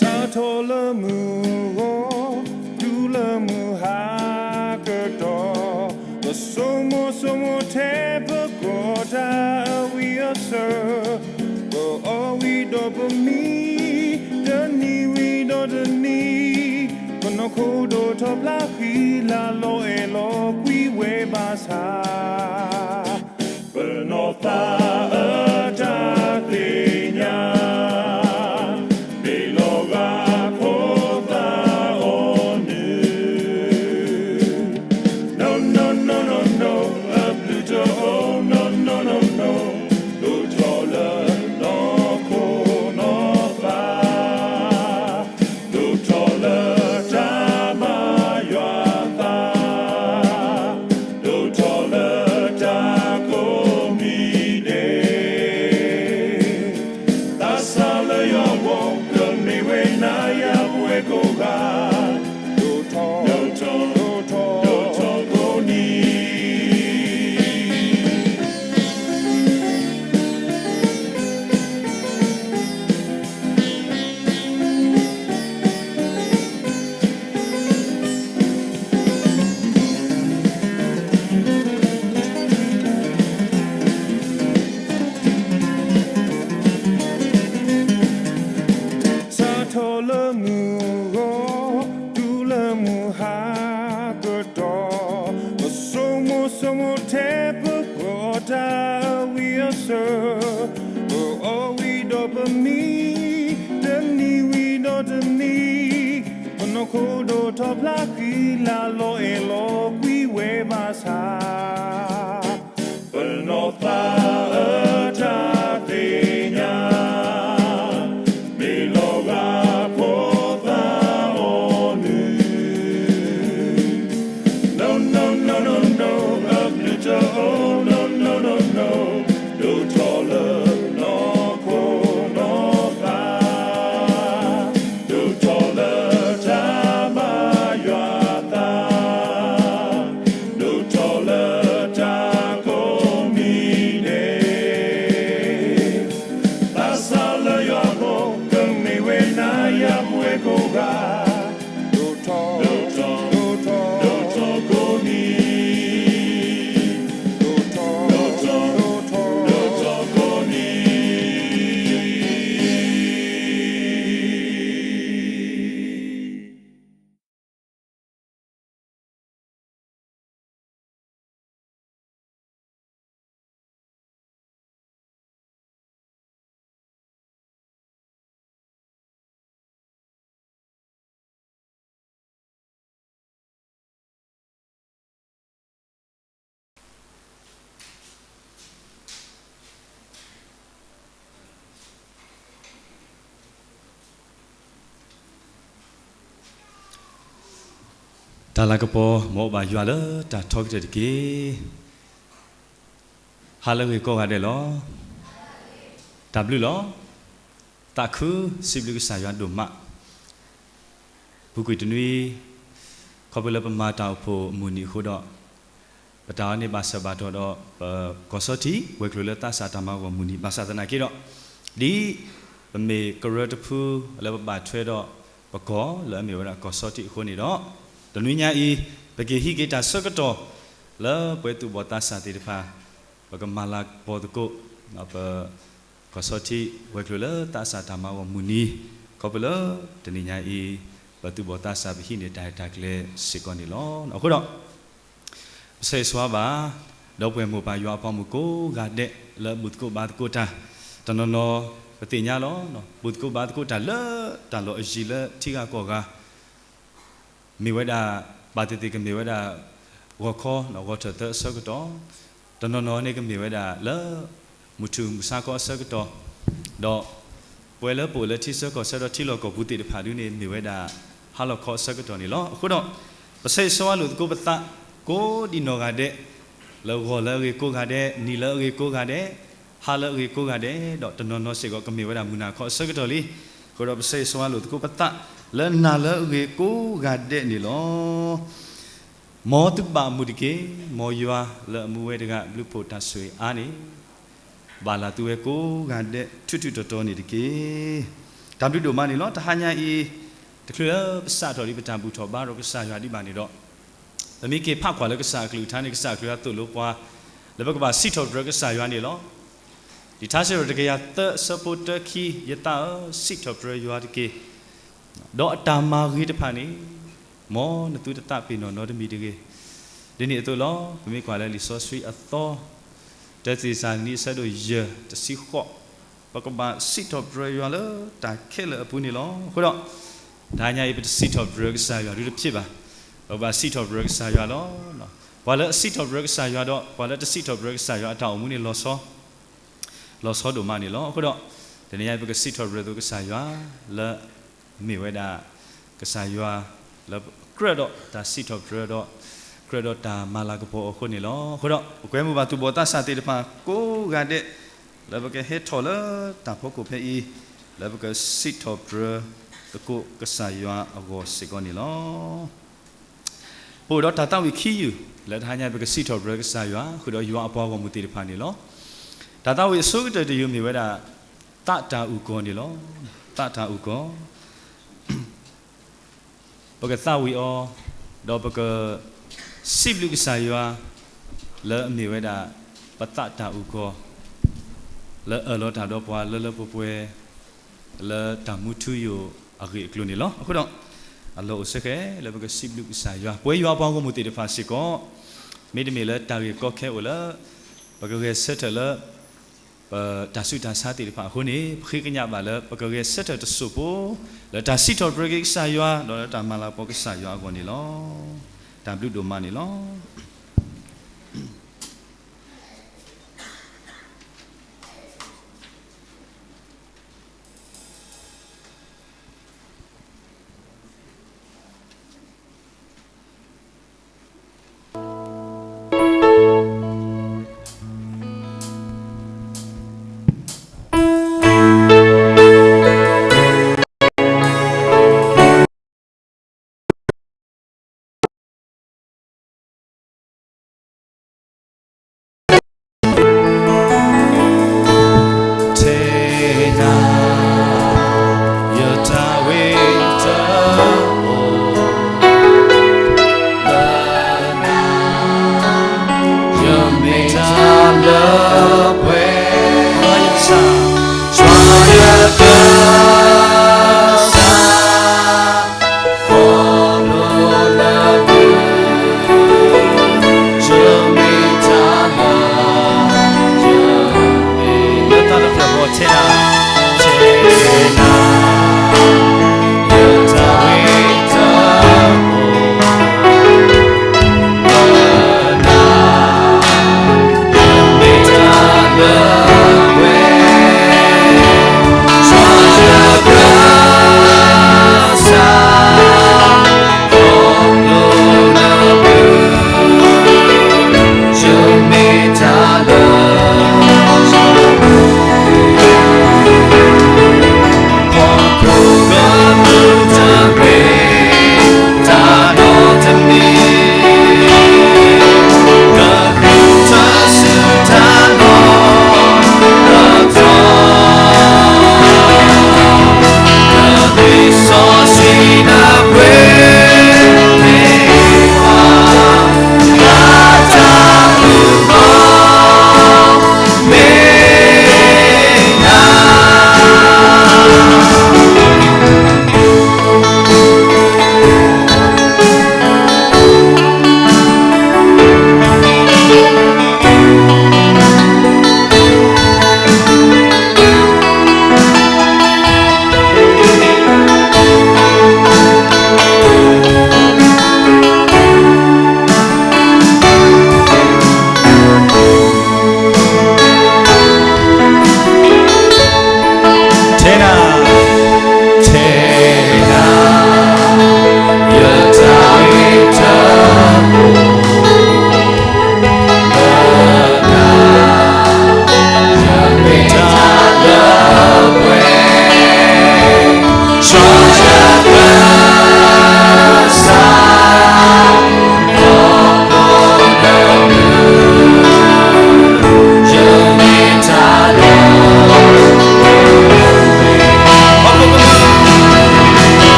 စးထီၣ်လၢမုၢ်ဂီၤ တုၤလၢမုၢ်ဟါကတီၢ်, ပဆိကမိၣ်ဆိကမိၣ်ထဲပကီၢ်တၢ်အဝံအစၢၤ, ပအီၣ်ဝံၤဒီးပမံ, တနံၤဝံၤဒီးတနံၤ, ပနီၢ်ခိဒိၣ်ထီၣ်ဖျါဃံလၤလီၤအဲၣ်လီၤကွံဝဲဘၣ်ဆၣ် ပနီၢ်သးအတၢ်သ့ၣ်ညါ မ့ၢ်လီၤဂာ်ဖိသၣ်အီၤနုၢ်, no no no no no, အဘျုးတအိၣ် no no no no, ဒိၣ်ထီၣ်လၢနီၢ်ခိနီၢ်သး ဒိၣ်ထီၣ်လၢတၢ်ဘါယွၤသး, ဒိၣ်ထီၣ်လၢတၢ်ကိးမံၤဒဲး, သးစၢ်လၢယွၤအဂီၢ် ကမ့ၢ်ဝဲနၤယၤပဝဲကိးဂၤ, ဒိၣ်ထီၣ် ဒိၣ်ထီၣ် ဒိၣ်ထီၣ်ကိးနံၤ စးထီၣ်လၢမုၢ်ဂီၤ တုၤလၢမုၢ်ဟါကတီၢ်, ပဆိကမိၣ်ဆိကမိၣ်ထဲပကီၢ်တၢ်အဝံအစၢၤ, ပအီၣ်ဝံၤဒီးပမံ, တနံၤဝံၤဒီးတနံၤ, ပနီၢ်ခိဒိၣ်ထီၣ်ဖျါဃံလၤလီၤအဲၣ်လီၤကွံဝဲဘၣ်ဆၣ် ပနီၢ်သးအတၢ်သ့ၣ်ညါ မ့ၢ်လီၤဂာ်ဖိသၣ်အီၤနုၢ်, no no no no no, အဘျုးတအိၣ် no no no no, ဒိၣ်ထီၣ်လၢနီၢ်ခိနီၢ်သး ဒိၣ်ထီၣ်လၢတၢ်ဘါယွၤသး, ဒိၣ်ထီၣ်လၢတၢ်ကိးမံၤဒဲး, သးစၢ်လၢယွၤအဂီၢ် ကမ့ၢ်ဝဲနၤယၤပဝဲကိးဂၤ, ဒိၣ်ထီၣ် ဒိၣ်ထီၣ် ဒိၣ်ထီၣ်ကိးနံၤ ဒိၣ်ထီၣ် ဒိၣ်ထီၣ် ဒိၣ်ထီၣ်ကိးနံၤ. တၢ်လၤကပီၤ မ်အဘၣ်ယွၤလၢတၢ်ထီကတၢၢ်တက့ၢ်. ဟါလၢအဂ့ၤကိးဂၤဒဲးလီၤ. တၢ်ဘျုးလီၤ. သးခုစံးဘျုးကစၢ်ယွၤဒိၣ်မး ပူၤကွံာ်တနွံ ခီဖျိလၢပမၤတၢ်အိၣ်ဖှိၣ်အမုၢ်နံၤအဃိဒီး ပတၢ်အီၣ်န့ၢ်ဘၣ်ဆၢဘၣ်တီၤဒီး ပကီၢ်စီထံ ဝဲၤကျိၤလၢသးစၢ်တၢ်မၤဂီၢ်မုၢ်နံၤ ဘၣ်ဆၣ်သနာ်က့ဒီး ဒ်ပမ့ၢ်ကရၢတဖုလၢပဘၣ်ထွဲဒီး ပကီၢ်လၢအမ့ၢ်ဝဲဒၣ်ကီၢ်စီထံအဃိန့ၣ်ဒီး တနွံညါအံၤ ပကဟံးက့ၤတၢ်ဆၢကတီၢ် လၢပှၤသူၣ်ဘီၣ်သးစၢ်သ့ၣ်တဖၣ် ပကမၤလၤကပီၤသကိး ပ ကီၢ်စီထံ ဝဲၤကျိၤလၢသးစၢ်တၢ်မၤဂီၢ်မုၢ်နံၤ ခီဖျိလၢတနံၤညါအံၤ ပသူၣ်ဘီၣ်သးစၢ်ပဟံးန့ၢ်တၢ်ရဲၣ်တၢ်ကျဲၤစ့ၢ်ကီးန့ၣ်လီၤ. အဃိဒီး ပဆၢဂ့ၤဆၢဝါဘၣ် ဒီပုၢ်ဝဲၢ်မိၢ်ပၢ်ယွၤအပှၤမုၣ်ကိးဂၤဒဲးလၢဘူၣ်သကိးဘါသကိးတၢ် တနီၤနီၤ ပသ့ၣ်ညါလီၤ. ဘူၣ်သကိးဘါသကိးတၢ်လၢတၢ်လီၢ်အယံၤလၢထံဂၤကီၢ်ဂၤ မ့ၢ်ဝဲဒၣ် ဘၣ်သ့ၣ်သ့ၣ်ကမ့ၢ်ဝဲဒၣ် ဂီၤခီ ဂီၤထၢၣ်သၢအဆၢကတီၢ်, တနီၤနီၤန့ၣ်ကမ့ၢ်ဝဲဒၣ်လၢ မုၢ်ထူၣ်မုၢ်ဆါခီအဆၢကတီၢ်, ဒီး ပဝဲလၢပအိၣ်လၢထံဆၢကီၢ်ဆၢဒီးထံလီၢ်ကီၢ်ပူၤသ့ၣ်တဖၣ်ဒုန့ၣ် မ့ၢ်ဝဲဒၣ် ဟါလီၤခီအဆၢကတီၢ်န့ၣ်လီၤ. အဃိဒီး ပဆၢဂ့ၤဆၢဝါလိာ်သကိးပသး ကိးဒံနီၢ်ဂၤဒဲး လၢဂီၤလၢအဂ့ၤကိးဂၤဒဲး, နံၤလၢအဂ့ၤကိးဂၤဒဲး, ဟါလၢအဂ့ၤကိးဂၤဒဲး, ဒီးတနီၤနီၤစ့ၢ်ကီးကမ့ၢ်ဝဲဒၣ်မုၢ်နၤခီအဆၢကတီၢ်လံ. အဃိဒီးပဆၢဂ့ၤဆၢဝါလိာ်သကိးပသး လၢနၤလၢအဂ့ၤကိးဂၤဒဲးန့ၣ်လီၤ. မ်သုဘၣ်အမုာ်တက့ၢ်. မ်ယွၤလၢအမူဝဲတဂၤ ဘျုးဖှိၣ်တၢ်ဆိၣ်ဂ့ၤအါန့ၣ် ဘၣ်လၢသုဝဲကိးဂၤဒဲး ထူးထူးတီၤတီၤန့ၣ်တက့ၢ်. တၢ်ဘျုးဒိၣ်မးန့ၣ်လီၤ. တဟါညါအံၤ တချုးလၢပစးထီၣ်ဒံးပတၢ်ဘူၣ်ထီၣ်ဘါထီၣ်ကစၢ်ယွၤဒံးဘၣ်န့ၣ်ဒီး ပမ့ၢ်က့ၤဖးကွၢ်လၢကစၢ်အကလုၢ်ကထါန့ၣ် ကစၢ်အကလုၢ်ကထါသိၣ်လိပှၤ လၢပကဘၣ်စံးထီၣ်ပတြၢၤကစၢ်ယွၤန့ၣ်လီၤ. လံာ်ထါစံးထီၣ်တကယၤသၢအဆၢဖိတၢခံ, ယသးဧၢ, စံးထီၣ်ပတြၢၤယွၤတက့ၢ်. ဒီးအတၢ်မၤဂ့ၤတဖၣ်န့ၣ် မ်နသုတသးပ့ၤနီၣ်နီတမံၤတဂ့ၤ. ဒ်န့ၣ်အသိးလီၤ. ပမ့ၢ်ကွၢ်လၢလံာ်စီဆှံအသီ တၢသ့းစၤလနံအဆၢဒိၣ်ယဲၢ် တဆံဃိး, ပကဘၣ်စံးထီၣ်ပတြၢၤယွၤလၢတၢ်ခဲလၢာ်အပူၤန့ၣ်လီၤ. အဃိဒီး တဟါညါအံၤ ပတစံးထီၣ်ပတြၢၤကစၢ်ယွၤဒုတဖျ့ဘၣ်. ပကဘၣ်စံးထီၣ်ပတြၢၤကစၢ်ယွၤလီၤ. ပှၤလၢအစံးထီၣ်ပတြၢၤကစၢ်ယွၤဒီး ပှၤလၢတစံးထီၣ်ပတြၢၤကစၢ်ယွၤအတၢ်အိၣ်မူန့ၣ် လီၤဆီဒိၣ်မးန့ၣ်လီၤ. အဃိဒီး တနံၤညါအံၤ ပကစံးထီၣ်ပတြၢၤသကိးကစၢ်ယွၤ လၢ မ့ၢ်ဝဲဒၣ် ကစၢ်ယွၤ လၢကြၢးဒီးတၢ်စံးထီၣ်ပတြၢၤဒီး ကြၢးဒီးတၢ်မၤလၤကပီၤအဃိန့ၣ်လီၤ. အဃိဒီး ပကွဲမုာ်ဘၣ်သူၣ်ဘီၣ်သးစၢ်သ့ၣ်တဖၣ်ကိးဂၤဒဲး လၢပကဟဲထီၣ်လၢတၢ်ဖီခိၣ်ဖဲအံၤ လၢပကစံးထီၣ်ပတြၢၤသကိးကစၢ်ယွၤအဂီၢ်စ့ၢ်ကီးန့ၣ်လီၤ. ပအိၣ်ဒီးတၢ်သးဝံၣ်ခံယုၢ် လၢတဟါညါပကစံးထီၣ်ပတြၢၤကစၢ်ယွၤ ဃုာ်ဒီးယွၤအပှၤဂီၢ်မုၢ်သ့ၣ်တဖၣ်န့ၣ်လီၤ. တၢ်သးဝံၣ်အဆိကတၢၢ်တယုၢ်မ့ၢ်ဝဲဒၣ် သးတၢ်အုၣ်ကီၤန့ၣ်လီၤ. သးတၢ်အုၣ်ကီၤ ပကသးဝံၣ်အီၤ, ဒီးပက စံးဘျုးကစၢ်ယွၤ လၢအမ့ၢ်ဝဲဒၣ် ပသးတၢ်အုၣ်ကီၤ လၢအၢၣ်လီၤတၢ်ဒီးပှၤလၢလၢပှဲၤပှဲၤ လၢတၢ်မူထူယိာ်အဂ့ၢ်အကျိၤန့ၣ်လီၤ. အဃိဒီး အလီၢ်အိၣ်ဆၢဃဲ လၢပကစံးဘျုးကစၢ်ယွၤ ပဝဲယွၤအပှၤဂီၢ်မုၢ်သ့ၣ်တဖၣ်စ့ၢ်ကီး မ့တမ့ၢ်လၢတၢ်ဂ့ၢ်ကီခဲအိၣ်လၢ ပကဂဲၤဆၢထၢၣ်လၢ ပတၢ်ဆူးတၢ်ဆါသ့ၣ်တဖၣ်အဃိန့ၣ် ပဃ့ကညးဘၣ်လၢ ပကဂဲၤဆၢထၢၣ်တစိၢ်ဖိ လၢတၢ်စံးထီၣ်ပတြၢၤက့ၤကစၢ်ယွၤ ဒီးလၢတၢ်မၤလၤကပီၤကစၢ်ယွၤအဂီၢ်န့ၣ်လီၤ. တၢ်ဘျုးဒိၣ်မးန့ၣ်လီၤ.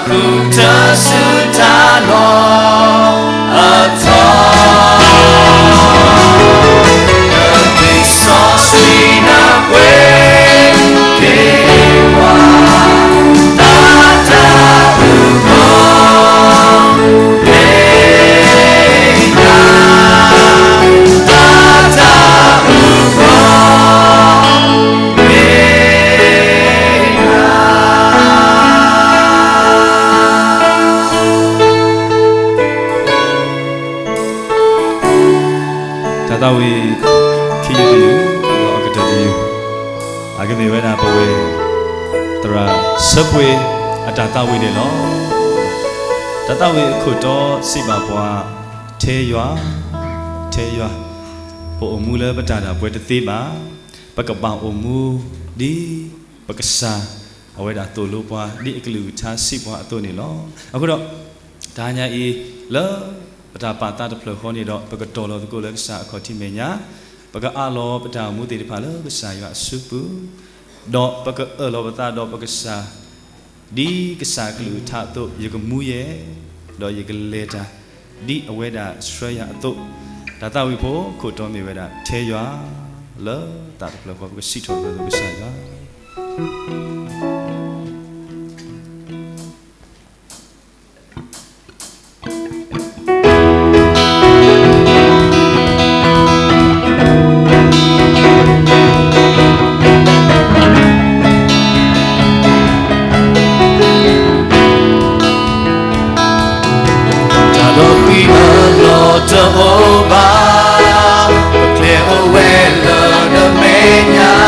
သူၣ်ထၢဆူတၢ်လီၢ်အထီ, စီဆှံနၢ်ပှ့ၤက့ၤပှၤ, တၢ်တၢ်အုၣ်ကီၤ တၢ်သးဝံၣ်ခံယုၢ်တယုၢ်, ဒီးအကတၢၢ်တယုၢ်, အကမ့ၢ်ဝဲဒၣ်ပဝဲ သရၣ်ဆၢပှ့ၤအတၢ်သးဝံၣ်န့ၣ်လီၤ. တၢ်သးဝံၣ်အခိၣ်တီစံးဘၣ်ပှၤ, ထဲယွၤ, ထဲယွၤ, ပအိၣ်မူလၢပတၢ်ဒၣ်ပှဲၤတသ့ဘၣ်. ပကဘၣ်အိၣ်မူဒ်ပကစၢ် အဝဲဒၣ်သိၣ်လိပှၤ ဒ်အကလုၢ်ကထါစံးပှၤအသိးန့ၣ်လီၤ. အဃိဒီး တဟါညါအံၤ လၢပတၢ်ပာ်သးတဖျၢၣ်ဃီန့ၣ်ဒီး ပကတီၤလီၤသကိးလၢကစၢ်အခီၣ်ထံးမဲာ်ညါ, ပကအးလီၤပတၢ်အိၣ်မူသ့ၣ်တဖၣ်လၢကစၢ်ယွၤအစုပူၤ, ဒီးပကအၢၣ်လီၤပသးဒီးပကစၢ် ဒ်ကစၢ်အကလုၢ်ကထါအသိး, ယကမူယဲၢ်, ဒီးယကလဲၤတၢ် ဒ်အဝဲဒၣ်ဆှၢယၤအသိး, တၢ်သးဝံၣ်ဖိခိၣ်တီမ့ၢ်ဝဲဒၣ် ထဲယွၤ, လၢသးတဖျၢၣ်ဃီ ပကစံးထီၣ်ပတြၢၤကစၢ်ယွၤ တၢ်လီၤဃံၤအလီၢ်တအိၣ်ဘၣ်, ပကျဲအိၣ်ဝဲလၢနမဲာ်ညါ,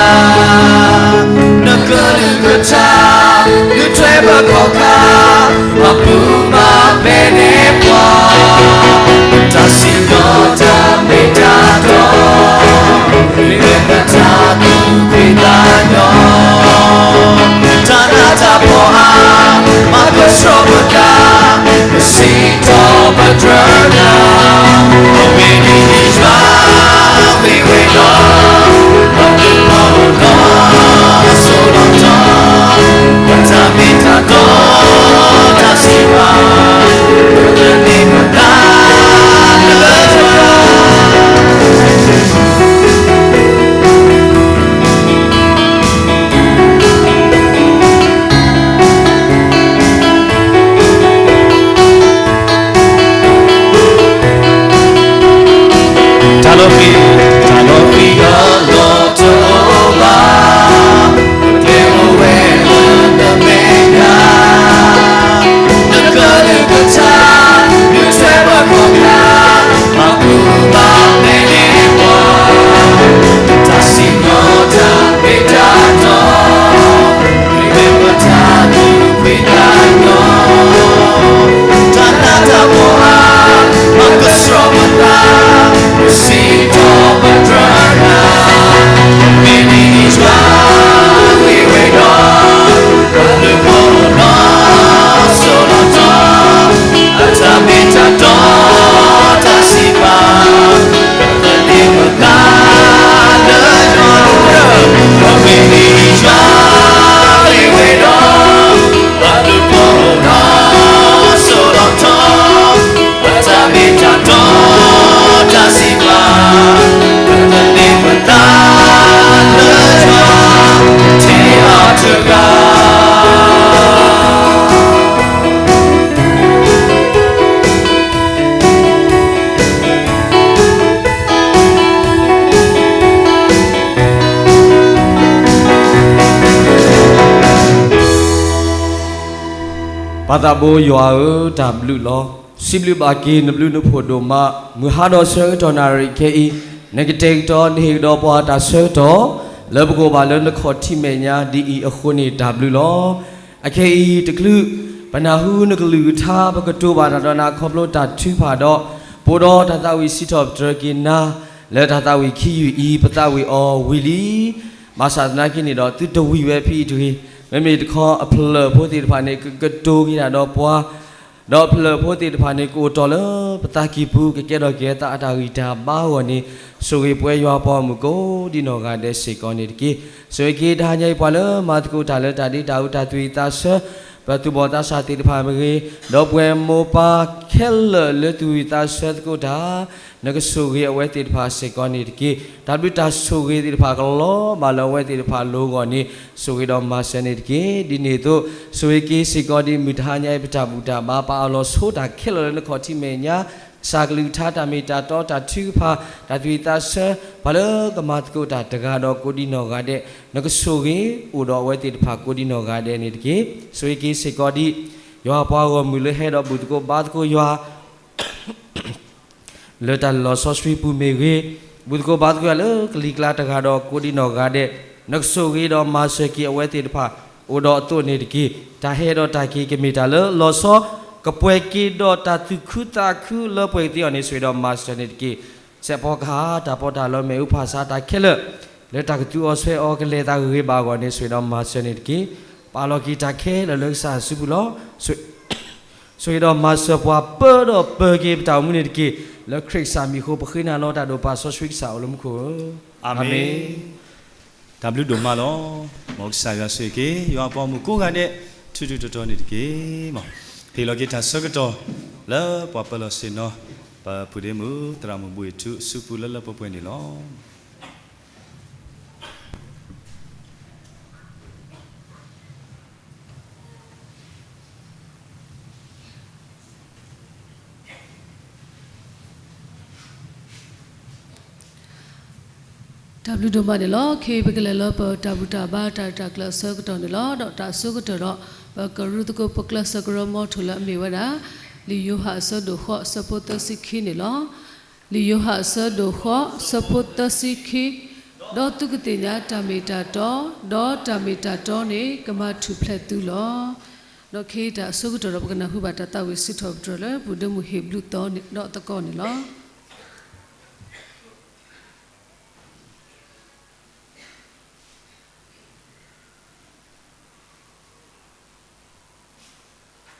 နကလုၢ်ကထါ ဒုးထွဲပခီၣ်ခါ, မၤပူၤမၤဖျဲးန့ၢ်ပှၤ, တၢ်စံၣ်ညီၣ်တၢ်မ့ၢ်တၢ်တီ မ့ၢ်ပတၢ်သူၣ်ဖှံသးညီ, တၢ်နးတၢ်ဖှီၣ်အါ မၤကဆှီပသး, ပစံးထီၣ်ပတြၢၤနၤ, အဝဲန့ၣ်ယွၤ မ့ၢ်ဝဲဒီး ပှၤဒုးဖီၣ်လီၤ စိလီၤထီ, ပတၢ်မ့ၢ်တၢ်တီ တၢ်စံးဘၣ် ပသန့ၤပသးလၢယွၤ တၢ်လီၤဃံၤ, တၢ်လီၤဃံၤအလီၢ်တအိၣ်ဘၣ်, ပကျဲအိၣ်ဝဲလၢနမဲာ်ညါ, နကလုၢ်ကထါ ဒုးထွဲပခီၣ်ခါ, မၤပူၤမၤဖျဲးန့ၢ်ပှၤ, တၢ်စံၣ်ညီၣ်တၢ်မ့ၢ်တၢ်တီ မ့ၢ်ပတၢ်သူၣ်ဖှံသးညီ, တၢ်နးတၢ်ဖှီၣ်အါ မၤကဆှီပသး, ပစံးထီၣ်ပတြၢၤနၤ, မ့ၢ်နံၤယွၤ မ့ၢ်ဝဲဒီး ပှၤဒုးဖီၣ်လီၤ စိလီၤထီ, အတၢ်မ့ၢ်တၢ်တီ တၢ်စံးဘၣ် ပသန့ၤပသးလၢယွၤ, မ့ၢ်နံၤယွၤ မ့ၢ်ဝဲဒီး ပှၤဒုးဖီၣ်လီၤ စိလီၤထီ, အတၢ်မ့ၢ်တၢ်တီ တၢ်စံးဘၣ် ပသန့ၤပသးလၢယွၤ ထဲအီၤတဂၤ ပၢ်သးဘိယွၤဧၢ, တၢ်ဘျုးလီၤ. စံးဘျုးဘၣ်က့ၤနဘျုးနဖှိၣ်ဒိၣ်မး, မုၢ်ဟါဒီးဆၢကတီၢ်နၣ်ရံၣ်ခဲအံၤ, နကတဲာ်ကတီၤနဟ့ၣ်ကဒီးပှၤတၢ်ဆၢကတီၢ် လၢပကအိၣ်ဘၣ်လၢနခီၣ်ထံးမဲာ်ညါဒ်အံၤအဃိန့ၣ် တၢ်ဘျုးလီၤ. အခဲအံၤတချုး ပနၢ်ဟူနကလုၢ်ကထါ ပကတိၤဘၣ်တၢ်ဒီးနၤခီဖျိတၢ်ထုကဖၣ်ဒီး ပအိၣ်ဒီးတၢ်သးဝံၣ်စံးထီၣ်ပတြၢၤက့ၤနၤ လၢတၢ်သးဝံၣ်ခံယုၢ်အံၤ ပသးဝံၣ်အီၤဝံၤလံ. ဘၣ်ဆၣ်သနာ်က့န့ၣ်ဒီး သုတဝံၤဝဲဖဲအံၤတဂ့ၤ. မ့မ့ၢ်တခီအဖျၢၣ်ဖိသ့ၣ်တဖၣ်န့ၣ် ကကတိၤက့ၤတၢ်ဒီးပှၤ ဒီးအဖျၢၣ်ဖိသ့ၣ်တဖၣ်န့ၣ် ကအိၣ်တီၢ်လၢပသးကံၢ်ပူၤ ကကဲထီၣ်က့ၤသးအတၢ်ဂံၢ်တၢ်ဘါအဂီၢ်န့ၣ် ဆိၣ်ဂ့ၤပဝဲယွၤပှၤဂီၢ်မုၢ်ကိးဒ်နီၢ်ဂၤဒဲးစ့ၢ်ကီးန့ၣ်တက့ၢ်. ဆိၣ်ဂ့ၤက့ၤတဟါညါအံၤပှၤလၢမၤသကိးတၢ်လၢတၢ်ဒ့တၢ်အူတၢ်သွံၣ်သးဆၢ ပသူၣ်ဘီၣ်သးစၢ်သ့ၣ်တဖၣ်မ့ၢ်ဂ့ၤ, ဒီးပှၤမိၢ်ပၢ်ခဲလၢာ်လၢသူၣ်ဝံၣ်သးဆၢသကိးတၢ်, နကဆိၣ်ဂ့ၤအဝဲသ့ၣ်တဖၣ်စ့ၢ်ကီးန့ၣ်တက့ၢ်. တၢ်ဘျုးတၢ်ဆိၣ်ဂ့ၤသ့ၣ်တဖၣ်ကလီၤဘၣ်လၢအဝဲသ့ၣ်တဖၣ်အလိၤအဂီၢ်န့ၣ် ဆိၣ်ဂ့ၤဒီးမၤစၢၤန့ၣ်တက့ၢ်. ဒ်န့ၣ်အသိး ဆိၣ်ဂ့ၤက့ၤစ့ၢ်ကီးဒ်မုၢ်တဟါညါအံၤပတၢ်ဘူၣ်တၢ်ဘါ ပအၢၣ်လီၤဆိတၢ်ခဲလၢာ်လၢနခီၣ်ထံးမဲာ်ညါ စၢ်ကလုၢ်ကထါ တၢ်မ့ၢ်တၢ်တီ တၢ်ထုကဖၣ် တၢ်သူၣ်ဝံၣ်သးဆၢ ပှၤလၢကမၤသကိးတၢ်တဂၤဒီးကိးဒံနီၢ်ဂၤဒဲး, နကဆိၣ်ဂ့ၤအိၣ်ဒီးအဝဲသ့ၣ်တဖၣ်ကိးဒံနီၢ်ဂၤဒဲးန့ၣ်တက့ၢ်. ဆိၣ်ဂ့ၤက့ၤစ့ၢ်ကီးဒ် ယွၤပှၤဂီၢ်မုၢ်လၢဟဲဒီးဘူၣ်သကိးဘါသကိးယွၤ လၢတၢ်လီၢ်စီဆှံပူၤမ့ၢ်ဂ့ၤ, ဘူၣ်သကိးဘါသကိးယွၤလၢကလံၤကျါတဂၤဒီးကိးဒံနီၢ်ဂၤဒဲး, နကဆိၣ်ဂ့ၤဒီးမၤစၢၤက့ၤအဝဲသ့ၣ်တဖၣ် အိၣ်ဒီးအသိးန့ၣ်တက့ၢ်. တၢ်ဟဲဒီးတၢ်က့ၤကမ့ၢ်တၢ်လၢလီၤဆီ, ကပှဲၤက့ၤဒီးတၢ်သူၣ်ခုသးခုလၢပှဲၤကသ့အီၤန့ၣ် ဆိၣ်ဂ့ၤဒီးမၤစၢၤန့ၣ်တက့ၢ်. စဲးဖီကဟၣ် တၢ်ပီးတၢ်လီ မ့ၣ်အူဖၣ်ဆါ တၢ်ခဲလၢာ် လၢတၢ်ကသူအီၤဆှဲးအီၤကလဲၤသးဂ့ၤဂ့ၤဘၣ်အဂီၢ်န့ၣ် ဆိၣ်ဂ့ၤဒီးမၤစၢၤန့ၣ်တက့ၢ်. ပအၢၣ်လီၤက့ၤတၢ်ခဲလၢာ်လၢကစၢ်အစုပူၤလီၤ. ဆိၣ်ဂ့ၤဒီးမၤစၢၤပှၤပၢဒီးပၢၤက့ၤပတၢ်အိၣ်မူန့ၣ်တက့ၢ်. လၢခရံာ်ကစၢ်မံၤအဃိ ပဃ့နၤလီၤတၢ်ဒိၣ်ပာ်စီဆှံကစၢ်အိၣ်လၢမူခိၣ်ဧၢ, အၤမ့ၣ်. တၢ်ဘျုးဒိၣ်မးလီၤ. မ်ကစၢ်ယွၤဆိၣ်ဂ့ၤက့ၤ ယွၤအပှၤဂီၢ်မုၢ်ကိးဂၤဒဲး ထူထူတီတီန့ၣ်တက့ၢ်. မ်ပဟ့ၣ်လီၤက့ၤတၢ်ဆၢကတီၢ် လၢပှၤပၢၤလီၢ်ဆ့ၣ်နီၤ ပပုၢ်ဒ့မုၣ် သရၣ်မုၣ်ဘှ့ၣ်ထူ အစုပူၤလၢလၢပှဲၤပှဲၤန့ၣ်လီၤ. တၢ်ဘျုးဒိၣ်မးန့ၣ်လီၤ. ခဲအံၤပကလဲၤလၢပတၢ်ဘူၣ်တၢ်ဘါတၢ်ရဲၣ်တၢ်ကျဲၤအဆၢကတီၢ်န့ၣ်လီၤ. ဒီးတၢ်အဆိကတၢၢ်ဒီး ပကရူၢ်သကိးပကျဲးစၢးကရၢမိၤထူၣ်လၢအမ့ၢ်ဝဲဒၣ် လံာ်ယိၤဟၣ်အဆၢဒိၣ်ဃိး အဆၢဖိသၢဆံခံန့ၣ်လီၤ. လံာ်ယိၤဟၣ်အဆၢဒိၣ်ဃိး အဆၢဖိသၢဆံခံ, ဒီးသုကသ့ၣ်ညါတၢ်မ့ၢ်တၢ်တီ, ဒီးတၢ်မ့ၢ်တၢ်တီန့ၣ် ကမၤထူၣ်ဖျဲးသုလီၤ. ဒီးခဲအံၤတၢ်အဆိကတၢၢ်ဒီး ပကနၢ်ဟူဘၣ်တၢ်သးဝံၣ်စံးထီၣ်ပတြၢၤလၢ ပုၢ်ဒ့မုၣ်ဟ့ၣ်ဘျုးသီဒီးသကိးန့ၣ်လီၤ.လၢတၢ်အဲၣ်တ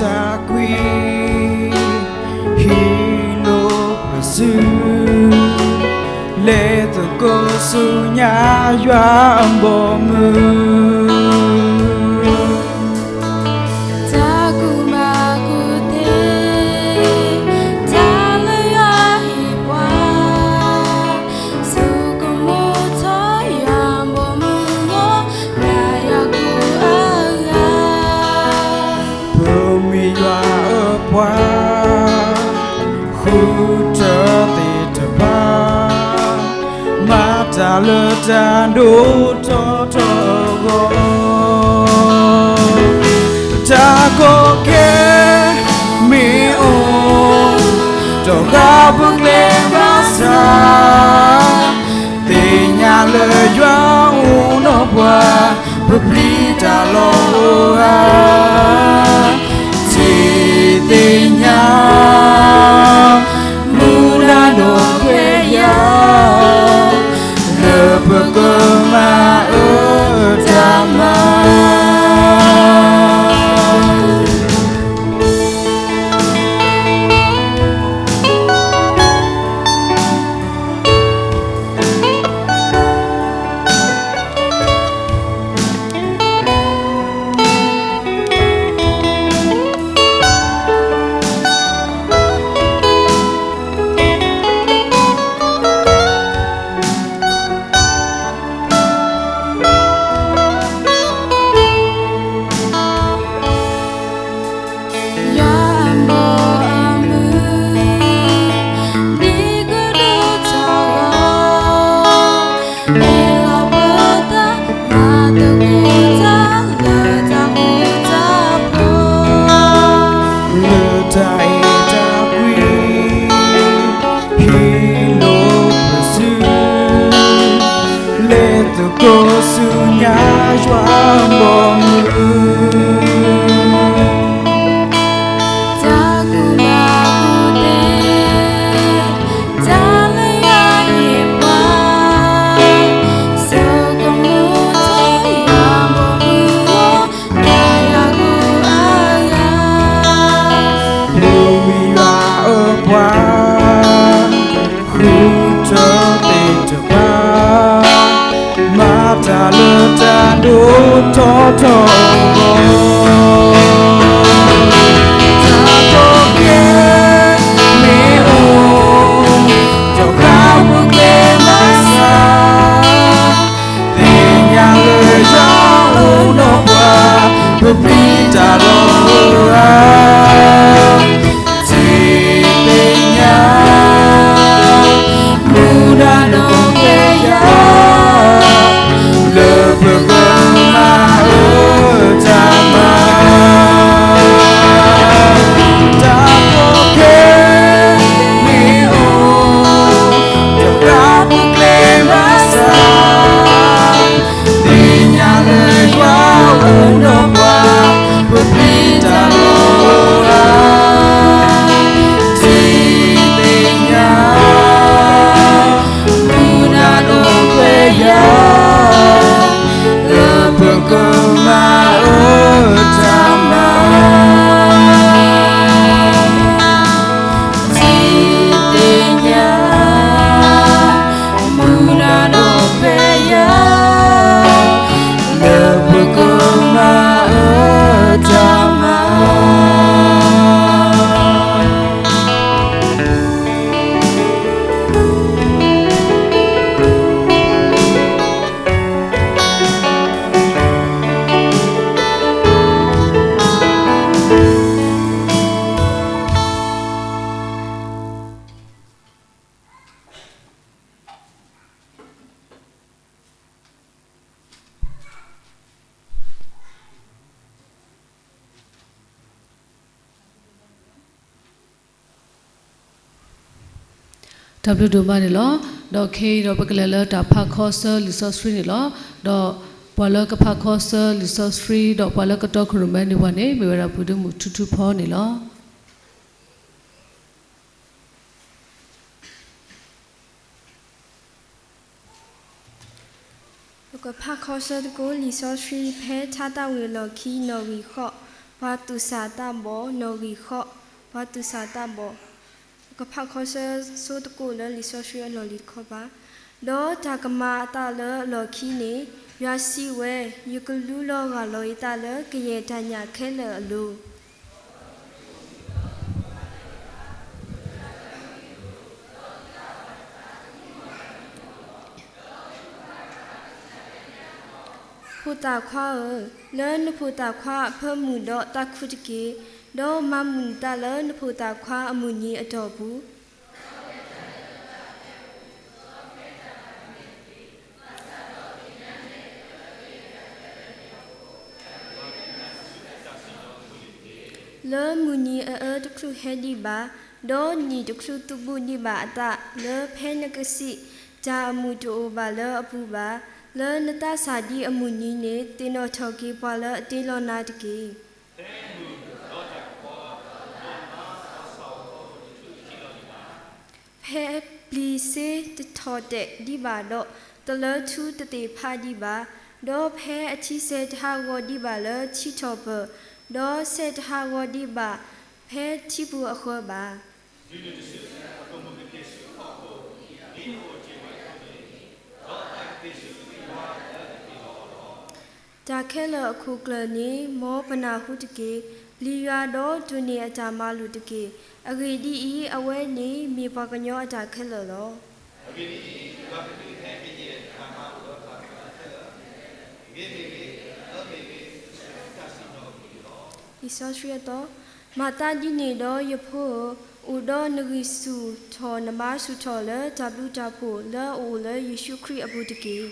ၢ်ကွံ ဟံးလိာ်ပစု လဲၤသကိးဆူညါယွၤအဘီအမုၢ် တၢ်ကူၣ်ဘၣ်ကူၣ်သ့ တၢ်လၢယွၤဟ့ၣ်ပှၤ ဆိကမိၣ်ထီၣ်ယွၤဘီမုၢ်လီၤ တၢ်ယၤကူၣ်အဂၤ ပမ့ၢ်ယွၤအပှၤ ဃုထၢသ့ၣ်တဖၣ် မၤတၢ်လၢတၢ်ဒိၣ်ထီၣ်ထီထီၣ်အဂီၢ် တၢ်ကီကဲမ့ၢ်အိၣ် ဒီးဃါပူၤကျဲဘၣ်ဆၣ် သ့ၣ်ညါလၢယွၤအိၣ်ဒီးပှၤ ပပျံၤတၢ်လီၤအိၣ်ဧါ ထံၣ်သ့ၣ်ညါ မူဒါဒီးခွဲးယာ် လၢပကမၤအၢတၢ်မၤ ဆူညါယွၤဘီမုၢ် တၢ်ကူၣ်ဘၣ်ကူၣ်သ့ တၢ်လၢယွၤဟ့ၣ်ပှၤ ဆိကမိၣ်ထီၣ်ယွၤဘီမုၢ်အဂီၢ် တၢ်ယွၤကူၣ်အါဂၤ ပဝံယွၤအပှၤ ဃုထၢသ့ၣ်တဖၣ် မၤတၢ်လၢတၢ်ဒိၣ်ထီၣ်ထီထီၣ်အဂီၢ်, တၢ်ကီကဲမ့ၢ်အိၣ် ဒီးဃါပူၤကျဲဘၣ်ဆၣ် သ့ၣ်ညါလၢယွၤအိၣ်ဒီးပှၤ ပပျံၤတၢ်လီၤဧါ ထံၣ်သ့ၣ်ညါ မူဒါဒီးဖဲယၤ လၢပကမၤအၢတၢ်မၤ တၢ်ကီကဲ မ့ၢ်အိၣ် ဒီးဃါပူၤကျဲဘၣ်ဆၣ် သ့ၣ်ညါလၢယွၤအိၣ်ဒီးပှၤ ပပျံၤတၢ်လီၤဧါ ထံၣ်သ့ၣ်ညါ မူဒါဒီးဖဲယၤ လၢပကမၤအၢတၢ်မၤ ထံၣ်သ့ၣ်ညါ မူဒါဒီးဖဲယၤ လၢပကမၤအၢတၢ်မၤ တၢ်ဘျုးဒိၣ်မးန့ၣ်လီၤ. ဒီးခဲအံၤဒီးပကလဲၤလၢတၢ်ဖးခီဆၢလံာ်စီဆှံန့ၣ်လီၤ. ဒီးပှၤလၢကဖးခီဆၢလံာ်စီဆှံ ဒီးပှၤလၢကတီခိၣ်ရိၣ်မဲန့ၢ်ပှၤန့ၣ် မ့ၢ်ဝဲဒၣ်ဖုဒိၣ်မုၣ်ထူထူဖီန့ၣ်လီၤ. ပကဖးခီဆၢသကိးလံာ်စီဆှံဖဲထါသၣ်ဝံၤအလီၢ်ခံနီၣ်ဂံၢ်ဃိး, ပှၤသူၣ်စၢ်သးဘီၣ်နီၣ်ဂံၢ်ဃိး, ပှၤသူၣ်စၢ်သးဘီၣ်. ပကဖးခီဆၢဆိသကိးလၢလံာ်စီဆှံအလီၢ်လံၤတခီပၤ, ဒီးတၢ်ကမၤအသးလၢအလီၢ်ခံန့ၣ် ယွၤစံးဝဲ, ယကလူလီၤဂာ်လီၤယသးလၢကယဲၢ်တၢ်ညၣ်ခဲလၢာ်အလိၤ ဖိသၣ်ခွါဧၢ, လၢနဖိသၣ်ခွါအဖၢမုၢ်ဒီးသးခုတက့ၢ်, ဒီးမၤမုာ်နသးလၢနဖိသၣ်ခွါအမုၢ်နံၤအတီၢ်ပူၤ လၢမုၢ်နံၤအအၢတချုးဟဲဒံးဘၣ်, ဒီးနံၣ်တချုးသူဘူးဒံးဘၣ်အသး, လၢဖဲနကစံး, တၢ်အမုာ်တအိၣ်ဘၣ်လၢအပူၤဘၣ်, လၢနသးစၢ်ဒ်အမုၢ်နံၤန့ၣ် သ့ၣ်နီၣ်ထီၣ်က့ၤပှၤလၢအတ့လီၤနၤတက့ၢ်. ဖဲပျံၤစ့တထီၣ်တဲာ်ဒံးဘၣ်ဒီး, သလၢထူတသ့ၣ်ဖးဒံးဘၣ်, ဒီးဖဲအထံဆဲးတဟးဂီၤဒံးဘၣ်လၢထံထီၣ်ပၢၢ်, ဒီးဆဲးတဟးဂီၤဒံးဘၣ်ဖဲထံပူၤအဃၢၤဘၣ်. တၢ်ခဲလၢာ်အခိၣ်ကျၢၢ်န့ၣ် မ်ပနၢ်ဟူတက့ၢ်. ပျံၤယွၤဒီးတိၢ်န့ၢ်အတၢ်မၤလိာ်တက့ၢ်. အဂ့ၢ်ဒ်အံၤ, အဝဲန့ၣ်မ့ၢ်ပှၤကညီအတၢ်ခဲလၢာ်လီၤ. လံာ်စီဆှံအသီ, မၤသးဒ်န့ၣ်ဒီးယဖိဧၢ, အိၣ်ဒီးနဂံၢ်ဆူၣ်ထီၣ်နဘါဆူၣ်ထီၣ်လၢတၢ်ဘျုးတၢ်ဖှိၣ်လၢအအိၣ်လၢယ့ၣ်ၡူးခရံာ်အပူၤတက့ၢ်. ဒီး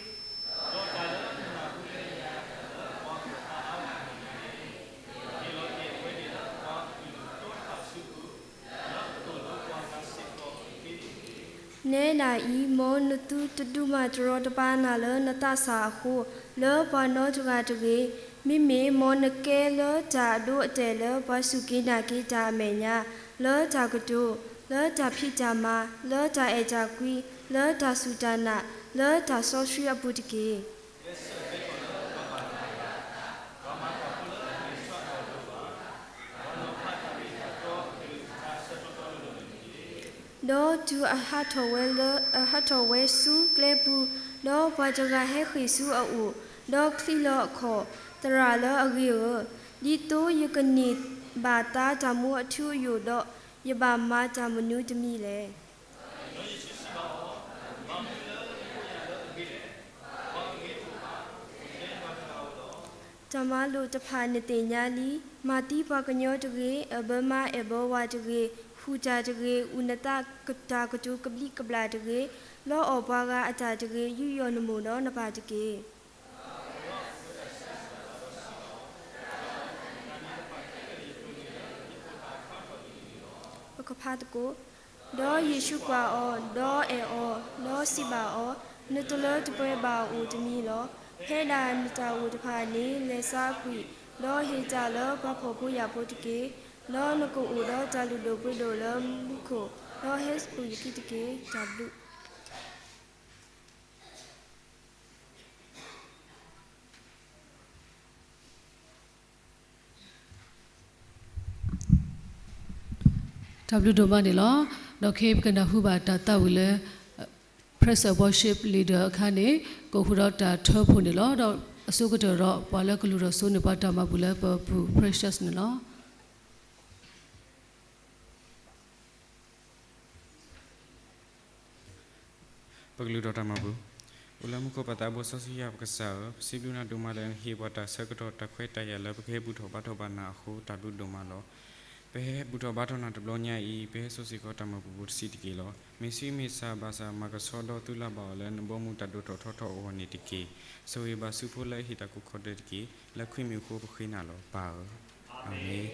တၢ်လၢနနၢ်ဟူလၢယၤအသးလၢပှၤကဖးအါဂၤန့ၣ်န့ၣ်, ယလီၤက့ၤအဝဲန့ၣ်လၢပှၤကလုၢ်တီထီၣ်ဆူပူၤ, လၢအကတိၤလၢပှၤဂၤစ့ၢ်ကီးတက့ၢ်. နဲဒၣ်အံၤ, မ်နသုတဒုးမၤတရီတပါနၤလၢနသးစၢ်အဃိ, လၢပှၤနီတဂၤတဂ့ၤ, မ့မ့ၢ်မ်နကဲလၢတၢ်အဒိအတဲာ်လၢပှၤစူၢ်က့ၤနာ်က့ၤတၢ်အမဲာ်ညါ, လၢတၢ်ကတိၤ, လၢတၢ်ဖံးတၢ်မၤ, လၢတၢ်အဲၣ်တၢ်ကွံ, လၢတၢ်စူၢ်တၢ်နာ်, လၢတၢ်စီဆှံအပူၤတက့ၢ်. ဒီးတုၤအဟးထီၣ်ဝဲလၢ, အဟးထီၣ်ဝဲဆူကျဲပူၤ, ဒီးပှၤတဂၤဟဲဃ့ၢ်ဆူအအိၣ်, ဒီးချံးလီၤအခီၣ်, သရၣ်လၢအဂ့ၤဧၢ, ဒ်သိးယကန့ၢ်ဘၣ်သါတၢ်မူအထူအယိာ်ဒီး, ယဘၣ်မၤတၢ်မနုၤတမံၤလဲၣ်. တၢ်မၤလိာ်တဖၣ်နသ့ၣ်ညါလံ. မၤသံပှၤကညီတဂ့ၤ, အဘၢမါအဲၣ်ဘၢဝၤတဂ့ၤ, ဃုာ်တၢ်တဂ့ၤ, အုၣ်နသးတၢ်ကတိၤကဘျံးကဘျၣ်တဂ့ၤ, လီအီၣ်ပှၤဂၤအတၢ်တဂ့ၤ, ယူးယီၣ်နမိၢ်ဒီးနပၢ်တက့ၢ်. ပကဖးသကိး. ဒီးယ့ၣ်ၡူးကွၢ်အီၤ, ဒီးအဲၣ်အီၤ, ဒီးစံးဘၣ်အီၤ, နတလၢတပှဲၤဘၣ်အိၣ်တမံၤလီၤ. ဖဲဒၣ်နတၢ်အိၣ်တဖၣ်န့ၣ် လဲၤဆါကွံာ်, ဒီးဟ့ၣ်တၢ်လၢပှၤဖှီၣ်ဖိယာ်ဖိတက့ၢ်. ဒီးနကအိၣ်ဒီးတၢ်လုၢ်ဒိၣ်ပှ့ၤဒိၣ်လၢမူခိၣ်, ဒီးဟဲဃုာ်ယခံတက့ၢ်. တၢ်ဘျုး တၢ်ဘျုးဒိၣ်မးန့ၣ်လီၤ. ဒီးခဲအံၤပကနၢ်ဟူဘၣ်တၢ်သးဝံၣ်လၢ Praise and Worship Leader အခါန့ၣ် ကအိၣ်ဃုာ်ဒီးတၢ်ထၢဖှိၣ်န့ၣ်လီၤ. ဒီးအဆိကတၢၢ်ဒီး ပှၤလၢကလုၢ်ထီၣ်စိန့ၢ်ပှၤတၢ်မၤပူၤလၢပပူၤ Precious န့ၣ်လီၤ. ပကလုၢ်ထီၣ်တၢ်မၤပူၤ. အိၣ်လၢမူခိၣ်ပသးဘိစီဆှံယွၤပကစၢ်ဧၢ, ပစံးဘျုးနၤဒိၣ်မးလၢနဟ့ၣ်ပှၤတၢ်ဆၢကတီၢ်တၢ်ခွဲးတၢ်ယာ်လၢပကဟဲဘူၣ်ထီၣ်ဘါထီၣ်ဘၣ်နၤအဃိ တၢ်ဘျုးဒိၣ်မးလီၤ. ပဟဲဘူၣ်ထီၣ်ဘါထီၣ်နၤတဘျီညါအံၤ ပဟဲစိာ်စ့ၢ်ကီးတၢ်မၤပူၤဖိတဆံးတက့ၢ်လီၤ. မ့ၢ်စံးမ့ၢ်စၢ်ဘၣ်ဆၣ် မၤကဆှီဒီးသုလၢ်ဘၣ်အီၤလၢနဘီမုၢ်တၢ်ဒိၣ်ထီၣ်ထီထီၣ်အဂီၢ်န့ၣ်တက့ၢ်. ဆိၣ်ဂ့ၤဘၣ်ဆူဖိလၢအဟ့ၣ်တၢ်ကိးခီဒဲးတက့ၢ်. လၢခရံာ်မံၤအဃိပဃ့နၤလီၤ ပၢ်ဧၢ, အၤမ့ၣ်.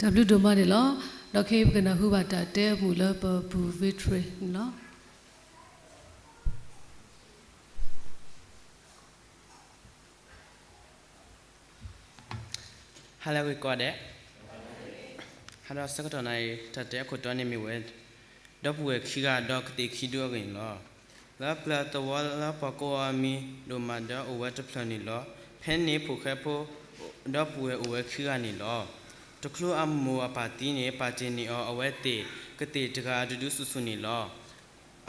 တၢ်ဘျုးဒိၣ်မးန့ၣ်လီၤ. ဒီးခဲအံၤပကနၢ်ဟူဘၣ်တၢ်တဲအမုာ်လၢပပူၤ Victory န့ၣ်လီၤ. ဟါလၢအဂ့ၤကိးဂၤဒဲး, ဟါဒီးဆၢကတီၢ်နၤအံၤ တၢ်တဲအခိၣ်တီန့ၣ်မ့ၢ်ဝဲ ဒီပုၢ်ဝဲၢ်ခံဂၤဒီးကသ့ၣ်ခံဒုအဂ့ၢ်န့ၣ်လီၤ. လၢပျၢၤသဝီလၢပှၤကိးအီၤအမံၤဒိၣ်မးဒီးအိၣ်ဝဲတဖျၢၣ်န့ၣ်လီၤ. ဖဲန့ၣ်ဖိၣ်ဃဲဖိ ဒီပုၢ်ဝဲၢ်အိၣ်ဝဲခံဂၤန့ၣ်လီၤ. တချုးအမိၢ်အပၢ်သံန့ၣ် ပာ်တ့ၢ်န့ၢ်အီၤအဝဲသ့ၣ်ကသ့ၣ်တဂၤအတဒုဆူၣ်ဆူၣ်န့ၣ်လီၤ.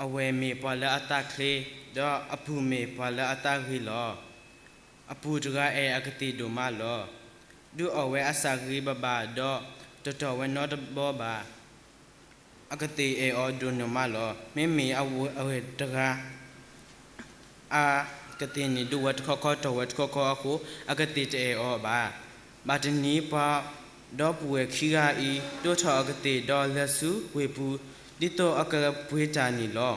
အဝဲၢ်မ့ၢ်ပှၤလၢအသးချ့, ဒီးအပုၢ်မ့ၢ်ပှၤလၢအသးဂ့ၤလီၤ. အပုၢ်တဂၤအဲၣ်အကသ့ၣ်ဒိၣ်မးလီၤ. ဒုးအီၣ်ဝဲအစၢ်ဂ့ၤဘၣ်ဘၣ်ဒီး တတီၢ်ဝဲနီတဘီဘၣ်. အကသ့ၣ်အဲၣ်အီၤဒိၣ်န့ၢ်မးလီၤ. မ့မ့ၢ်အဝဲၢ်တဂၤ အကသ့ၣ်န့ၣ်ဒိၣ်ဝဲတခီခီ တီၢ်ဝဲတခီခီအဃိ အကသ့ၣ်တအဲၣ်အီၤဘၣ်. ဘၣ်တနံၤပှၤ ဒီပုၢ်ဝဲၢ်ခံဂၤအံၤ ဒိၣ်ထီၣ်အကသ့ၣ်ဒီးလဲၤဆူဝ့ၢ်ပူၤ ဒ်သိးအကပှ့ၤတၢ်န့ၣ်လီၤ.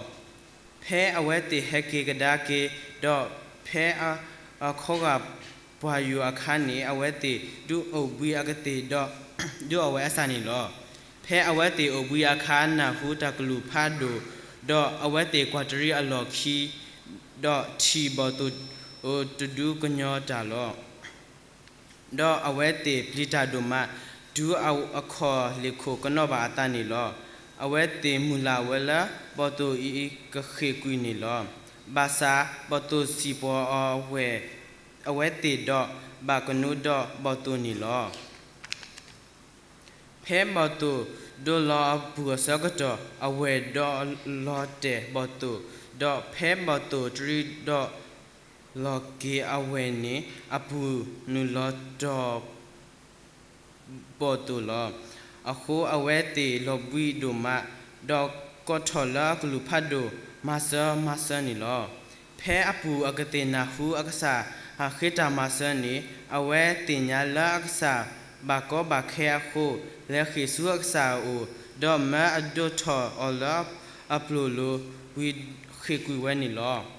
ဖဲအဝဲသ့ၣ်ဟဲက့ၤကဒါက့ၤ ဒီးဖဲအခီဂာ်ပှၢ်ယိာ်အခါန့ၣ် အဝဲသ့ၣ်ဒုးအိၣ်ဘှံးအကသ့ၣ်ဒီး ဒုးအီၣ်ဝဲအစၢ်န့ၣ်လီၤ. ဖဲအဝဲသ့ၣ်အိၣ်ဘှံးအခါ နၢ်ဟူတၢ်ကလုၢ်ဖးဒိၣ်, ဒီးအဝဲသ့ၣ်ကွၢ်တရံးအလီၢ်ခံ, ဒီးထံၣ်ဘီၣ်သိၣ်တဒုကညီၤတၢ်လီၤ. ဒီးအဝဲသ့ၣ်ပျံၤတၢ်ဒိၣ်မး တုၤအခီၣ်လ့ၣ်ခိၣ်ကနီၣ်ဘၣ်အသးန့ၣ်လီၤ. အဝဲသ့ၣ်မုၢ်လၢ်ဝဲလၢ ဘီၣ်သိၣ်အံၤကဃ့ၢ်ကွံာ်န့ၣ်လီၤ. ဘၣ်ဆၣ်ဘီၣ်သိၣ်စံၣ်ပီၣ်အီၤဝဲၢ်, အဝဲသ့ၣ်ဒီးဘၣ်ကနိဒီးဘီၣ်သိၣ်န့ၣ်လီၤ. ဖဲဘီၣ်သိၣ်ဒိလီၤအပူၤအဆၢကတီၢ် အဝဲၢ်ဒီးလီၤတဲာ်ဘီၣ်သိၣ်, ဒီးဖဲဘီၣ်သိၣ်တရံးဒီးလီၤက့ၤအဝဲၢ်န့ၣ် အပုၢ်နုာ်လီၤတီၢ် ဘီၣ်သိၣ်လီၤ. အဃိအဝဲသ့ၣ်လီၤဘှံးဒိၣ်မး, ဒီးကိးထီၣ်လၢအကလုၢ်ဖးဒိၣ် မၤစၢၤ မၤစၢၤန့ၣ်လီၤ. ဖဲအပုၢ်အကသ့ၣ်နၢ်ဟူအကစၢ်အဃ့တၢ်မၤစၢၤန့ၣ် အဝဲသ့ၣ်ညါလၢအကစၢ်ဘၣ်ကီဘၣ်ခဲအဃိ လဲၤဃ့ၢ်ဆူအကစၢ်အအိၣ်, ဒီးမၢအဒိးထီၣ်အီၤလၢအပျိာ်လိၤ ဝံဃ့ၢ်ကွံာ်ဝဲန့ၣ်လီၤ.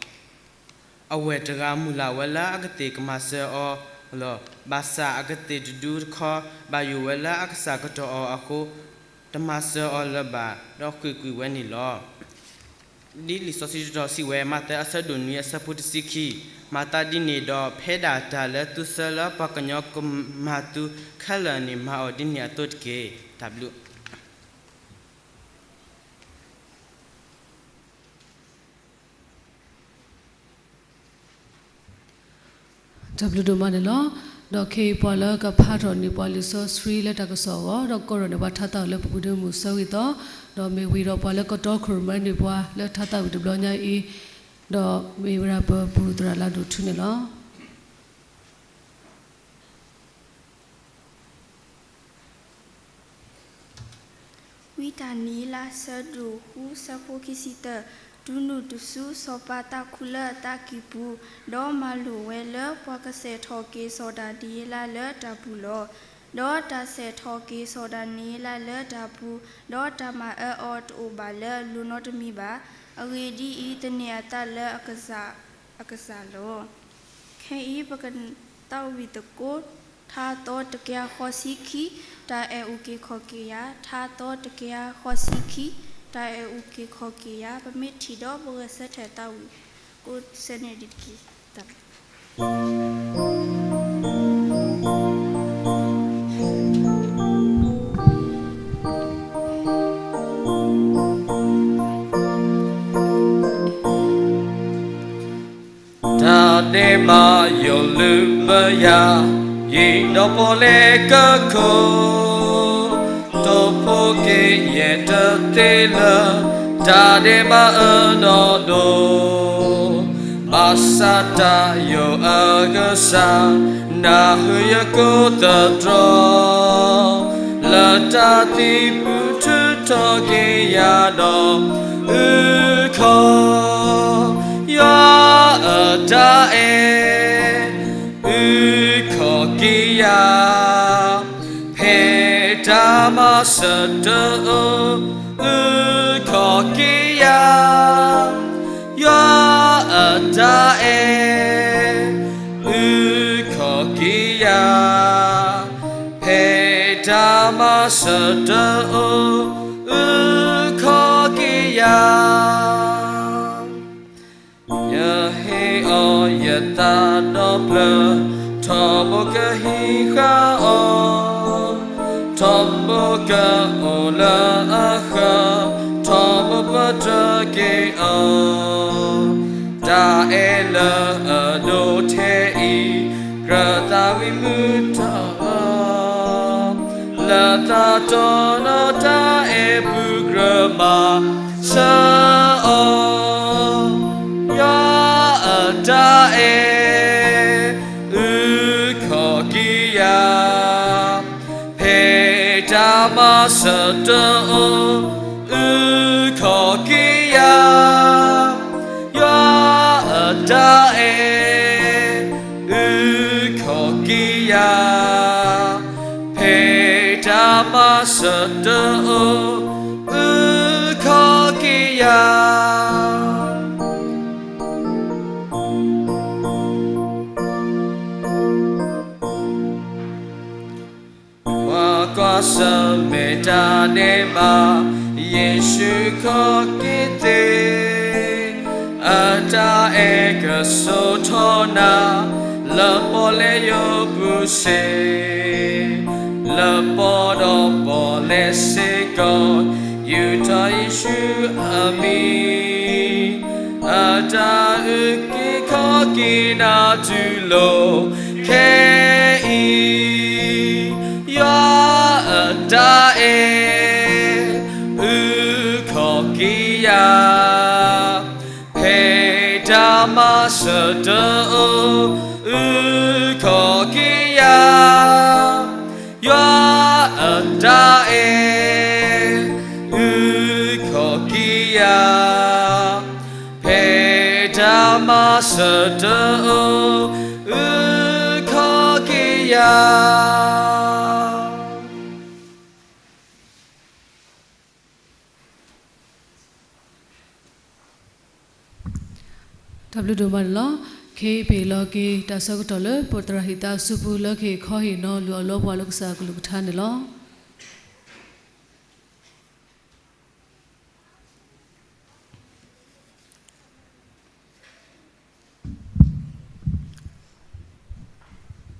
အဝဲၢ်တဂၤမုၢ်လၢ်ဝဲလၢအကသ့ၣ်ကမၤစၢၤအီၤလီၤ. ဘၣ်ဆၣ်အကသ့ၣ်တဒုတခီ ဘၣ်ယိၣ်ဝဲလၢအကစၢ်ကတီၢ်အီၤအဃိ တမၤစၢၤအီၤလၢၤဘၣ် ဒီးဃ့ၢ်ကွံာ်ဝဲန့ၣ်လီၤ. ဒ်လံာ်စီဆှံတတီၤစံးဝဲ မးသဲအဆၢဒိၣ်နွံအဆၢဖိတဆံခံ, မၤသးဒ်န့ၣ်ဒီး ဖဲဒၣ်တၢ်လၢသုဆၢလၢပှၤကညီကမၤသုခဲလၢာ်န့ၣ် မၤအီၤဒ်န့ၣ်အသိးတက့ၢ်. တၢ်ဘျုး တၢ်ဘျုးဒိၣ်မးန့ၣ်လီၤ. ဒီးခဲအံၤပှၤလၢကဖးထီၣ်န့ၢ်ပှၤလံာ်စီဆှံလၢတၢ်ကစီၣ်အဂီၢ် ဒီးကီၢ်ဒီးန့ၢ်ပှၤထါသးဝံၣ်လၢပပူၤဒုးမုာ်ဆၢဂ့ၤသီ, ဒီးမ့ၢ်ဝံၤဒီးပှၤလၢကတီခိၣ်ရိၣ်မဲန့ၢ်ပှၤလၢထါသးဝံၣ်တဘျီညါအံၤ, ဒီးမ့ၢ်ဝဲဒၣ်ပပူၤသရၣ်လါဒိၣ်ထူန့ၣ်လီၤ. ဝံတၢ်နံၤလါ ဆၢဒိၣ်ဃု ဆၢဖိခံဆံတၢ, တုၤနုၤတစု စီၤပၤသးခုလၢအသးကံၢ်ပူၤ, ဒီးမၤလိာ်ဝဲလၢ ပှၤကဆဲးထီၣ်က့ၤစီၤဒၤနံးယ့လးလၢတၢ်ပူၤလီၤ. ဒီးတၢ်ဆဲးထီၣ်က့ၤစီၤဒၤနံးယ့လးလၢတၢ်ပူၤ, ဒီးတၢ်မၤအၢအီၤတအိၣ်ဘၣ်လၢအလိၤနီတမံၤဘၣ်. အဂ့ၢ်ဒ်အံၤ, သန့ၤအသးလၢအကစၢ်လီၤ. ခဲအံၤပကသးဝံၣ်သကိး ထါသီတကယၤဃိးဆံခံ, တၢ်အဲၣ်အုၣ်က့ၤခီၣ်က့ၤယၤ, ထါသီတကယၤဃိးဆံခံ, တၢ်အဲၣ်အုၣ်က့ၤခီၣ်က့ၤယၤ, ပမ့ၢ်ထံၣ်ဒီးပဂဲၤဆၢထၢၣ်သးဝံၣ်ကိးဆၢန့ၣ်တက့ၢ်. တၢ်ဒဲးဘးယိၣ်လုၢ်ဘၢယၤ, ယံာ်ဒီးပီၣ်လဲၣ်ကခိၣ်, တိာ်ဖိက့ယဲၢ်တသ့လၢ, တၢ်ဒဲးဘးအၢဒီဒိၣ်, ဘၣ်ဆၣ်တၢ်ယိၣ်အကစၢ်, နၢ်ဟူယကိးသတြီၤ, လၢတၢ်သံၣ်ပူၤထုးထီၣ်က့ၤယၤဒီး, အုၣ်ခီၣ် ယွၤအတၢ်အဲၣ်, အုၣ်ခီၣ်က့ၤယၤ, ဖဲတၢ်မၤစၢၤတအိၣ်, အုၣ်ခီၣ်က့ၤယၤ, ယွၤအတၢ်အဲၣ်, အုၣ်ခီၣ်က့ၤယၤ, ဖဲတၢ် မၤစၢၤတအိၣ် အုၣ်ခီၣ်က့ၤယၤ ယဟ့ၣ်အီၤယသးဒီဖျၢၣ်, ထီဘိကဟံးဃာ်အီၤ, ထီဘိကအိၣ်လၢအဃၢၤ, ထီဘိပတြၢၤက့ၤအီၤ, တၢ်အဲၣ်လၢအဒိၣ်ထဲအံၤ, ကြၢးသးဝံၣ်မုာ်ထီၣ်အီၤ, လၢသးတီနီၤတၢ်အဲၣ်ပူၤကြၢးမၤ စၢၤအီၤ, ယွၤအတၢ်အဲၣ် အုၣ်ခီၣ်က့ၤယၤ, ဖဲတၢ်မၤစၢၤတအိၣ် အုၣ်ခီၣ်က့ၤယၤ, ယွၤအတၢ်အဲၣ် အုၣ်ခီၣ်က့ၤယၤ, ဖဲတၢ်မၤစၢၤတအိၣ် အုၣ်ခီၣ်က့ၤယၤ. ကွၢ်ကွၢ်, ဆၢမဲာ်တၢ်န့ၢ်ဘၣ်, ယ့ၣ်ၡူးခီၣ်က့ၤသ့, အတၢ်အဲၣ်ကစိာ်ထီၣ်နၤ, လၢပီၣ်လဲၣ်ယိာ်ပူၤစ့ၢ်, လၢပီၣ်ဒီးပီၣ်လဲၣ်စ့ၢ်ကီး, ယူာ်ထီၣ်ယ့ၣ်ၡူးအမံၤ, အတၢ်အုၣ်က့ၤခီၣ်က့ၤနၤတုၤလီၤခဲအံၤ, ယွၤအတၢ်အဲၣ် အုၣ်ခီၣ်က့ၤယၤ, ဖဲတၢ်မၤစၢၤတအိၣ် အုၣ်ခီၣ်က့ၤယၤ, ယွၤအတၢ်အဲၣ် အုၣ်ခီၣ်က့ၤယၤ, ဖဲတၢ်မၤစၢၤတအိၣ် အုၣ်ခီၣ်က့ၤယၤ. တၢ်ဘျုးဒိၣ်မးန့ၣ်လီၤ. ခဲအံၤပဟ့ၣ်လီၤက့ၤတၢ်ဆၢကတီၢ်လၢ ပသရၣ်ဟံၣ်သးစူၤပူၤလၢကဟ့ၣ်ခီဟ့ၣ်နီၤလုၢ်အီၣ်လီပှၤလၢကစၢ်အကလုၢ်ကထါန့ၣ်လီၤ.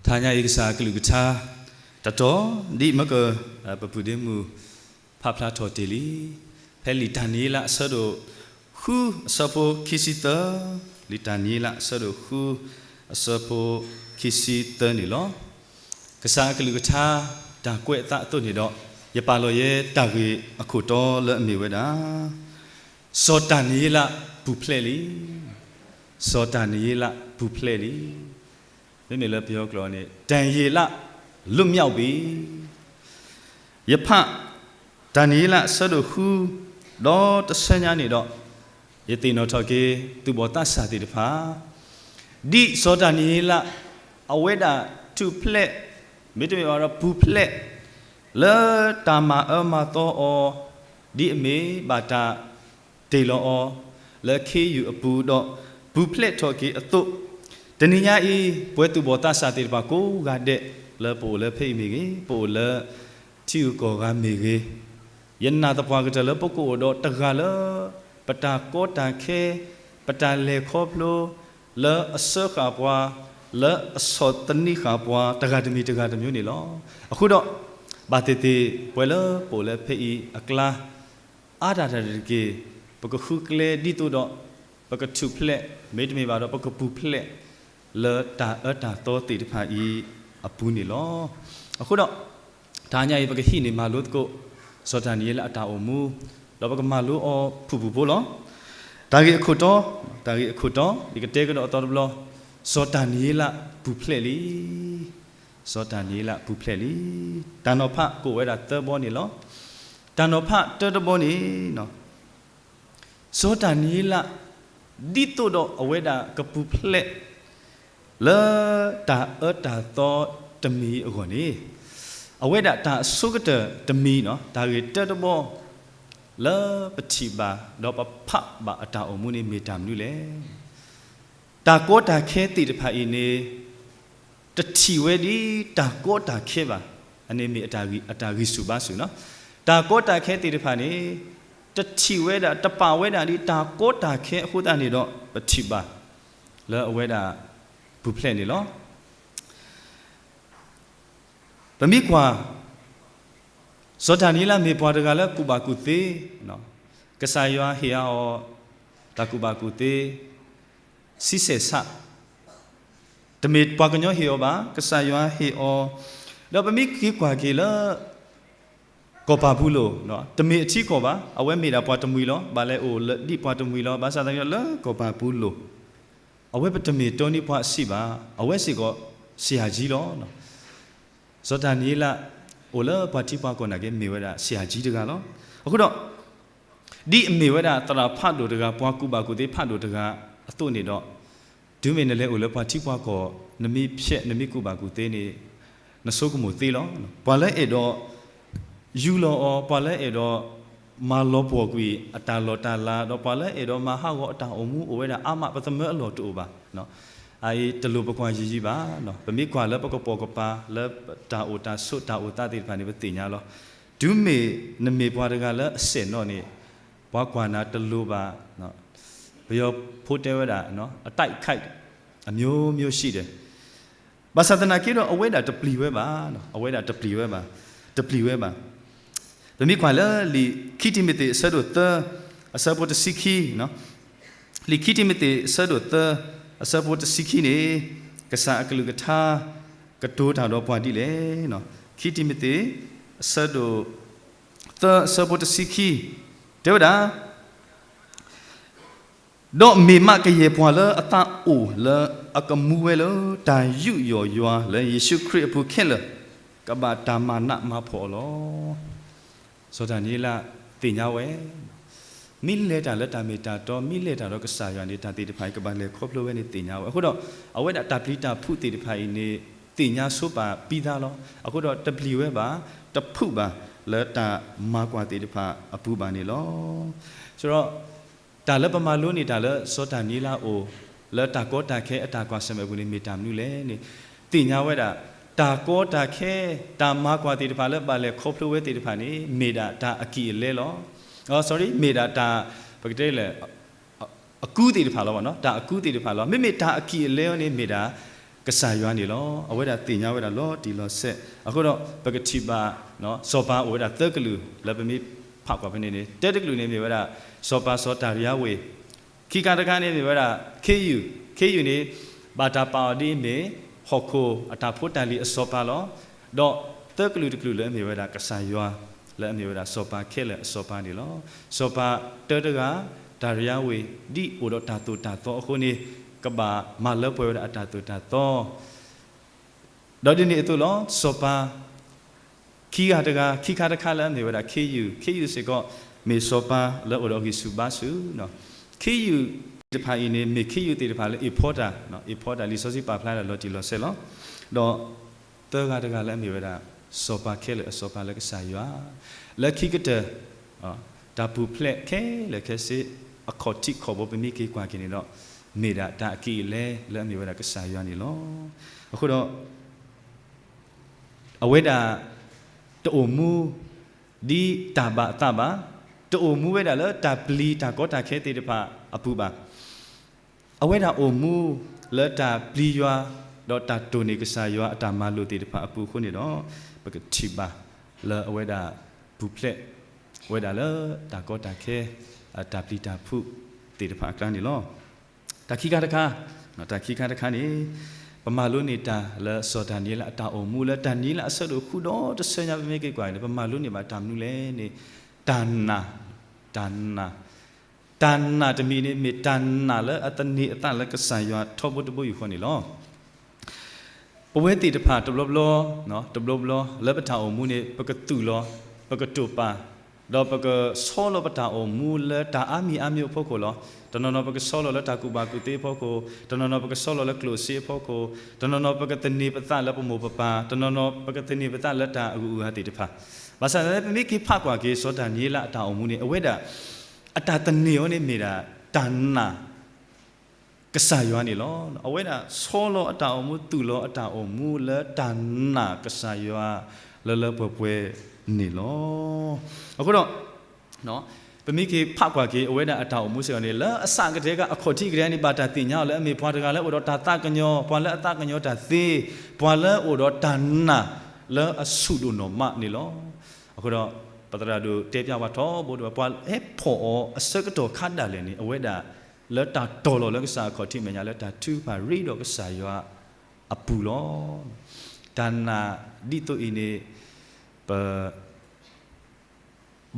တဟါညါအံၤကစၢ်အကလုၢ်ကထါ တတီၤဒ်မ့ၢ်က ပပုၢ်ဒ့မုၣ် ဖးဖျါထီၣ်တ့ၢ်လံ, ဖဲလံာ်တၢ်နံၤလးအဆၢဒိၣ်ဃုအဆၢဖိခံဆံသၢ, လံာ်တၢ်နံၤလးအဆၢဒိၣ်ဃုအဆၢဖိခံဆံသၢန့ၣ်လီၤ. ကစၢ်အကလုၢ်ကထါ တၢ်ကွဲးအသးအသိးန့ၣ်ဒီး ယပာ်လီၤယဲတၢ်ဂ့ၢ်အခိၣ်တီလၢအမ့ၢ်ဝဲဒၣ် စီၤတၢ်နံၤလးပူၤဖျဲးလံ. စီၤတၢ်နံၤလးပူၤဖျဲးလံ. မ့မ့ၢ်လၢပယီၤကျိာ်န့ၣ် တၢ်ယ့လး လွတ်မြောက်ပြီ. ယဖး တၢ်နံၤလးအဆၢဒိၣ်ဃု ဒီးတဆၢညါန့ၣ်ဒီး ယသ့ၣ်နီၣ်ထီၣ်က့ၤ သူၣ်ဘီၣ်သးစၢ်သ့ၣ်တဖၣ် ဒ်စီၤတၢ်နံၤလး အဝဲဒၣ်ထူၣ်ဖျဲး မ့တမ့ၢ်ဘၣ်ဒီးပူၤဖျဲး လၢတၢ်မၤအၢမၤသီအီၤ ဒ်အမ့ၢ်ဘၣ်တၢ်တ့ၢ်လီၤအီၤ လၢခ့ယုၢ်အပူၤဒီး ပူၤဖျဲးထီၣ်က့ၤအသိး, တနံၤညါအံၤ ပဝဲသူၣ်ဘီၣ်သးစၢ်သ့ၣ်တဖၣ်ကိးဂၤဒဲး လၢပအိၣ်လၢဖဲအံၤမ့ၢ်ဂ့ၤ, ပအိၣ်လၢထံဂုၤကီၢ်ဂၤမ့ၢ်ဂ့ၤ, ယနာ်သပှၢ်ကတၢၢ်လၢပကအိၣ်ဒီးတဂၤလၢ ပတၢ်ကီတၢ်ခဲ ပတၢ်လဲၤခီဖျိ လၢအစၢဃာ်ပှၤ လၢအဆီၣ်သနံးဃာ်ပှၤ တဂၤတမံၤတဂၤတမံၤန့ၣ်လီၤ. အဃိဒီး ဘၣ်သ့ၣ်သ့ၣ် ပဝဲလၢပအိၣ်လၢဖဲအံၤအကျါ အါတၢ်တၢ်တက့ၢ် ပကဃုကျဲဒ်သိးဒီး ပကထူၣ်ဖျဲး မ့တမ့ၢ်ဘၣ်ဒီး ပကပူၤဖျဲး လၢတၢ်အၢတၢ်သီသ့ၣ်တဖၣ်အံၤအပူၤန့ၣ်လီၤ. အဃိဒီး တဟါညါအံၤ ပကဟံးန့ၢ်မၤလိသကိး စီၤတၢ်နံၤလးအတၢ်အိၣ်မူ ဒီးပကမၤလိအီၤဖုၣ်ဖုၣ်ဖိလီၤ. တၢ်ဂ့ၢ်အခိၣ်တီ, တၢ်ဂ့ၢ်အခိၣ်တီ ယကတဲကဒီးအသီတဘျီ, စီၤတၢ်နံၤလးပူၤဖျဲးလံ. စီၤတၢ်နံၤလးပူၤဖျဲးလံ. တၢ်နီၤဖးကအိၣ်ဝဲဒၣ်သၢဘီန့ၣ်လီၤ. တၢ်နီၤဖးတၢတဘီန့ၣ် စီၤတၢ်နံၤလး ဒ်သိးဒီးအဝဲဒၣ်ကပူၤဖျဲး လၢတၢ်အၢတၢ်သီတမံၤအဂီၢ်န့ၣ်, အဝဲဒၣ်တၢ်အဆိကတၢၢ်တမံၤန့ၣ် တၢ်ဂ့ၢ်တၢတဘီ လၢပထံၣ်ဘၣ် ဒီးပဖးဘၣ်အတၢ်အိၣ်မူန့ၣ်မ့ၢ်တၢ်မနုၤလဲၣ်. တၢ်ကီတၢ်ခဲသ့ၣ်တဖၣ်အံၤန့ၣ် တထံၣ်ဝဲဒ်တၢ်ကီတၢ်ခဲဘၣ်. အန့ၣ်မ့ၢ်အတၢ်ဂံၢ်ဆူၣ်ဘါဆူၣ်နီၤ. တၢ်ကီတၢ်ခဲသ့ၣ်တဖၣ်န့ၣ် တထံၣ်ဝဲဒၣ် တပာ်ဝဲဒၣ်ဒ်တၢ်ကီတၢ်ခဲအဃိသတးန့ၣ်ဒီး ပထံၣ်ဘၣ်လၢအဝဲဒၣ်ပူၤဖျဲးန့ၣ်လီၤ. ပမ့ၢ်ကွၢ် စီၤဒၤနံးယ့လးမ့ၢ်ပှၤတဂၤလၢကူၣ်ဘၣ်ကူၣ်သ့, ကစၢ်ယွၤဟ့ၣ်အီၤ တၢ်ကူၣ်ဘၣ်ကူၣ်သ့ ဆံဆဲၣ်ဆး, တမ့ၢ်ပှၤကညီဟ့ၣ်အီၤဘၣ်, ကစၢ်ယွၤဟ့ၣ်အီၤ, ဒီးပမ့ၢ်က့ၤကွၢ်က့ၤလၢ ကီၢ်ပၤဘူလိၣ်, တမ့ၢ်အထံကီၢ်ဘၣ်, အဝဲမ့ၢ်ဒၣ်ပှၤတမှံၤလီၤ, ဘၣ်လဲၤအိၣ်လၢဒ်ပှၤတမှံၤလီၤ, ဘၣ်ဆၣ်သနာ်က့ဒီးလၢကီၢ်ပၤဘူလိၣ်, အဝဲပတမ့ၢ်တိနံပှၤအဆံးဘၣ်, အဝဲစ့ၢ်ကီး ဆရာကြီး လီၤ. စီၤဒၤနံးယ့လး အိၣ်လၢပှၤထံပှၤကီၢ်နာ်က့ မ့ၢ်ဝဲဒၣ် ဆရာကြီး တဂၤလီၤ. အဃိဒီး ဒ်အမ့ၢ်ဝဲဒၣ်သရၣ်ဖးဒိၣ်တဂၤ, ပှၤကူၣ်ဘၣ်ကူၣ်သ့ဖးဒိၣ်တဂၤအသိးန့ၣ်ဒီး, တုၤမ့ၢ်နလဲၤအိၣ်လၢပှၤထံပှၤကီၢ်, နမ့ၢ်ဖျဲးနမ့ၢ်ကူၣ်ဘၣ်ကူၣ်သ့န့ၣ်, နဆိကမိၣ်သ့လီၤ. ပှၤလၢအဲၣ်ဒိး ယူလီၤအီၤ, ပှၤလၢအဲၣ်ဒိး မၤလီၤပှီၢ်ကွံာ်အတၢ်လီၢ်တၢ်လၤ, ဒီးပှၤလၢအဲၣ်ဒိးမၤဟးဂီၤအတၢ်အိၣ်မူအိၣ်ဝဲဒၣ်အါမး, ပသမၢအလီၢ်တအိၣ်ဘၣ်. အအံၤတလိၣ်ပကွၢ်ယံာ်ယံာ်ဘၣ်, ပမ့ၢ်ကွၢ်လၢပကပိာ်ကပၤလၢတၢ်အိၣ်တၢ်ဆိးတၢ်အိၣ်သးသ့ၣ်တဖၣ်န့ၣ် ပသ့ၣ်ညါလီၤ. တုၤမ့ၢ်နမ့ၢ်ပှၤတဂၤလၢအဆဲးနီၣ်န့ၣ်, ပှၤကွၢ်နၤတလိၤဘၣ်, ပယီၤဖိတဲဝဲဒၣ် အတိုက်ခိုက် အမျိုးမျိုးရှိတယ်, ဘၣ်ဆၣ်သနာ်က့ဒီး အဝဲဒၣ်တပျံၤဝဲဘၣ်, အဝဲဒၣ်တပျံၤဝဲဘၣ်, တပျံၤဝဲဘၣ်. ပမ့ၢ်ကွၢ်လၢလံာ်ခံတံၤမသ့းအဆၢဒိၣ်သၢ အဆၢဖိတဆံခံ, လံာ်ခံတံၤမသ့းအဆၢဒိၣ်သၢ အဆၢဖိတဆံခံန့ၣ်, ကစၢ်အကလုၢ်ကထါ ကတိၤတၢ်ဒီးပှၤဒ်လဲၣ်. ခံတံၤမသ့း အဆၢဒိၣ်သၢ အဆၢဖိတဆံခံ တဲဝဲဒၣ် ဒီးမ့ၢ်မးကယဲၢ်ပှၤလၢအသးအိၣ်လၢအကမူဝဲလၢတၢ်ယူးယီၣ်ယွၤလၢယ့ၣ်ၡူးခရံာ်အပူၤခဲလၢာ်, ကဘၣ်တၢ်မၤနးမၤဖှီၣ်အီၤလီၤ. စီၤဒၤနံးယ့လးသ့ၣ်ညါဝဲ, မ့ၢ်လဲၤတၢ်လၢတၢ်မ့ၢ်တၢ်တီ, မ့ၢ်လဲၤတၢ်ဒီးကစၢ်ယွၤန့ၣ် တၢ်သ့ၣ်တဖၣ်အံၤ ကဘၣ်လဲၤခီဖျိဝဲန့ၣ်သ့ၣ်ညါဝဲ. အဃိဒီး အဝဲဒၣ်တၢ်ပျံၤတၢ်ဖုးသ့ၣ်တဖၣ်အံၤန့ၣ် သ့ၣ်ညါဆိပာ်ပံသါလီၤ. အဃိဒီးတပျံၤဝဲဘၣ်, တဖုးဘၣ်လၢတၢ်မၤကွၢ်သ့ၣ်တဖၣ်အပူၤဘၣ်န့ၣ်လီၤ. ဆိုတော့ တၢ်လၢပမၤလိန့ၢ်တၢ်လၢစီၤဒၤနံးယ့လးအအိၣ် လၢတၢ်ကီတၢ်ခဲအတၢ်ကွၢ်ဆၢၣ်မဲာ်အပူၤန့ၣ် မ့ၢ်တၢ်မနုၤလဲၣ်န့ၣ်, သ့ၣ်ညါဝဲဒၣ် တၢ်ကီတၢ်ခဲ တၢ်မၤကွၢ်သ့ၣ်တဖၣ်လၢဘၣ်လဲၤခီဖျိဝဲသ့ၣ်တဖၣ်န့ၣ် မ့ၢ်ဒၣ်တၢ်အကံၢ်အလဲလီၤ. sorry, မ့ၢ်ဒၣ်တၢ် ပကတဲလဲၣ် အကူသ့ၣ်တဖၣ်လီၤ, တၢ်အကူသ့ၣ်တဖၣ်လီၤ. မ့မ့ၢ်တၢ်အကံၢ်အလဲအံၤန့ၣ် မ့ၢ်ဒၣ်ကစၢ်ယွၤန့ၣ်လီၤ. အဝဲဒၣ်သ့ၣ်ညါဝဲဒၣ်လီၤတံၢ်လီၤဆဲး. အဃိဒီး ပကထံၣ်ဘၣ် စီၤပၤအိၣ်ဝဲဒၣ်သၢကလုာ် လၢပမ့ၢ်ဖးကွၢ်ဖဲန့ၣ်န့ၣ်, တၢတကလုာ်န့ၣ်မ့ၢ်ဝဲဒၣ် စီၤပၤစီၤတၤရံယါဝ့ၤ, ခံခါတခါန့ၣ်မ့ၢ်ဝဲဒၣ် ခ့ယုၢ်, ခ့ယုၢ်န့ၣ် ဘၣ်တၢ်ပာ်အီၤဒ်အမ့ၢ် ဟီၣ်ခိၣ်အတၢ်ဖိတၢ်လံၤအစီၤပၤလီၤ. ဒီးသၢကလုာ်တကလုာ်လၢအမ့ၢ်ဝဲဒၣ်ကစၢ်ယွၤ လၢအမ့ၢ်ဝဲဒၣ်စီၤပၤခဲလၢာ်အစီၤပၤန့ၣ်လီၤ. စီၤပၤတၢတဂၤ တၤရံယါဝ့ၤ ဒ်အိၣ်ဒီးတၢ်သိၣ်တၢ်သီအဃိန့ၣ် ကဘၣ်မၤလၢပှဲၤဝဲဒၣ်အတၢ်သိၣ်တၢ်သီ ဒီးဒ်န့ၣ်အသိးလီၤ. စီၤပၤခံဂၤတဂၤ, ခံခါတခါလၢအမ့ၢ်ဝဲဒၣ်ခ့ယုၢ်, ခ့ယုၢ်စ့ၢ်ကီး မ့ၢ်စီၤပၤလၢအိၣ်ဒီးဂံၢ်ဆူၣ်ဘါဆူၣ်, ခ့ယုၢ်သ့ၣ်တဖၣ်အံၤန့ၣ် မ့ၢ်ခ့ယုၢ်သ့ၣ်တဖၣ်လၢအ့ၣ်ဖီတၢ်, အ့ၣ်ဖီတၢ် လံာ်စီဆှံပာ်ဖျါဒၣ်လီၤတံၢ်လီၤဆဲးလီၤ. ဒီးသၢဂၤတဂၤလၢအမ့ၢ်ဝဲဒၣ် စီၤပၤခဲလၢာ်အစီၤပၤလၢကစၢ်ယွၤ, လၢခံကတၢၢ် တၢ်ပူၤဖျဲးခဲလၢာ်ခဲဆ့ အခီၣ်ထံးခီၣ်ဘိပမ့ၢ်က့ၤကွၢ်က့ၤန့ၣ်ဒီး မ့ၢ်ဒၣ်တၢ်အကံၢ်အလဲလၢအမ့ၢ်ဝဲဒၣ်ကစၢ်ယွၤန့ၣ်လီၤ. အဃိဒီး အဝဲဒၣ် တအိၣ်မူ ဒ်တၢ်ဘၣ်အသးဘၣ်, တအိၣ်မူဝဲဒၣ်လၢတၢ်ပျံၤတၢ်ကီတၢ်ခဲသ့ၣ်တဖၣ်အပူၤဘၣ်. အဝဲဒၣ်အိၣ်မူလၢတၢ်ပျံၤယွၤ ဒီးတၢ်တိၢ်န့ၢ်ကစၢ်ယွၤအတၢ်မၤလိာ်သ့ၣ်တဖၣ်အပူၤအဃိန့ၣ်ဒီး ပကထံၣ်ဘၣ်လၢအဝဲဒၣ်ပူၤဖျဲးဝဲဒၣ်လၢတၢ်ကီတၢ်ခဲ တၢ်ပျံၤတၢ်ဖုးသ့ၣ်တဖၣ်အကျါန့ၣ်လီၤ. တၢ်ခံခါတခါ, တၢ်ခံခါတခါန့ၣ် ပမၤလိန့ၢ်တၢ်လၢစီၤဒၤနံးယ့လးအတၢ်အိၣ်မူ လၢဒၤနံးယ့လးအဆၢဒိၣ်ဃုဒီတဆၢညါ ပမ့ၢ်က့ၤကွၢ်န့ၣ် ပမၤလိန့ၢ်ဘၣ်တၢ်မနုၤလဲၣ်န့ၣ် တၢ်နာ်, တၢ်နာ်, တၢ်နာ်တမံၤန့ၣ် မ့ၢ်တၢ်နာ်လၢအသန့ၤအသးလၢကစၢ်ယွၤထီဘိတဘိယူၢ်ဃီန့ၣ်လီၤ. ပဝဲသ့ၣ်တဖၣ်တဘျီဘျီ, တဘျီဘျီ လၢပတၢ်အိၣ်မူန့ၣ် ပကသူၣ်လီၤ, ပကတိာ်ပာ်, ဒီးပကဆီလီၤပတၢ်အိၣ်မူလၢတၢ်အါမံၤအါမံၤအဖီခိၣ်လီၤ. တနီၤနီၤပကဆီလီၤလၢတၢ်ကူၣ်ဘၣ်ကူၣ်သ့အဖီခိၣ်, တနီၤနီၤပကဆီလီၤလၢကျိၣ်စ့အဖီခိၣ်, တနီၤနီၤပကသန့ၤပသးလၢပမိၢ်ပပၢ်, တနီၤနီၤပကသန့ၤပသးလၢတၢ်အဂုၤအဂၤသ့ၣ်တဖၣ်. ဘၣ်ဆၣ်သနာ်က့ ပမ့ၢ်က့ၤဖးကွၢ်က့ၤစီၤဒၤနံးယ့လးအတၢ်အိၣ်မူန့ၣ် အဝဲဒၣ် အတၢ်သန့ၤအီၤန့ၣ်မ့ၢ်ဒၣ် တၢ်နာ် ကစၢ်ယွၤန့ၣ်လီၤ. အဝဲဒၣ်ဆီလီၤအတၢ်အိၣ်မူ သူၣ်လီၤအတၢ်အိၣ်မူလၢတၢ်နာ်ကစၢ်ယွၤ လၢလၢပှဲၤပှဲၤန့ၣ်လီၤ. အဃိဒီး ပမ့ၢ်က့ၤဖးကွၢ်က့ၤ အဝဲဒၣ်အတၢ်အိၣ်မူစ့ၢ်ကီးန့ၣ် လၢအစးကတၢၢ်က အခီၣ်ထံးကတၢၢ်န့ၣ် ဘၣ်တၢ်သ့ၣ်ညါအီၤလၢ အမ့ၢ်ပှၤတဂၤလၢအိၣ်ဒီးတၢ်သးကညီၤ, ပှၤလၢအသးကညီၤတၢ်သ့, ပှၤလၢအိၣ်ဒီးတၢ်နာ်လၢအဆူၣ်ဒိၣ်နီၢ်မးန့ၣ်လီၤ. အဃိဒီး ပသရၣ်ဒိၣ်တဲပၠးပှၤထီဘိဒီး ပှၤဟဲဖီၣ်အီၤအဆၢကတီၢ်ခါဒၣ်လဲာ်န့ၣ် အဝဲဒၣ်လၢတၢ်တီၤလီၤလၢကစၢ်အခီၣ်ထံးမဲာ်ညါ လၢတၢ်ထုကဖၣ်ရ့ဒီးကစၢ်ယွၤအပူၤလီၤ. တၢ်နာ်ဒ်သိးအံၤန့ၣ် ပ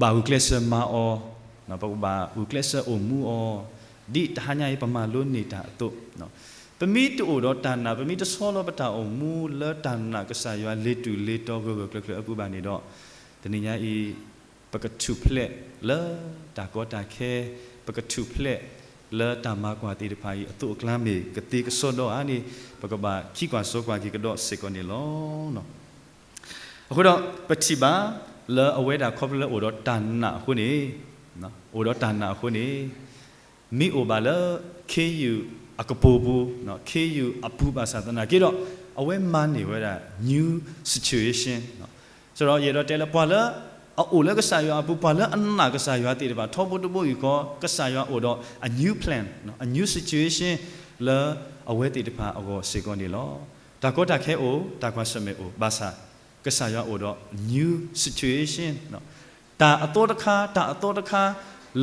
ဘၣ်ဂုာ်ကျဲးစၢးမၤအီၤ, ပကဘၣ်ဂုာ်ကျဲးစၢးအိၣ်မူအီၤ, ဒ်တဟါညါအံၤပမၤလိန့ၢ်တၢ်အသိး, ပမ့ၢ်တအိၣ်ဒီးတၢ်နာ်, ပမ့ၢ်တဆီလီၤပတၢ်အိၣ်မူလၢတၢ်နာ်ကစၢ်ယွၤလ့ၤတူာ်လ့ၤတီၤဂၢၢ်ဂၢၢ်ကျၢၤကျၢၤအပူၤဘၣ်န့ၣ်ဒီး, တနံၤညါအံၤ ပကထူၣ်ဖျဲးလၢတၢ်ကီတၢ်ခဲ, ပကထူၣ်ဖျဲးလၢတၢ်မၤကွၢ်သ့ၣ်တဖၣ်အံၤ အသိးအကျါမ့ၢ်ကသ့ကစီဒီဧါန့ၣ် ပကဘၣ်ခံကွၢ်စီကွၢ်က့ၤကဒီးစ့ၢ်ကီးန့ၣ်လီၤ. အဃိဒီး ပထံၣ်ဘၣ်လၢအဝဲဒၣ်ခီဖျိလၢအိၣ်ဒီးတၢ်နာ်အဃိန့ၣ်, အိၣ်ဒီးတၢ်နာ်အဃိန့ၣ်, မ့ၢ်အိၣ်ဘၣ်လၢခ့ယုၢ်အကပိာ်ပူၤ, ခ့ယုၢ်အပူၤဘၣ်ဆၣ်သနာ်က့ဒီး အဝဲမၤန့ၢ်ဝဲဒၣ် new situation ဒီးယအဲၣ်ဒိးတဲလၢပှၤလၢအအိၣ်လၢကစၢ်ယွၤအပူၤ, ပှၤလၢအနာ်ကစၢ်ယွၤသ့ၣ်တဖၣ် ထီဘိတဘိယူၢ်ဃီ ကစၢ်ယွၤအိၣ်ဒီးအ new plan, a new situation လၢအဝဲသ့ၣ်တဖၣ်အဂီၢ်စ့ၢ်ကီးန့ၣ်လီၤ. တၢ်ကီတၢ်ခဲအိၣ်, တၢ်ကွၢ်ဆၢၣ်မဲာ်အိၣ်, ဘၣ်ဆၣ် ကစၢ်ယွၤအိၣ်ဒီး new situation တၢ်အသီတခါ, တၢ်အသီတခါ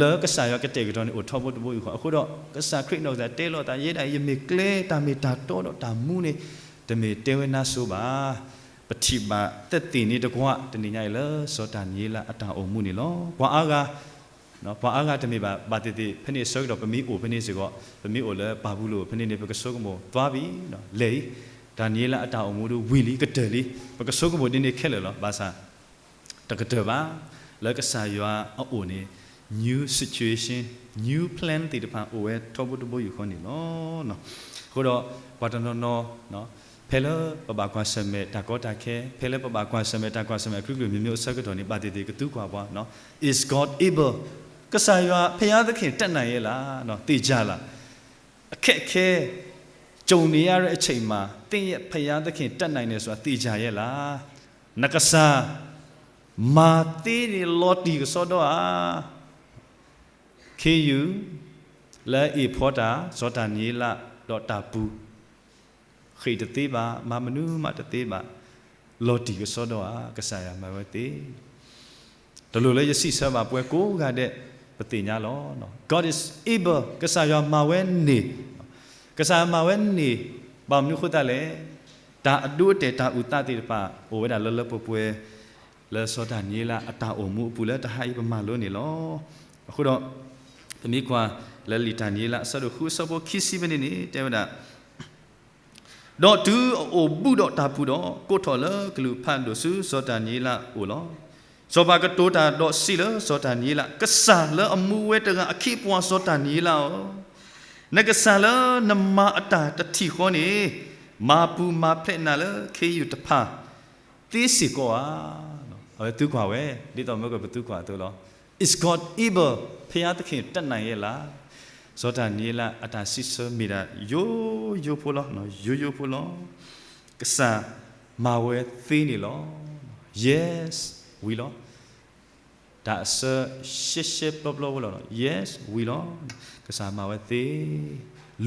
လၢကစၢ်ယွၤကတဲာ်ကတီၤန့ၣ် အိၣ်ထီဘိတဘိယူၢ်ဃီ. အဃိဒီး ကစၢ်ခရံာ်နီၢ်ကစၢ်တဲလီၤသး ယဲဒၣ်အံၤ ယမ့ၢ်ကျဲ, တၢ်မ့ၢ်တၢ်တီဒီးတၢ်မူန့ၣ် တမ့ၢ်တဲဝဲနါစိၤဘၣ်. ပထံၣ်ဘၣ်သ့ၣ်သ့ၣ်န့ၣ်တကွၢ် တနံၤညါအံၤလၢစီၤဒၤနံးယ့လးအတၢ်အိၣ်မူန့ၣ်လီၤ. ပှၤအါဂၤ ပှၤအါဂၤတမ့ၢ်ဘၣ်, ဘၣ်သ့ၣ်သ့ၣ် ဖဲန့ၣ်အဆၢကတီၢ် ပမ့ၢ်အိၣ်ဖဲန့ၣ်စ့ၢ်ကီး, ပမ့ၢ်အိၣ်လၢပၢ်ပူၤလိာ်ဖဲန့ၣ်န့ၣ် ပကဆိကမိၣ် သွားပြီ, လဲၤအံၤ, ဒၤနံးယ့လးအတၢ်အိၣ်မူဒီးဝံၤလံ ကတၢၢ်လံ, ပကဆိကမိၣ်ဒ်န့ၣ်ခဲလၢာ်လီၤ. ဘၣ်ဆၣ် တကတၢၢ်ဘၣ်, လၢကစၢ်ယွၤအအိၣ်န့ၣ် new situation, new plan သ့ၣ်တဖၣ်အိၣ်ဝဲထီဘိတဘိယူၢ်ဃီန့ၣ်လီၤ. အဃိဒီး ပှၤတနီၤနီၤ ဖဲလၢပဘၣ်ကွၢ်ဆၢၣ်မဲာ်တၢ်ကီတၢ်ခဲ, ဖဲလၢပဘၣ်ကွၢ်ဆၢၣ်မဲာ်တၢ်ကွၢ်ဆၢၣ်မဲာ်အကလုာ်ကလုာ်မ့ၢ်မ့ၢ်အိၣ်အဆၢကတီၢ်န့ၣ် ဘၣ်သ့ၣ်သ့ၣ်ကသူကွၢ်ပှၤ, Is God able? ကစၢ်ယွၤ ဘုရားသခင် တတ်နိုင်ရဲ့လား, သေချာလား, အခက်အခဲ ကြုံနေရတဲ့အချိန်မှာ သင့်ရဲ့ဘုရားသခင် တတ်နိုင်တယ်ဆိုတာ သေချာရဲ့လား. နကစၢ် မၤသ့န့ၣ်လီၤတံၢ်ကစီဒီဧါ. ခ့ယုၢ် လၢအ့ၣ်ဖီတၢ် စီၤဒၤနံးယ့လး ဒီးတၢ်ပူၤ ဃ့ၢ်တသ့ဘၣ်, မၤမနုၤမးတသ့ဘၣ်, လီၤတံၢ်ကစီဒီဧါ, ကစၢ်ယွၤမၤဝဲသ့. တလိၣ်လၢယစံးဆၢဘၣ် ပဝဲကိးဂၤဒဲး ပသ့ၣ်ညါလီၤ. God is able, ကစၢ်ယွၤမၤဝဲန့ၢ်, ကစၢ်ယွၤမၤဝဲန့ၢ်, ဘၣ်မနုၤအဃိသတးလဲၣ်, တၢ်အဒိအတဲာ်တၢ်အုၣ်သးသ့ၣ်တဖၣ် အိၣ်ဝဲဒၣ်လၢလၢပှဲၤပှဲၤ လၢစီၤဒၤနံးယ့လးအတၢ်အိၣ်မူအပူၤလၢတဟါအံၤပမၤလိန့ၣ်လီၤ. အဃိဒီး ပမ့ၢ်ကွၢ်လၢလံာ်ဒၤနံးယ့လး အဆၢဒိၣ်ဃုအဆၢဖိခံဆံဖဲန့ၣ်န့ၣ် တဲဝဲဒၣ် ဒီးတုၤအအိၣ်ဘူးဒီးတၢ်ပူၤဒီး ကိးထီၣ်လၢကလုၢ်ဖးဒိၣ်ဆူစီၤဒၤနံးယ့လးအအိၣ်လီၤ. စီၤပၤကတိၤတၢ်ဒီးစံးလၢစီၤဒၤနံးယ့လး, ကစၢ်လၢအမူဝဲတဂၤအခ့အပှၤစီၤဒၤနံးယ့လးဧၢ, နကစၢ်လၢနမၤအတၢ်တထံၣ်ဃီန့ၣ် မၤပူၤမၤဖျဲးနၤလၢခ့ယုၢ်တဖၣ်သ့စ့ၢ်ကီးဧါ. အဝဲသံကွၢ်ဝဲ ဒ်သိးမ့ၢ်ကပသံကွၢ်အသိးလီၤ. Is God able? ဘုရားသခင် တတ်နိုင်ရဲ့လား. စီၤဒၤနံးယ့လးအတၢ်စံးဆၢမ့ၢ်ဒၣ် ယိယိဖိလီၤ, ယိယိဖိလီၤ. ကစၢ်မၤဝဲသ့န့ၣ်လီၤ. Yes, ဝံၤလီၤ. တၢ်အဆၢရှဲရှဲပျီပျီဖိလီၤ. Yes, ဝံၤလီၤ. ကစၢ်မၤဝဲသ့.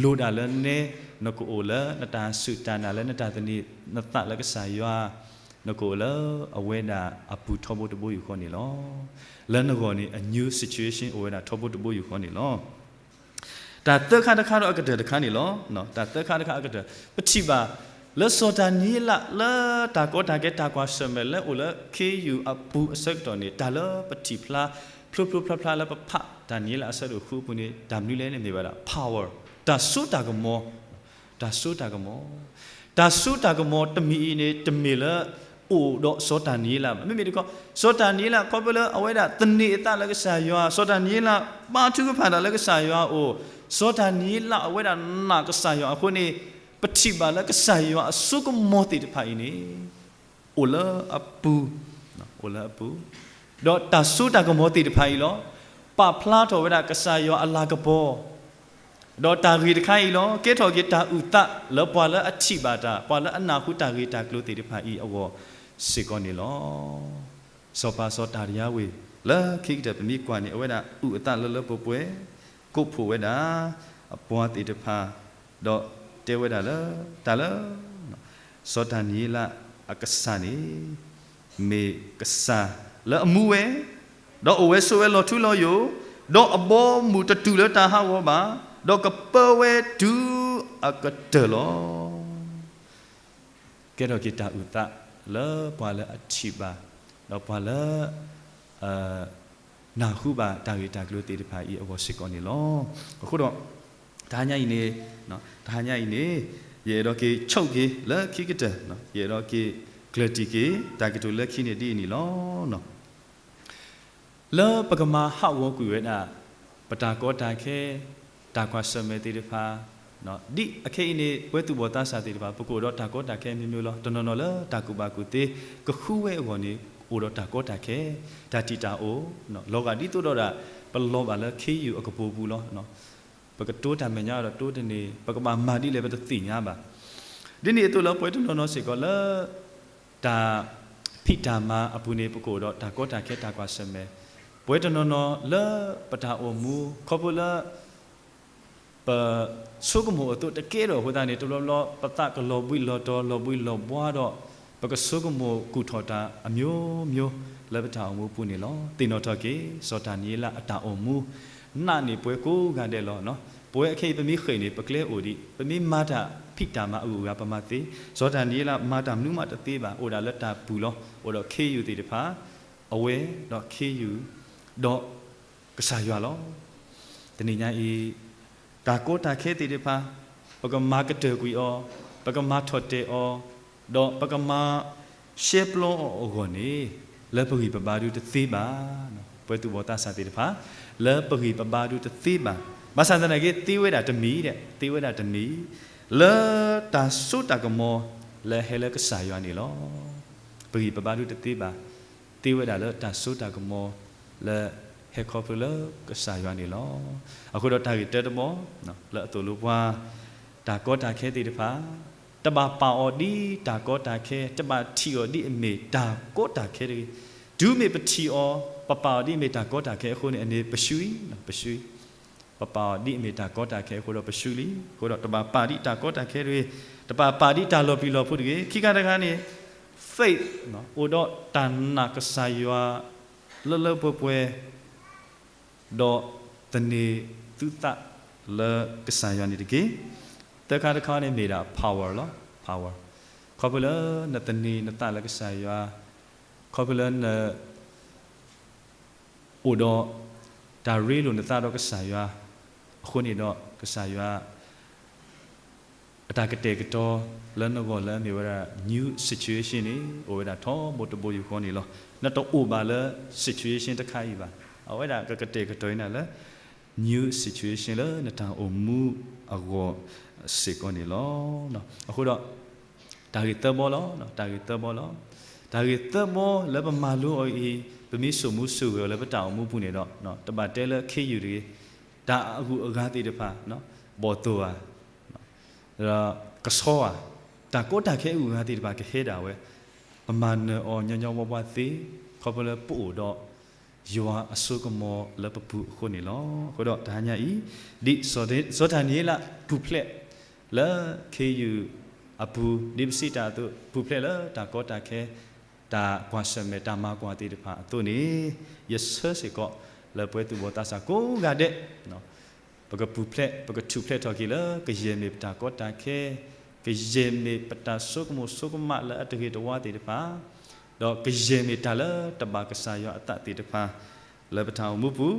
လိၣ်ဒၣ်လၢနဲ နကအိၣ်လၢနတၢ်စူၢ်တၢ်နာ်လၢနတၢ်သန့ၤနသးလၢကစၢ်ယွၤ, နကအိၣ်လၢအဝဲဒၣ်အပူၤထီဘိတဘိယူၢ်ဃီန့ၣ်လီၤ. လၢနဂီၢ်န့ၣ် အ new situation အိၣ်ဝဲဒၣ်ထီဘိတဘိယူၢ်ဃီန့ၣ်လီၤ. တၢ်သၢခါတခါဒီးအကတၢၢ်တခါန့ၣ်လီၤ. တၢ်သၢခါတခါအကတၢၢ် ပထံၣ်ဘၣ် လၢစီၤဒၤနံးယ့လးလၢတၢ်ကီတၢ်ခဲတၢ်ကွၢ်ဆၢၣ်မဲာ်လၢအိၣ်လၢခ့ယုၢ်အပူၤအဆၢကတီၢ်န့ၣ် တၢ်လၢပထံၣ်ဖျါ ဖျိဖျိဖျါဖျါလၢပဖးဒၣ်နံးယ့လးအဆၢဒိၣ်ဃုအပူၤန့ၣ် တၢ်မနုၤလဲၣ်န့ၣ်မ့ၢ်ဝဲဒၣ် power, တၢ်စိတၢ်ကမီၤ, တၢ်စိတၢ်ကမီၤ, တၢ်စိတၢ်ကမီၤတမံၤအံၤန့ၣ် တမ့ၢ်လၢအိၣ်ဒီးစီၤဒၤနံးယ့လးဘၣ်. မ့မ့ၢ်တခီ စီၤဒၤနံးယ့လးခီဖျိလၢအဝဲဒၣ်သန့ၤအသးလၢကစၢ်ယွၤ, စီၤဒၤနံးယ့လးဘါထုကဖၣ်တၢ်လၢကစၢ်ယွၤအအိၣ်, စီၤဒၤနံးယ့လးအဝဲဒၣ်နာ်ကစၢ်ယွၤအဃိန့ၣ် ပထံၣ်ဘၣ်လၢကစၢ်ယွၤအစိကမီၤသ့ၣ်တဖၣ်အံၤန့ၣ် အိၣ်လၢအပူၤ, အိၣ်လၢအပူၤ, ဒီးတၢ်စိတၢ်ကမီၤသ့ၣ်တဖၣ်အံၤလီၤ. ပာ်ဖျါထီၣ်ဝဲဒၣ်ကစၢ်ယွၤအလၤကပီၤ, ဒီးတၢ်ဂ့ၢ်တခါအံၤလီၤ. ကဲထီၣ်က့ၤတၢ်အုၣ်သးလၢပှၤလၢအထံၣ်ဘၣ်တၢ်, ပှၤလၢအနၢ်ဟူတၢ်ဂ့ၢ်တၢ်ကျိၤသ့ၣ်တဖၣ်အံၤအဂီၢ်, စ့ၢ်ကီးန့ၣ်လီၤ. စီၤပၤစီၤတၤရံယါဝ့ၤ လၢခံကတၢၢ်ပမ့ၢ်ကွၢ်န့ၣ် အဝဲဒၣ်အုၣ်အသးလၢလၢပှဲၤပှဲၤ, ကိးဖှိၣ်ဝဲဒၣ် အပှၤသ့ၣ်တဖၣ်, ဒီးတဲဝဲဒၣ်လၢ တၢ်လၢ စီၤဒၤနံးယ့လးအကစၢ်န့ၣ် မ့ၢ်ကစၢ်လၢအမူဝဲ, ဒီးအိၣ်ဝဲဆိးဝဲလီၤထူလီၤယိာ်, ဒီးအဘီအမုၢ်တတူၢ်လၢတၢ်ဟးဂီၤဘၣ်, ဒီးကပၢဝဲတုၤအကတၢၢ်လီၤ. ကဲထီၣ်က့ၤတၢ်အုၣ်သးလၢပှၤလၢအထံၣ်ဘၣ်, ဒီးပှၤလၢ နၢ်ဟူဘၣ်တၢ်ဂ့ၢ်တၢ်ကျိၤသ့ၣ်တဖၣ်အံၤအဂီၢ်စ့ၢ်ကီးန့ၣ်လီၤ. အဃိဒီး တဟါညါအံၤန့ၣ်, တဟါညါအံၤန့ၣ် ယအဲၣ်ဒိးက့ၤဆိက့ၤလၢခံကတၢၢ်, ယအဲၣ်ဒိးက့ၤကျၢၢ်တံၢ်က့ၤ တၢ်ကတိၤလၢခံန့ၣ်ဒ်အံၤန့ၣ်လီၤ. လၢပကမၤဟးဂီၤကွံာ်ဝဲဒၣ် ပတၢ်ကီတၢ်ခဲ, တၢ်ကွၢ်ဆၢၣ်မဲာ်သ့ၣ်တဖၣ်, ဒ်အခဲအံၤန့ၣ် ပဝဲသူၣ်ဘီၣ်သးစၢ်သ့ၣ်တဖၣ် ပကအိၣ်ဒီးတၢ်ကီတၢ်ခဲအမျိုးမျိုးလီၤ. တနီၤနီၤလၢတၢ်ကူၣ်ဘၣ်ကူၣ်သ့ ကဃုဝဲအဂီၢ်န့ၣ် အိၣ်ဒီးတၢ်ကီတၢ်ခဲ, တၢ်တံာ်တာ်အိၣ်, လီၤဂာ်ဒ်သိးဒီးဒၣ် ပလီၤဘၣ်လၢခ့ယုၢ်အကပိာ်ပူၤလီၤ. ပကတိၤတၢ်မဲာ်ညါဒီးတိတန့ၢ်, ပကဘၣ်မၤဒ်လဲၣ်ပတသ့ၣ်ညါဘၣ်. ဒ်န့ၣ်အသိးလၢပဝဲတနီၤနီၤစ့ၢ်ကီးလၢ တၢ်ဖံးတၢ်မၤအပူၤန့ၣ် ပကအိၣ်ဒီးတၢ်ကီတၢ်ခဲတၢ်ကွၢ်ဆၢၣ်မဲာ်, ပဝဲတနီၤနီၤလၢပတၢ်အိၣ်မူ ခီဖျိလၢ ပဆိကမိၣ်အသိးတကဲထီၣ်အဃိသတးန့ၣ် တဘျီဘျီ ပသးကလီၤဘှံးလီၤတီၤ လီၤဘှံးလီၤဘှါဒီး ပကဆိကမိၣ်ကူၣ်ထီၣ်တၢ်အမျိုးမျိုး လၢပတၢ်အိၣ်မူပူၤန့ၣ်လီၤ. သ့ၣ်နီၣ်ထီၣ်က့ၤ စီၤဒၤနံးယ့လးအတၢ်အိၣ်မူ နာ်န့ၢ်ပှၤကိးဂၤဒဲးလီၤ. ပဝဲခဲအံၤပမ့ၢ်ဃ့ၢ်န့ၣ် ပကျဲအိၣ်ဒံး, ပမ့ၢ်မၤတၢ်ဖံးတၢ်မၤအဂုၤအဂၤပမၤသ့, စီၤဒၤနံးယ့လးမၤတၢ်မနုၤမးတသ့ဘၣ်, အိၣ်ဒၣ်လၢတၢ်ပူၤလီၤ. အိၣ်ဒီးခ့ယုၢ်သ့ၣ်တဖၣ်, အဝဲဒီးခ့ယုၢ်, ဒီးကစၢ်ယွၤလီၤ. တနံၤညါအံၤ တၢ်ကီတၢ်ခဲသ့ၣ်တဖၣ် ပကမၤကတၢၢ်ကွံာ်အီၤ, ပကမၤထီၣ်တဲာ်အီၤ, ဒီးပကမၤရှဲပျီအီၤအဂီၢ်န့ၣ် လၢပဂံၢ်ပဘါဒုတသ့ဘၣ်. ပဝဲသူၣ်ဘီၣ်သးစၢ်သ့ၣ်တဖၣ် လၢပဂံၢ်ပဘါဒုတသ့ဘၣ်. ဘၣ်ဆၣ်သနာ်က့ သ့ဝဲဒၣ်တမံၤ, သ့ဝဲဒၣ်တမံၤ လၢတၢ်စိတၢ်ကမီၤလၢဟဲလၢကစၢ်ယွၤန့ၣ်လီၤ. ပဂံၢ်ပဘါဒုတသ့ဘၣ်, သ့ဝဲဒၣ်လၢတၢ်စိတၢ်ကမီၤ လၢဟဲခီဖျိလၢကစၢ်ယွၤန့ၣ်လီၤ. အဃိဒီးတၢ်ဂ့ၢ်တၢတဘီ လၢအသိၣ်လိပှၤ တၢ်ကီတၢ်ခဲသ့ၣ်တဖၣ် တဘၣ်ပာ်အီၤဒ်တၢ်ကီတၢ်ခဲ, တဘၣ်ထံၣ်အီၤဒ်အမ့ၢ်တၢ်ကီတၢ်ခဲတဂ့ၤ. တုၤမ့ၢ်ပထံၣ်အီၤ, ပပာ်အီၤဒ်အမ့ၢ်တၢ်ကီတၢ်ခဲအဃိန့ၣ် အန့ၣ်ပရှုံးလံ, ပရှုံးလံ. ပပာ်အီၤဒ်အမ့ၢ်တၢ်ကီတၢ်ခဲအဃိဒီးပရှုံးလံ. အဃိဒီးတဘၣ်ပာ်ဒ်တၢ်ကီတၢ်ခဲတဂ့ၤ, တဘၣ်ပာ်ဒ်တၢ်လီၤပျံၤလီၤဖုးတဂ့ၤ. ခံခါတခါန့ၣ် faith အိၣ်ဒီးတၢ်နာ်ကစၢ်ယွၤ လၢလၢပှဲၤပှဲၤ ဒီးသန့ၤသုသးလၢကစၢ်ယွၤန့ၣ်တက့ၢ်. သၢခါတခါန့ၣ်မ့ၢ်ဒၣ် power လီၤ. Power ခီဖျိလၢနသန့ၤနသးလၢကစၢ်ယွၤ, ခီဖျိလၢန အိၣ်ဒီးတၢ်ရ့လိာ်နသးဒီးကစၢ်ယွၤအဃိန့ၣ်ဒီး ကစၢ်ယွၤ အတၢ်ကတဲာ်ကတီၤလၢနဂီၢ်လၢအမ့ၢ်ဝဲဒၣ် new situation န့ၣ် အိၣ်ဝဲဒၣ်ထီဘိတဘိယူၢ်ဃီန့ၣ်လီၤ. နတအိၣ်ဘၣ်လၢ situation တခါအံၤဘၣ်. အဝဲဒၣ်ကကတဲာ်ကတီၤနၤလၢ new situation လၢနတၢ်အိၣ်မူအဂီၢ်စ့ၢ်ကီးန့ၣ်လီၤ. အဃိဒီး တၢ်ဂ့ၢ်သၢဘီလီၤ. တၢ်ဂ့ၢ်သၢဘီလီၤ. တၢ်ဂ့ၢ်သၢဘီလၢပမၤလိအီၤအံၤ ပမ့ၢ်စိာ်မူစိာ်ဂဲၤအီၤလၢပတၢ်အိၣ်မူပူၤန့ၣ်ဒီး တဘၣ်တဲလၢခ့ယုၢ်တဂ့ၤ, တၢ်အဂုၤအဂၤသ့ၣ်တဖၣ် ဘီၣ်သိၣ်ဧါ, ကဆီဧါ, တၢ်ကီတၢ်ခဲအဂုၤအဂၤသ့ၣ်တဖၣ်ကဟဲဒၣ်ဝဲ, ပမၤနၢၤအီၤညီညီဘှါဘှါသ့, ခီဖျိလၢပအိၣ်ဒီး ယွၤအစိကမီၤလၢပပူၤအဃိန့ၣ်လီၤ. အဃိဒီးတဟါညါအံၤ ဒ်စီၤဒၤနံးယ့လးပူၤဖျဲးလၢခ့ယုၢ်အပူၤ ဒ်ပစံးတၢ်အသိး ပူၤဖျဲးလၢတၢ်ကီတၢ်ခဲ တၢ်ကွၢ်ဆၢၣ်မဲာ်တၢ်မၤကွၢ်သ့ၣ်တဖၣ်အသိးန့ၣ် ယဆၢစ့ၢ်ကီးလၢပဝဲသူၣ်ဘီၣ်သးစၢ်ကိးဂၤဒဲး ပကပူၤဖျဲး ပကထူၣ်ဖျဲးထီၣ်က့ၤလၢ ကယဲၢ်မ့ၢ်ပတၢ်ကီတၢ်ခဲ, ကယဲၢ်မ့ၢ်ပတၢ်ဆိကမိၣ်ဆိကမးလၢအတဂ့ၤတဝါသ့ၣ်တဖၣ်, ဒီးကယဲၢ်မ့ၢ်တၢ်လၢတဘၣ်ကစၢ်ယွၤအသးသ့ၣ်တဖၣ် လၢပတၢ်အိၣ်မူပူ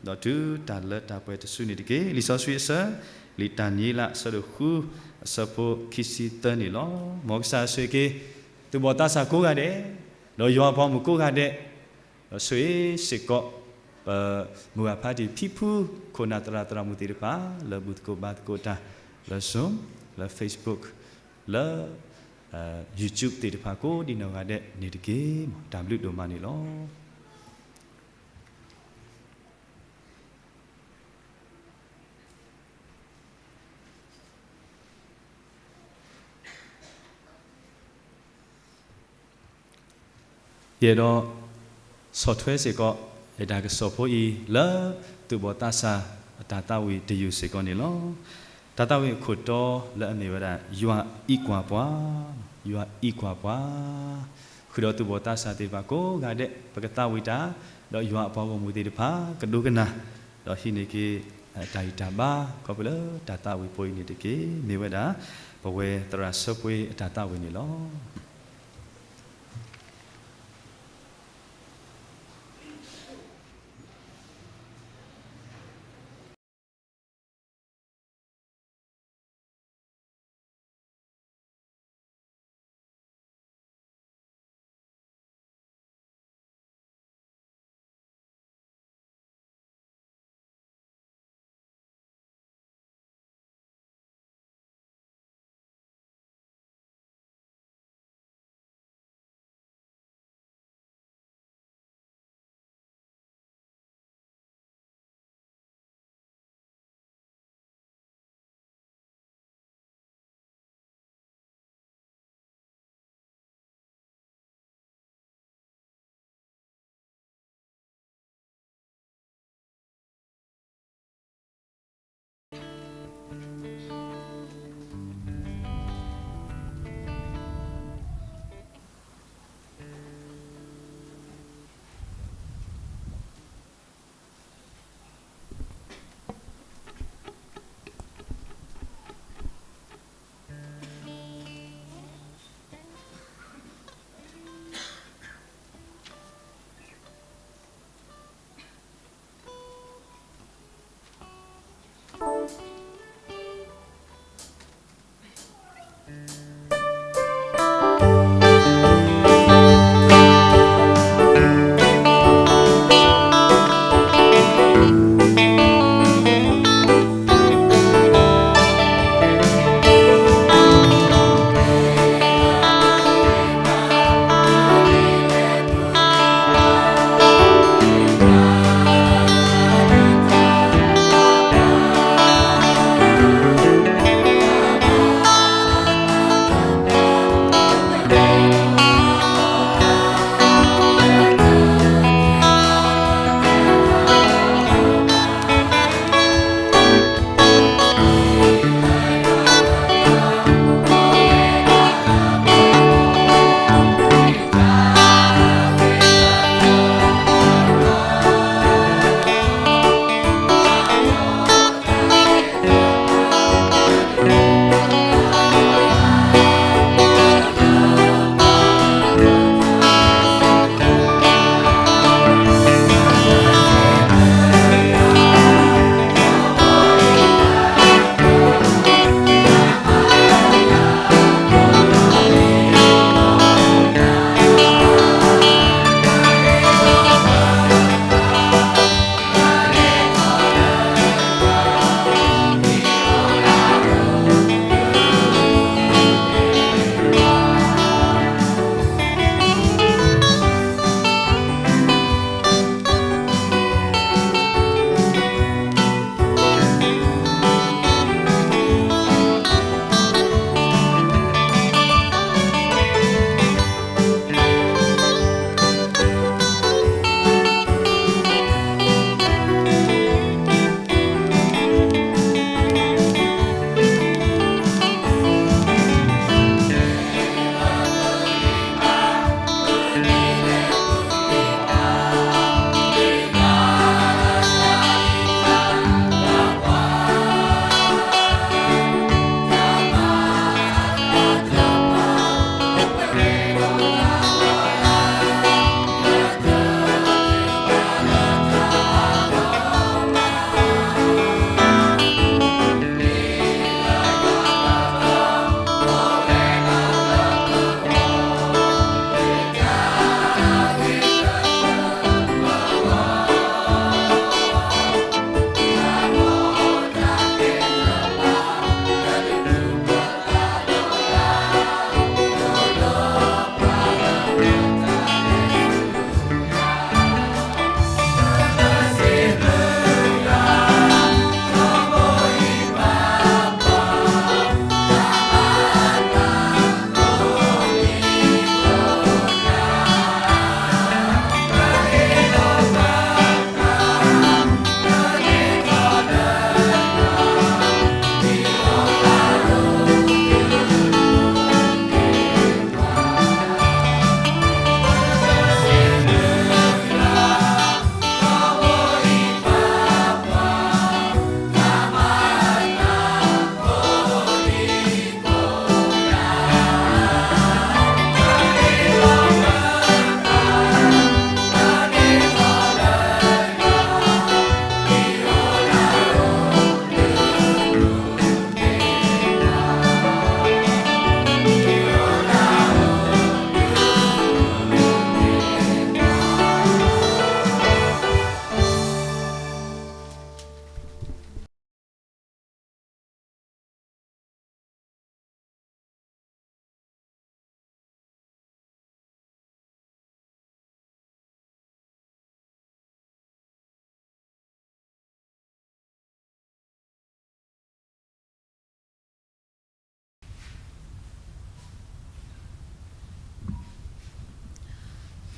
ၤ, ဒီးတုၤတၢ်လၢတၢ်ပှဲၤတစုန့ၣ်တက့ၢ်. လံာ်စီဆှံအဆၢ, လံာ်ဒၤနံးယ့လးအဆၢဒိၣ်ဃု အဆၢဖိခံဆံသၢန့ၣ်လီၤ. မ်ကစၢ်ဆိၣ်ဂ့ၤက့ၤ သူၣ်ဘီၣ်သးစၢ်ကိးဂၤဒဲး, ဒီးယွၤအဘီအမုၢ်ကိးဂၤဒဲး, ဒီးဆိၣ်ဂ့ၤစ့ၢ်ကီး ပမုၢ်ဂၤဖးတံၢ်ဖံဖု ခိၣ်နၢ်သရၣ်သရၣ်မုၣ်သ့ၣ်တဖၣ် လၢဘူၣ်သကိးဘါသကိးတၢ် လၢ Zoom, လၢ Facebook, လၢ YouTube သ့ၣ်တဖၣ်ကိးဒံနီၢ်ဂၤဒဲးန့ၣ်တက့ၢ်. တၢ်ဘျုးဒိၣ်မးန့ၣ်လီၤ. ယအဲၣ်ဒိးဆီၣ်ထွဲစ့ၢ်ကီး ယတၢ်ကစီၣ်ဖိအံၤလၢ သူၣ်ဘီၣ်သးစၢ်အတၢ်သးဝံၣ်တယုၢ်စ့ၢ်ကီးန့ၣ်လီၤ. တၢ်သးဝံၣ်အခိၣ်တီလၢအမ့ၢ်ဝဲဒၣ် ယွၤအံးကွၢ်ပှၤ, ယွၤအံးကွၢ်ပှၤ, ဃုာ်ဒီးသူၣ်ဘီၣ်သးစၢ်သ့ၣ်တဖၣ်ကိးဂၤဒဲး ပကသးဝံၣ်တၢ်, ဒီးယွၤအပှၤဂီၢ်မုၢ်သ့ၣ်တဖၣ် ကဒိကနၣ်, ဒီးဟံးန့ၢ်က့ၤ တၢ်ဂံၢ်တၢ်ဘါ ခီဖျိလၢတၢ်သးဝံၣ်ဖိအံၤန့ၣ်တက့ၢ်. မ့ၢ်ဝဲဒၣ် ပဝဲသရၣ်ဆၢပှ့ၤအတၢ်သးဝံၣ်န့ၣ်လီၤ.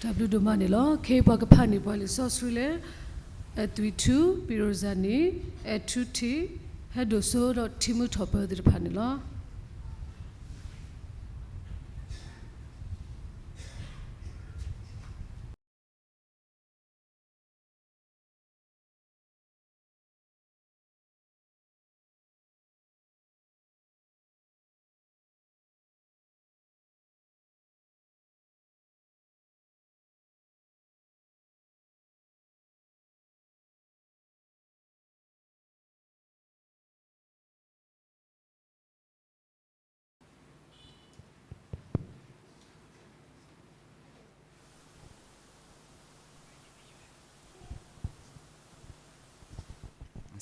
တၢ်ဘျုးဒိၣ်မးန့ၣ်လီၤ. ခဲအံၤပှၤကဖးန့ၢ်ပှၤလံာ်စီဆှံလၢ အဲၣ်သွံၣ်ထူ, ပံၤရိၣ်စၢ်နံၣ်, အဲၣ်ထူထံး, ဟဲဒိၣ်စိဒီးထံမုၢ်ထီၣ်ပၢၤသ့ၣ်တဖၣ်န့ၣ်လီၤ.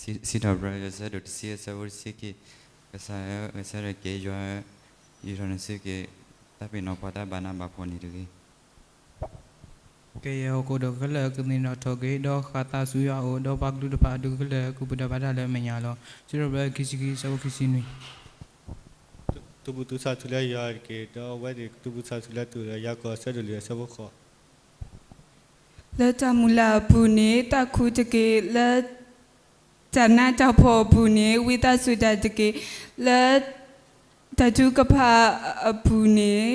စံးထီၣ်ပတြၢၤ ယဆၢဒိၣ်တဆံ အဆၢဖိတဆံခံ, ကစၢ်ဧၢ, ကစၢ်ဒီးက့ၤယွၤဧၢ, ယူာ်ထီၣ်နစုက့ၤ တၢ်ပ့ၤနီၣ်ပှၤတၢ်ဘၣ်နးဘၣ်ဖှီၣ်န့ၣ်တဂ့ၤ. ကယဲၢ်ဟီၣ်ခိၣ်ဒီးခဲလၢာ်ကသ့ၣ်နီၣ်ထီၣ်က့ၤ, ဒီးဃၣ်သးဆူယွၤအအိၣ်, ဒီးပှၤကလုာ်တဖၣ်အဒုးကလၢာ် ကဘၣ်ဒိဘၣ်ထံးလၢအမဲာ်ညါလီၤ. စံးထီၣ်ပတြၢၤ ခံဆံခံ အဆၢဖိခံဆံနွံ. သူၣ်ဘူးသူၣ်ဆးဆူလၢယွၤတက့ၢ်, ဒီးအဝဲသ့ၣ်ကသူၣ်ဘူးဆးဆူလၢသူၣ်, ယၤကိာ် အဆၢဒိၣ်လွံၢ် အဆၢဖိဃိး. လၢတၢ်မုၢ်လၢ်အပူၤန့ၣ် သးခုတက့ၢ်, လၢတၢ်နးတၢ်ဖှီၣ်အပူၤန့ၣ် ဝံသးစူၤတၢ်တက့ၢ်, လၢတၢ်ထုကဖၣ်အပူၤန့ၣ်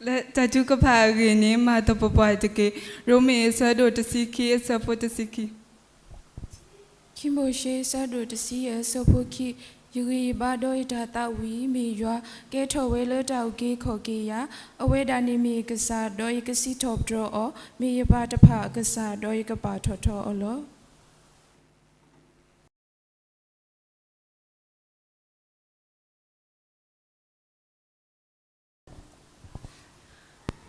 လၢတၢ်ထုကဖၣ်အဂ့ၢ်န့ၣ် မၤသပှၢ်ပှၢ်တက့ၢ်. ရိမ့ၤ အဆၢဒိၣ်တဆံခံ အဆၢဖိတဆံခံ. ခံမိၤၡ့ အဆၢဒိၣ်တဆံယဲၢ် အဆၢဖိခံ. ယဂံၢ်ယဘါဒီးယတၢ်သးဝံၣ်မ့ၢ်ယွၤ, ကဲထီၣ်ဝဲလၢတၢ်အုၣ်က့ၤခီၣ်က့ၤယၤ, အဝဲဒၣ်န့ၣ်မ့ၢ်ယကစၢ်, ဒီးယကစံးထီၣ်ပတြၢၤအီၤ, မ့ၢ်ယပၢ်တဖၣ်အကစၢ်, ဒီးယကပာ်ထီၣ်ထီအီၤလီၤ.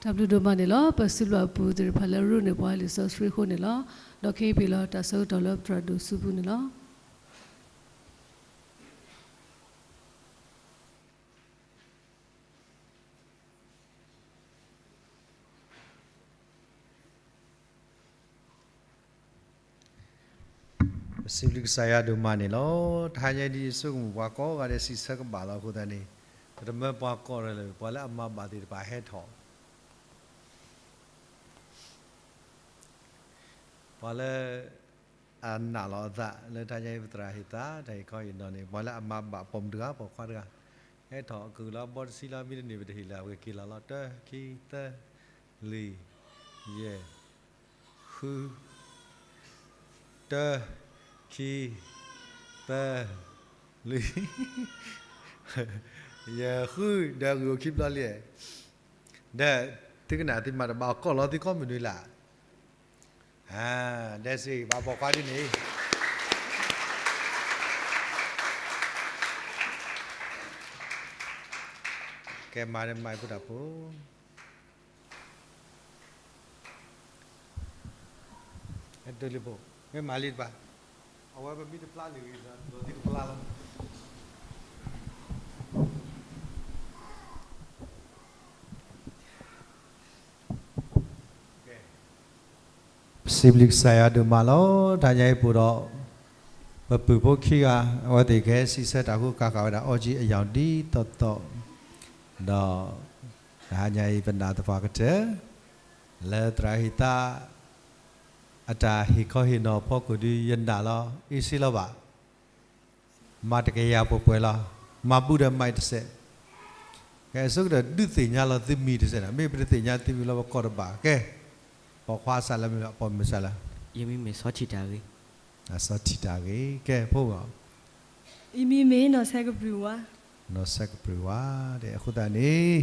တၢ်ဘျုးဒိၣ်မးန့ၣ်လီၤ. ပစံးဘျုးအပူၤသ့ၣ်တဖၣ်လၢအရူၢ်န့ၢ်ပှၤလံာ်စီဆှံအဃိန့ၣ်လီၤ. ဒီးခဲအံၤပဟ့ၣ်လီၤတၢ်ဆၢကတီၢ်လၢပသရၣ်ဒိၣ်စူပူၤန့ၣ်လီၤ. ပစံးဘျုးကစၢ်ယွၤဒိၣ်မးန့ၣ်လီၤ. တဟါညါဒ်ယဆိကမိၣ် ပှၤကိးဂၤဒဲးစံးဆၢကဘၣ်လီၤ. အဃိသတးန့ၣ် ပတမၢပှၤကိးဂၤဒဲးလၢ ပှၤလၢအမၤဘၣ်သ့ၣ်တဖၣ်ဟဲထီၣ်, ပှၤလၢအနာ်လီၤအသးလၢတဟါညါအံၤ ပသရၣ်ဟ့ၣ်သါ တၢ်ဟ့ၣ်ခီဟ့ၣ်နီၤန့ၣ် ပှၤလၢအမၤဘၣ်ပိာ်မုၣ်တဂၤ ပိာ်ခွါတဂၤ ဟဲထီၣ်အကုၢ်လီၤ ဘီတဆံလီၤ မ့ၢ်တန့ၢ် ပတဟ့ၣ်လၢၤ ပကက့ၤလီၤလီၤ. တၢ ခံ သၢ လွံၢ် ယဲၢ် ဃု, တၢ ခံ သၢ လွံၢ် ယဲၢ် ဃု, ဒီးဂုၢ်အိၣ်ခံဘျီလံ. ဒီးသုကနၣ်သုမၤတဘၣ်အီၤ ကိးလီၤသုကိးမုၢ်နွံလၢ်. ဒီးစံးဘၣ်ပိာ်ခွါဒ်န့ၣ် ကဲမၤဒီးမၤအံၤဖိတၢ်ဖိ ဟဲဒိးလံဖိ, မ့ၢ်မၤလံတပၤ, အဝဲပမ့ၢ်တဖျါလံၤဂ့ၤ ဒိးသံတဖျါလီၤ. ပစံးဘျုးကစၢ်ယွၤဒိၣ်မးလီၤ. တဟါညါအံၤပူၤဒီး ပပုၢ်ဖိခံဂၤ အဝဲသ့ၣ်ကဟဲစံးဆၢတၢ်ဃိ ကၤဃာ်ဝဲဒၣ်အီကၠံအယီၣ်ဒ်သိးသိး, ဒီးတဟါညါအံၤပနာ်သပှၢ်ကတၢၢ် လၢသရၣ်ဟ့ၣ်သါ အတၢ်ဟ့ၣ်ခီဟ့ၣ်နီၤအဖီခိၣ်ဒုး ယနာ်လီၤ အ့ၣ်စ့လီၤဘၣ်. မၤတကယၤပှဲၤပှဲၤလီၤ. မၤဘူးဒီးမၤတစဲး. ကဲအဆိကတၢၢ်ဒုးသ့ၣ်ညါလီၤသုမံၤတစဲးဒီး မ့ၢ်ပတသ့ၣ်ညါသုမံၤလီၤ ပကိးတဘၣ်. ကဲ ပိာ်ခွါစးလၢမ့ၢ် ပိာ်မုၣ်စးလၢ ယမံၤမ့ၢ်စီၤထံၣ်တၢ်ဂ့ၤ. စီၤထံၣ်တၢ်ဂ့ၤ. ကဲဖိဂီၢ် အံၤမံၤမ့ၢ်နီၢ်ဆဲကပြုၢ်ဝါ, နီၢ်ဆဲကပြုၢ်ဝါ အဃိသတးန့ၣ်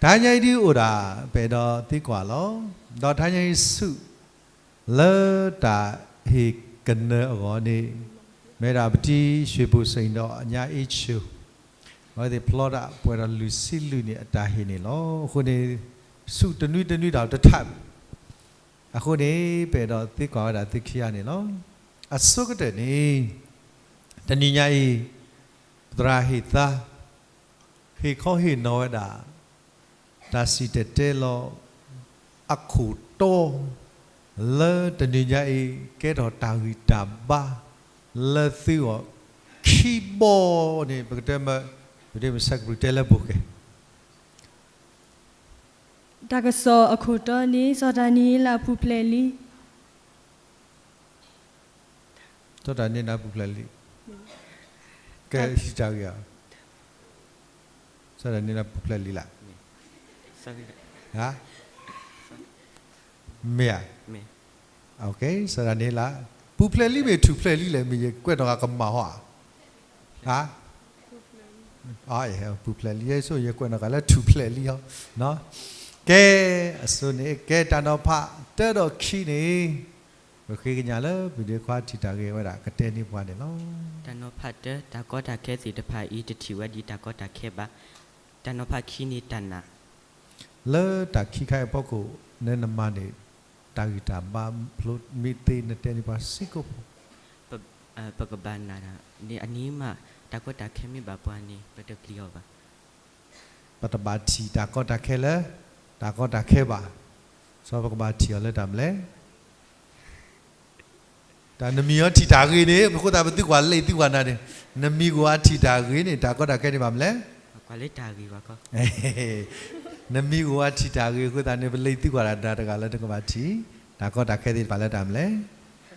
တဟါညါအံၤဒုးအိၣ်ဒၣ် ပအဲၣ်ဒိးသံကွၢ်လီၤ. ဒီးတဟါညါအံၤဆူ လၢတၢ်ဟ့ၣ်ကနၢအဂီၢ်န့ၣ် မ့ၢ်ဒၣ်ပတံၤ ရွှေဘိုစိန် ဒီးအညါ အ့ၣ်ဆိ အဝဲသ့ၣ်ဖျီဒၣ်ပှဲၤဒီးလွံၢ်ဆံလွံၢ်နံၣ် အတၢ်ဟ့ၣ်န့ၣ်လီၤ. အဃိန့ၣ် ဆူတနွံတနွံဒၣ်တထး အဃိန့ၣ် ပအဲၣ်ဒိးသံကွၢ်ဝဲဒၣ်သုခံဂၤန့ၣ်လီၤ. အဆိကတၢၢ်န့ၣ် တနံၤညါအံၤ ပသရၣ်ဟ့ၣ်သါ ဟ့ၣ်ခီဟ့ၣ်နီၤဝဲဒၣ် တၢ်စံၣ်တဲၤတဲလီၤ အခိၣ်တီ လၢတနံၤညါအံၤ ကဲထီၣ်တၢ်ဂံၢ်တၢ်ဘါ လၢသုဂီၢ်ခံဘီန့ၣ် ပကတဲမ့ၢ် ပတမ့ၢ်ဆဲကပြုၢ်တဲလၢဘိၣ်ကဲ တၢ်ကစီၣ်အခိၣ်တီန့ၣ် စီၤဒၤနံးယ့လးပူၤဖျဲးလံ. စီၤဒၤနံးယ့လးပူၤဖျဲးလံ. ကဲဟံးတၢ်ဂ့ၢ်ဧါ. စီၤဒၤနံးယ့လးပူၤဖျဲးလံလၢ်. မ့ၢ်ဧါ. စီၤဒၤနံးယ့လး ပူၤဖျဲးလံမ့ၢ်ထူၣ်ဖျဲးလံလဲၣ်, မ့ၢ်ယကွဲးနီၣ်ဂၤကမၣ်ဟီဧါ. ပူၤဖျဲးလံ, ယဲဆိယကွဲးနီၣ်ဂၤလၢထူၣ်ဖျဲးလံဟီ. ကဲ, အစိန့ၣ် ကဲတၢ်နီၤဖးတၢဒီးခံန့ၣ် ပဃ့ကညးလၢပဒ့ခွါထံၣ်တၢ်ဂ့ၢ်ဝဲဒၣ်ကတဲန့ၢ်ပှၤန့ၣ်လီၤ. တၢ်နီၤဖးတၢ, တၢ်ကီတၢ်ခဲသ့ၣ်တဖၣ်အံၤ တထံၣ်ဝဲဒ်တၢ်ကီတၢ်ခဲဘၣ်. တၢ်နီၤဖးခံန့ၣ်တၢ်နာ်. လၢတၢ်ခံခါအံၤအဖီခိၣ် နနမၤန့ၣ် တၢ်ဂံၢ်တၢ်ဘါဖျိမ့ၢ်သ့ နတဲန့ၢ်ပှၤစ့ၢ်ကီးဖိ. ပကဘၣ်နာ်န့ၣ် အနံၤမး တၢ်ကီတၢ်ခဲမ့ၢ်ဘၣ်ပှၤန့ၣ် ပတပျံၤအီၤဘၣ်. ပတဘၣ်ထံၣ်တၢ်ကီတၢ်ခဲလၢ တၢ်ကီတၢ်ခဲဘၣ်. စီၤပကဘၣ်ထံၣ်အီၤလၢတၢ်မနုၤလဲၣ်. တၢ်နမံၤအီၤထံၣ်တၢ်ဂ့ၤန့ၣ် ပဃိသတးပသုကွၢ်လံသုကွၢ်နၤန့ၣ်, နမံၤကအိၣ်အထံၣ်တၢ်ဂ့ၤန့ၣ် တၢ်ကီတၢ်ခဲန့ၣ်ဘၣ်မနုၤလဲၣ်. နမံၤကအိၣ်အထံၣ်တၢ်ဂ့ၤအဃိသတးန့ၣ် ပလံသုကွၢ်တၢ်တဂၤလၢနကဘၣ်ထံၣ် တၢ်ကီတၢ်ခဲသ့ၣ်တဖၣ်လၢတၢ်မနုၤလဲၣ်.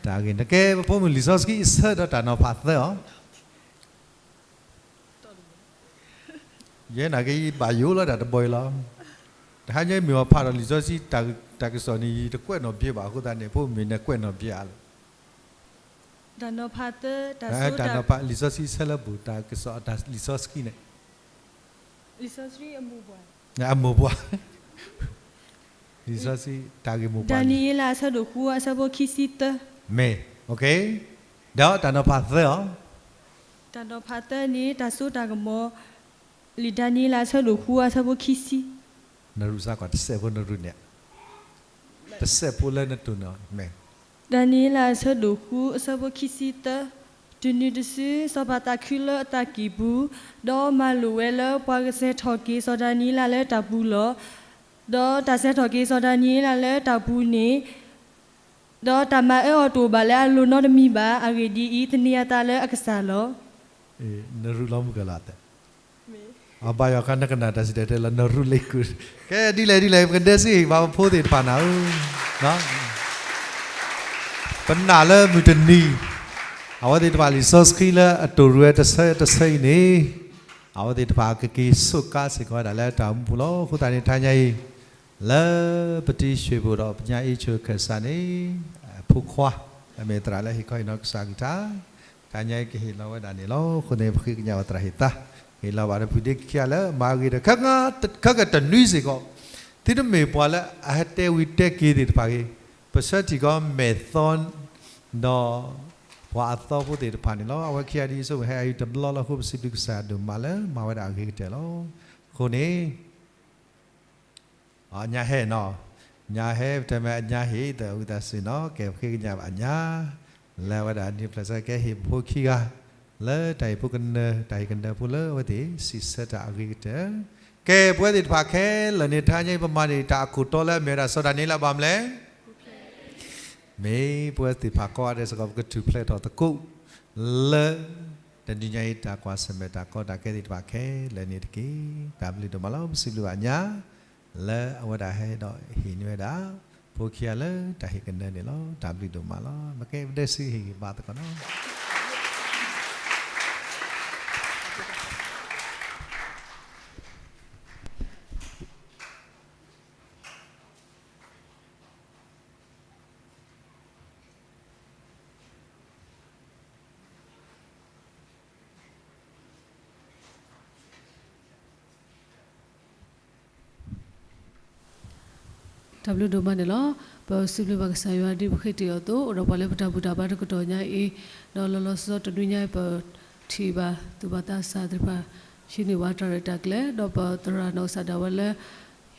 တၢ်ဂ့ၤ နကဲပဖိမုၣ်လံာ်စီဆှံအဆၢဒီးတၢ်နီၤဖးသၢအီၤ ယဲနာ်က့ ယဘၣ်ယိၣ်လီၤတၢ်တဘီအံၤလီၤ. တဟါညါမ့ၢ်အီၤဖးဒီးလံာ်စီဆှံ တၢ်ကစီၣ်န့ၣ် ယတကွဲးနီၣ်ဘျဲဘၣ်အဃိသတးန့ၣ် ဖိမုၣ်န့ၣ်ကွဲးနီၣ်ဘျဲအါလီၤ. တၢ်နီၤဖးသၢ, တၢ် တၢ်နီၤဖးလံာ်စီဆှံဆၢလၢပူၤ တၢ်ကစီၣ်လံာ်စီဆှံန့ၣ် အမိၢ်ပှၢ် လံာ်စီဆှံတၢ်ဂ့ၢ်မိၢ်ပှၢ် ဒၤနံးယ့လးအဆၢဒိၣ်ဃုအဆၢဖိခံဆံသၢ. မ့ၢ်, ဒီးတၢ်နီၤဖးသၢအီၤ. တၢ်နီၤဖးသၢန့ၣ် တၢ်စိတၢ်ကမီၤ လံာ်ဒၤနံးယ့လးအဆၢဒိၣ်ဃုအဆၢဖိခံဆံ. နရူးစ့ၢ်ကီးတစဲးဖိနရူးန့ၣ်, တစဲးဖိလၢနတိၢ်န့ၣ်မ့ၢ် ဒၤနံးယ့လးအဆၢဒိၣ်ဃုအဆၢဖိခံဆံသၢ, တုၤနုၤတစု စီၤပၤသးခုလၢအသးကံၢ်ပူၤ, ဒီးမၤလိာ်ဝဲလၢပှၤကဆဲးထီၣ်က့ၤစီၤဒၤနံးယ့လးလၢတၢ်ပူၤလီၤ. ဒီးတၢ်ဆဲးထီၣ်က့ၤစီၤဒၤနံးယ့လးလၢတၢ်ပူၤန့ၣ် ဒီးတၢ်မၤအၢအီၤတအိၣ်ဘၣ်လၢအလိၤနီတမံၤဘၣ်. အဂ့ၢ်ဒ်အံၤ, သန့ၤအသးလၢအကစၢ်လီၤ. နရူးလီၤမုၢ်ကလးသဲး အဘါယွၤခါနကနၣ်တၢ်စံၣ်တဲၤတဲလီၤ နရူးလၢကုၢ်, ကဲဒ်လဲၣ်ဒ်လဲၣ် ပကဒဲစ့ၢ်ကီးပဖိသ့ၣ်တဖၣ်နၤဧၢ, ပနာ်လၢမုၢ်တနံၤ အဝဲသ့ၣ်တဖၣ်လံာ်စီဆှံလၢအတိၢ်ရူးဝဲတဆၢတဆၢအံၤန့ၣ် အဝဲသ့ၣ်တဖၣ်ကက့ၤစူးကါစ့ၢ်ကီးဝဲဒၣ်လၢတၢ်အိၣ်မူပူၤလီၤ. အဃိသတးန့ၣ် တဟါညါအံၤ လၢပတံၤဆှ့ၣ်ဖိဒီးပညါအ့ၣ်ဆိၣ်ခၢၣ်စးန့ၣ် အဖိခွါ အမ့ၢ်သရၣ်လၢဟ့ၣ်ခီဟ့ၣ်နီၤကစၢ်ကလုၢ်ကထါ တဟါညါအံၤကဟ့ၣ်လီၤဝဲဒၣ်န့ၣ်လီၤ. အဃိန့ၣ် ပဃ့ကညးပသရၣ်ဟ့ၣ်သါ, ဟ့ၣ်လီၤဘၣ်ဒီးပုၢ်ဒ့ခံဂၤလၢမၤဂ့ၤဒီး ခဲကတနွံစ့ၢ်ကီး သုတမ့ၢ်ပှၤလၢအဟဲတဲဝံၤတဲက့ၤသ့ၣ်တဖၣ်ဂ့ၤ, ပဆၢထံၣ်ကီးမဲာ်သီ ဒီးပှၤအသီဖိသ့ၣ်တဖၣ်န့ၣ်လီၤ. အဝဲခံဂၤဒ်အံၤ ဆိၣ်ဂ့ၤဟဲအံၤတဘျီလီၤ. အဃိပစံးဘျုးကစၢ်ဒိၣ်မးလၢမၤဝဲဒၣ်အဂ့ၤကတၢၢ်လီၤ. အဃိန့ၣ် အညါဟဲနီၤ, ညါဟဲ ပတဲမ့ၢ်အညါဟ့ၣ် သဝံသးစူၤနီၤ, ကဲပဃ့ကညးဘၣ်အညါ လၢအဝဲဒၣ်န့ၣ်ဖျဲၣ်ဆၢကဲဟ့ၣ်ပဖိခံဂၤ လၢတၢ်ဟ့ၣ်ဖိကနၢၤ တၢ်ဟ့ၣ်ကနၢၤဖိလၢအဝဲသ့ၣ်စံးဆၢတၢ်အဂ့ၤကတၢၢ်. ကဲပဝဲသ့ၣ်တဖၣ်ခဲလၢာ်န့ၣ် တဟါညါအံၤပမၤန့ၢ်တၢ်အခိၣ်တီလၢအမ့ၢ်ဝဲဒၣ်စီၤဒၤနံးယ့လးဘၣ်မနုၤလဲၣ် မ့ၢ်ပဝဲသ့ၣ်တဖၣ်ကိးဂၤဒဲးစ့ၢ်ကီး ပကထူၣ်ဖျဲးထီၣ်သကိး လၢ တနံၤညါအံၤ တၢ်ကွၢ်ဆၢၣ်မဲာ်တၢ်ကီတၢ်ခဲသ့ၣ်တဖၣ်ခဲလၢာ်န့ၣ်တက့ၢ်. တၢ်ဘျုးဒိၣ်မးလီၤ. ပစံးဘျုးဘၣ်ညါ လၢအဝဲဒၣ်ဟဲဒီးဟ့ၣ်န့ၢ်ဝဲဒၣ် ဖိခံဂၤလၢတၢ်ဟ့ၣ်ကနၢၤန့ၣ်လီၤ. တၢ်ဘျုးဒိၣ်မးလီၤ. မ့ၢ်ကဲပဒဲစ့ၢ်ဟ့ၣ်ဂံၢ်ဘါသကိးနီၤ. တၢ်ဘျုးဒိၣ်မးန့ၣ်လီၤ. ပစံးဘျုးဘၣ်ကစၢ်ယွၤဒ်ပဃ့တ့ၢ်အီၤအသိး အိၣ်ဒီးပှၤလၢပတၢ်ဘူၣ်တၢ်ဘါတကတီၢ်ညါအံၤ, ဒီးလီၤလီၤဆီဆီတနွံညါအံၤ ပထံၣ်ဘၣ်သူၣ်ဘၣ်သးစၢ်သ့ၣ်တဖၣ် ဟံးန့ၢ်ပှၤတၢ်ရဲၣ်တၢ်ကျဲၤ, ဒီးပသရၣ်နီၢ်ကစၢ်ဒၣ်ဝဲလၢ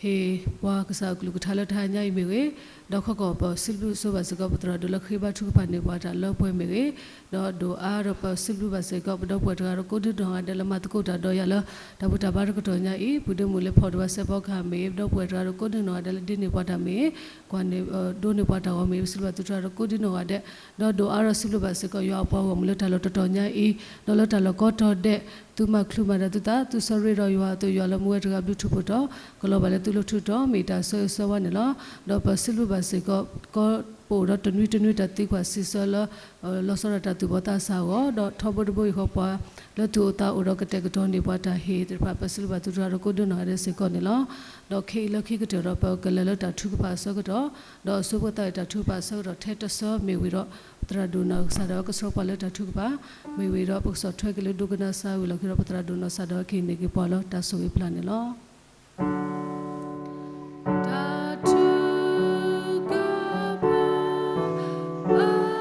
ဟ့ၣ်ပှၤကစၢ်အကလုၢ်ကထါလၢတဟါညါအံၤမ့ၢ်ဂ့ၤ, ဒီးခီကီၢ်ပစံးဘျုးဆိဘၣ်စ့ၢ်ကီး ပသရၣ်ဒိၣ်လၢဃ့ဘါထုကဖၣ်န့ၢ်ပှၤတၢ်လၢပှဲၤမ့ၢ်ဂ့ၤ, ဒီးဒိၣ်အါဒီးပစံးဘျုးဘၣ်စ့ၢ်ကီး ပဒီပုၢ်ဝဲၢ်တဂၤဒီးကိးဒံနီၢ်ဂၤဒဲးလၢမၤသကိးတၢ်ဒီးယၤလၢ တၢ်ဘူၣ်တၢ်ဘါတကတီၢ်ညါအံၤ, ပှၤဒ့မုၣ်လၢဖီၣ်တဘၣ်စဲးဖီကဟၣ်မ့ၢ်ဂ့ၤ, ပဒီပုၢ်ဝဲၢ်တဂၤဒီးကိးဒံနီၢ်ဂၤဒဲးလၢဒ့န့ၢ်ပှၤတၢ်မ့ၢ်ဂ့ၤ, ကွၢ်န့ၣ် ဒိးန့ၢ်ပှၤတၢ်ဂီၤမ့ၢ်ဂ့ၤ, ပစံးဘျုးဘၣ်သုတဂၤဒီးကိးဒံနီၢ်ဂၤဒဲး, ဒီးဒိၣ်အါဒီးစံးဘျုးဘၣ်စ့ၢ်ကီး ယွၤအပှၤဂီၢ်မုၢ်လၢတၢ်လီၢ်တတီၤညါအံၤ, ဒီးလၢတၢ်လီၢ်ကိးတီၤဒဲး သုမၤချုးမၤဒၣ်သုသး, သုဆၢရ့ဒီးယွၤအသိး, ယွၤလၢမူဝဲတဂၤဘျုးထူးဖှိၣ်တီၤ, ကလီၤဘၣ်လၢသုလီၢ်ထူတီၤ, မ့ၢ်တၢ်ဆၢဂ့ၤဆၢဝါန့ၣ်လီၤ. ဒီးပစံးဘျုးဘၣ်စ့ၢ်ကီး, ကီၢ်ပအိၣ်ဒီးတနွံတနွံတၢ်သံကွၢ်စံးဆၢလၢ လီၤဆီဒၣ်တၢ်သူၣ်ဘီၣ်သးစၢ်အဂီၢ်, ဒီးထီဘိတဘိအံၤဃီပှၤလၢသူၣ်အိၣ်သးအိၣ်ဒီးကတဲာ်ကတီၤန့ၢ်ပှၤတၢ်ဟ့ၣ်သ့ၣ်တဖၣ် ပစံးဘျုးဘၣ်သုတဂၤဒီးကိးဒိၣ်နီၢ်ဂၤဒဲးစ့ၢ်ကီးန့ၣ်လီၤ. ဒီးခဲအံၤလၢခံကတၢၢ်ဒီး ပကလဲၤလၢတၢ်ထုကဖၣ်အဆၢကတီၢ်, ဒီးအဆိပကသးဝံၣ်တၢ်ထုကဖၣ်အဆၢကတီၢ်ထဲတဆၢမ့ၢ်ဝံၤဒီး ပသရၣ်ဒိၣ်နီၢ်ကစၢ်ဒၣ်ဝဲကဆှီပှၤလၢတၢ်ထုကဖၣ်, မ့ၢ်ဝံၤဒီးပကဆီၣ်ထွဲက့ၤလၢဒိကနၣ်စၢ်ဝံၤလီၢ်ခံဒီး ပသရၣ်ဒိၣ်နီၢ်ကစၢ်ဒၣ်ဝဲကဟ့ၣ်န့ၢ်က့ၤပှၤလၢတၢ်ဆိၣ်ဂ့ၤပျၢ်န့ၣ်လီၤ. တၢ်ထုကဖၣ် အဆၢ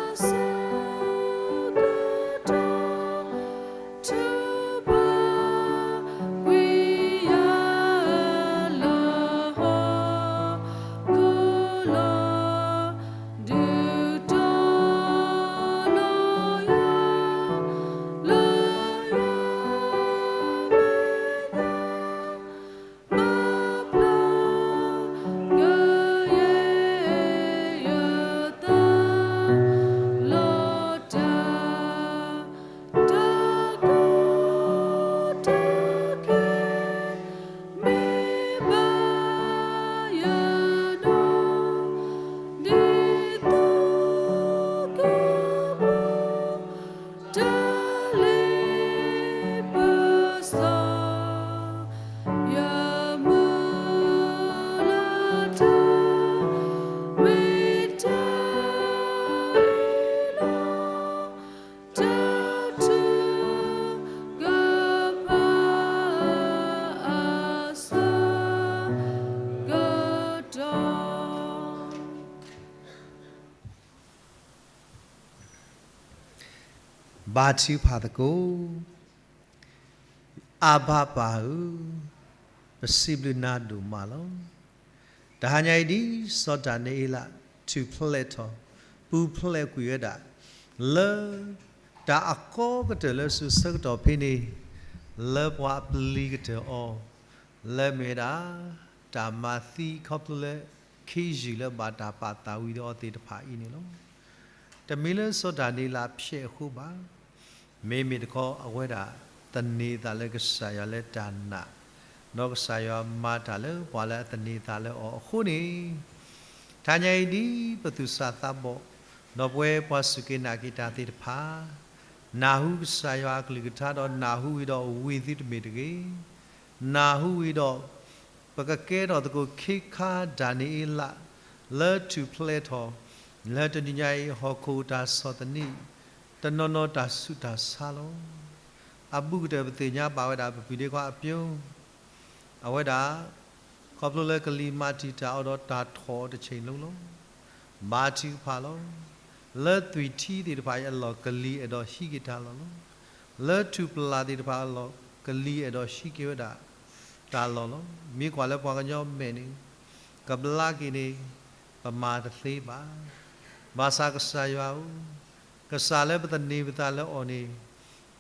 ကတီၢ်, ထုးဘၣ်ကွံာ်ယၤလၢဟီၣ်ခိၣ်လီၤ, ဒုးတီၤလီၤယၤ လၢယွၤမဲာ်ညါ ဘၣ်ဖျါကယဲၢ်ယသး လီၤတၢ်, တၢ်ကီတၢ်ခဲ မ့ၢ်ဘၣ်ယၤဒီး ဒ်သိးကပူၤ တၢ်လ့ပစီ ယမုၢ်လၢ်တၢ် မ့ၢ်တၢ်အံၤလီၤ. တၢ်ထုကဖၣ် အဆၢကတီၢ် ဘါထုကဖၣ်သကိး. အၤဘၣ်ပၢ်ဧၢ, ပစံးဘျုးနၤဒိၣ်မးလီၤ. တဟါညါအံၤဒ်စီၤဒၤနံးအ့လး ထူၣ်ဖျဲးထီၣ် ပူၤဖျဲးကွံာ်ဝဲဒၣ် လၢတၢ်အကီကတၢၢ်လၢစိၤဆၢကတီၢ်ဖဲန့ၣ် လၢပှၤအပျံၤကတၢၢ်အီၤ လၢမ့ၢ်ဝဲဒၣ် တၢ်မၤသံခီဖျိလၢ ခ့ယုၢ်လၢဘၣ်တၢ်ပာ်သးဝံၤဒီးအီၤသ့ၣ်တဖၣ်အံၤန့ၣ်လီၤ. တမ့ၢ်လၢစီၤဒၤနံးအ့လးဖျဲးအဃိဘၣ်. မ့မ့ၢ်တခီအဝဲဒၣ် သန့ၤသးလၢကစၢ်ယွၤလၢတၢ်နာ်, ဒီးကစၢ်ယွၤမၤတၢ်လၢပှၤလၢအသန့ၤသးလၢအီၤအဃိန့ၣ်, တဟါညါအံၤဒ်ပသူၣ်စၢ်သးဘီၣ်, ဒီးပဝဲပှၤစူၢ်က့ၤနာ်က့ၤတၢ်သ့ၣ်တဖၣ် နၢ်ဟူကစၢ်ယွၤအကလုၢ်ကထါဒီးနၢ်ဟူဝံၤဒီးဝံၤသုတမ့ၢ်တဂ့ၤ. နၢ်ဟူဝံၤဒီး ပကကဲထီၣ်သကိးခ့ခါဒၤနံးအ့လး လၢထူၣ်ဖျဲးထီၣ် လၢတနံၤညါအံၤ ဟီၣ်ခိၣ်တၢ်ဆီၣ်သနံး တနီၤနီၤတၢ်ဆူးတၢ်ဆါလီၤ. အဘူးကတၢၢ်ပသ့ၣ်ညါဘၣ်ဝဲဒၣ် ပပုၢ်ဒ့ခွါအပျိ အဝဲဒၣ် ခီဖျိလၢကလံၤမၤတံာ်တာ်အီၤဒီးတၢ်ထီၣ်အီၤတဆံးလိၤလီၤ. ဘါထုကဖၣ်လီၤ. လၢသွံၣ်ထံသ့ၣ်တဖၣ်အံၤအလီၢ် ကလံၤအဲၣ်ဒိးဟံးက့ၤတၢ်လီၢ်လီၤ. လၢထူၣ်ပလၢ်သ့ၣ်တဖၣ်အလီၢ် ကလံၤအဲၣ်ဒိးဟံးက့ၤဝဲဒၣ်တၢ်လီၢ်လီၤ. မ့ၢ်ကွၢ်လၢပှၤကညီမဲာ်န့ၣ် ကဘျါက့ၤန့ၣ် ပမၤတသ့ဘၣ်. ဘၣ်ဆၣ်ကစၢ်ယွၤဧၢ, ကစၢ်လၢပသန့ၤပသးလၢအီၤန့ၣ်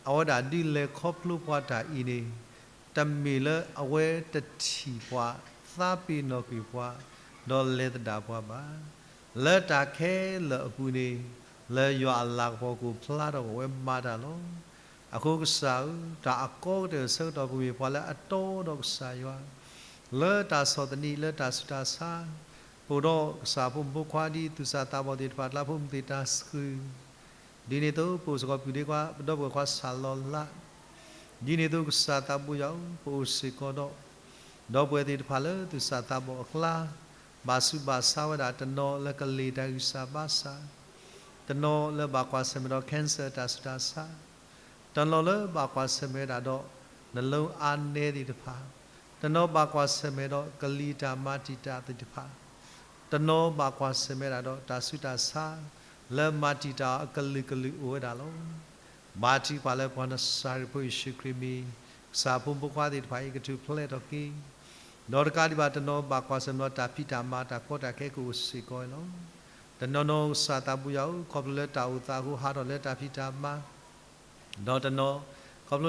အဝဲဒၣ်ဒုးလဲၤခီဖျိပှၤတၢ်အံၤန့ၣ် တမ့ၢ်လၢအဝဲတထံၣ်ပှၤ သးပ့ၤနီၣ်ကွံာ်ပှၤ ဒီးလဲၤသဒၣ်ပှၤဘၣ်. လၢတၢ်ခဲလၢာ်အပူၤန့ၣ် လၢယွၤအလၤကပီၤကအိၣ်ဖျါထီၣ်အဝဲမၤတၢ်လီၤ. အဃိကစၢ်ဧၢ, တၢ်အကီကတၢၢ်ဆၢကတီၢ်ပူၤမ့ၢ်ပှၤလၢအတီဒီးကစၢ်ယွၤ လၢတၢ်ဆီၣ်သနံး လၢတၢ်ဆူးတၢ်ဆါ, ပအိၣ်ဒီးကစၢ်ဖိမုၣ်ဖိခွါဒ်သူၣ်စၢ်သးဘီၣ်သ့ၣ်တဖၣ် တၢ်ဖိမုၣ်သ့ၣ်တၢ်ဆှုၣ် ဒ်န့ၣ်အသိး ပအိၣ်စ့ၢ်ကီးပုၢ်ဒ့ခွါ ပဒီပုၢ်ဝဲၢ်ခွါစၢ်လီၤလး, ဒ်န့ၣ်အသိးကစၢ်သးဘိယွၤဧၢ, ပအိၣ်စ့ၢ်ကီးဒီး ဒီပုၢ်ဝဲၢ်သ့ၣ်တဖၣ်လၢသူၣ်စၢ်သးဘီၣ်အကျါ, ဘၣ်ဆူးဘၣ်ဆါဝဲဒၣ် တနီၤလၢကလံၤတၢ်ဂံၢ်စၢ်ဘါစၢ်, တနီၤလၢဘၣ်ကွၢ်ဆၢၣ်မဲာ်ဒီး cancer တၢ်ဆူးတၢ်ဆါ, တနီၤလၢဘၣ်ကွၢ်ဆၢၣ်မဲာ်ဝဲဒၣ်ဒီး နလိအါနဲသ့ၣ်တဖၣ်, တနီၤဘၣ်ကွၢ်ဆၢၣ်မဲာ်ဒီးကလံၤတၢ်မၤတံာ်တာ်သ့ၣ်တဖၣ်, တနီၤဘၣ်ကွၢ်ဆၢၣ်မဲာ်ဒၣ်ဒီးတၢ်ဆူးတၢ်ဆါ လၢမၤတံာ်တာ်အီၤအကလုာ်ကလုာ်အိၣ်ဝဲဒၣ်လီၤ. ဘါထုကဖၣ်လၢပှၤနစၤရ့းဖိယ့ၣ်ၡူးခရံာ်မံၤ, ကစၢ်ဖိမုၣ်ဖိခွါသ့ၣ်တဖၣ်အံၤကထူၣ်ဖျဲးထီၣ်က့ၤ, ဒီးတကးဒံးဘၣ်တနီၤဘၣ်ကွၢ်ဆၢၣ်မဲာ်ဒီးတၢ်ဖံးတၢ်မၤတၢ်ကီတၢ်ခဲကအိၣ်စ့ၢ်ကီးဝဲလီၤ. တနီၤနီၤကစၢ်သးဘိယွၤဧၢ, ခီဖျိလၢတၢ်အိၣ်သးအဃိဟးထီၣ်လၢတၢ်ဖံးတၢ်မၤ ဒီးတနီၤ ခီဖျိတၢ်အိၣ်သးအံၤ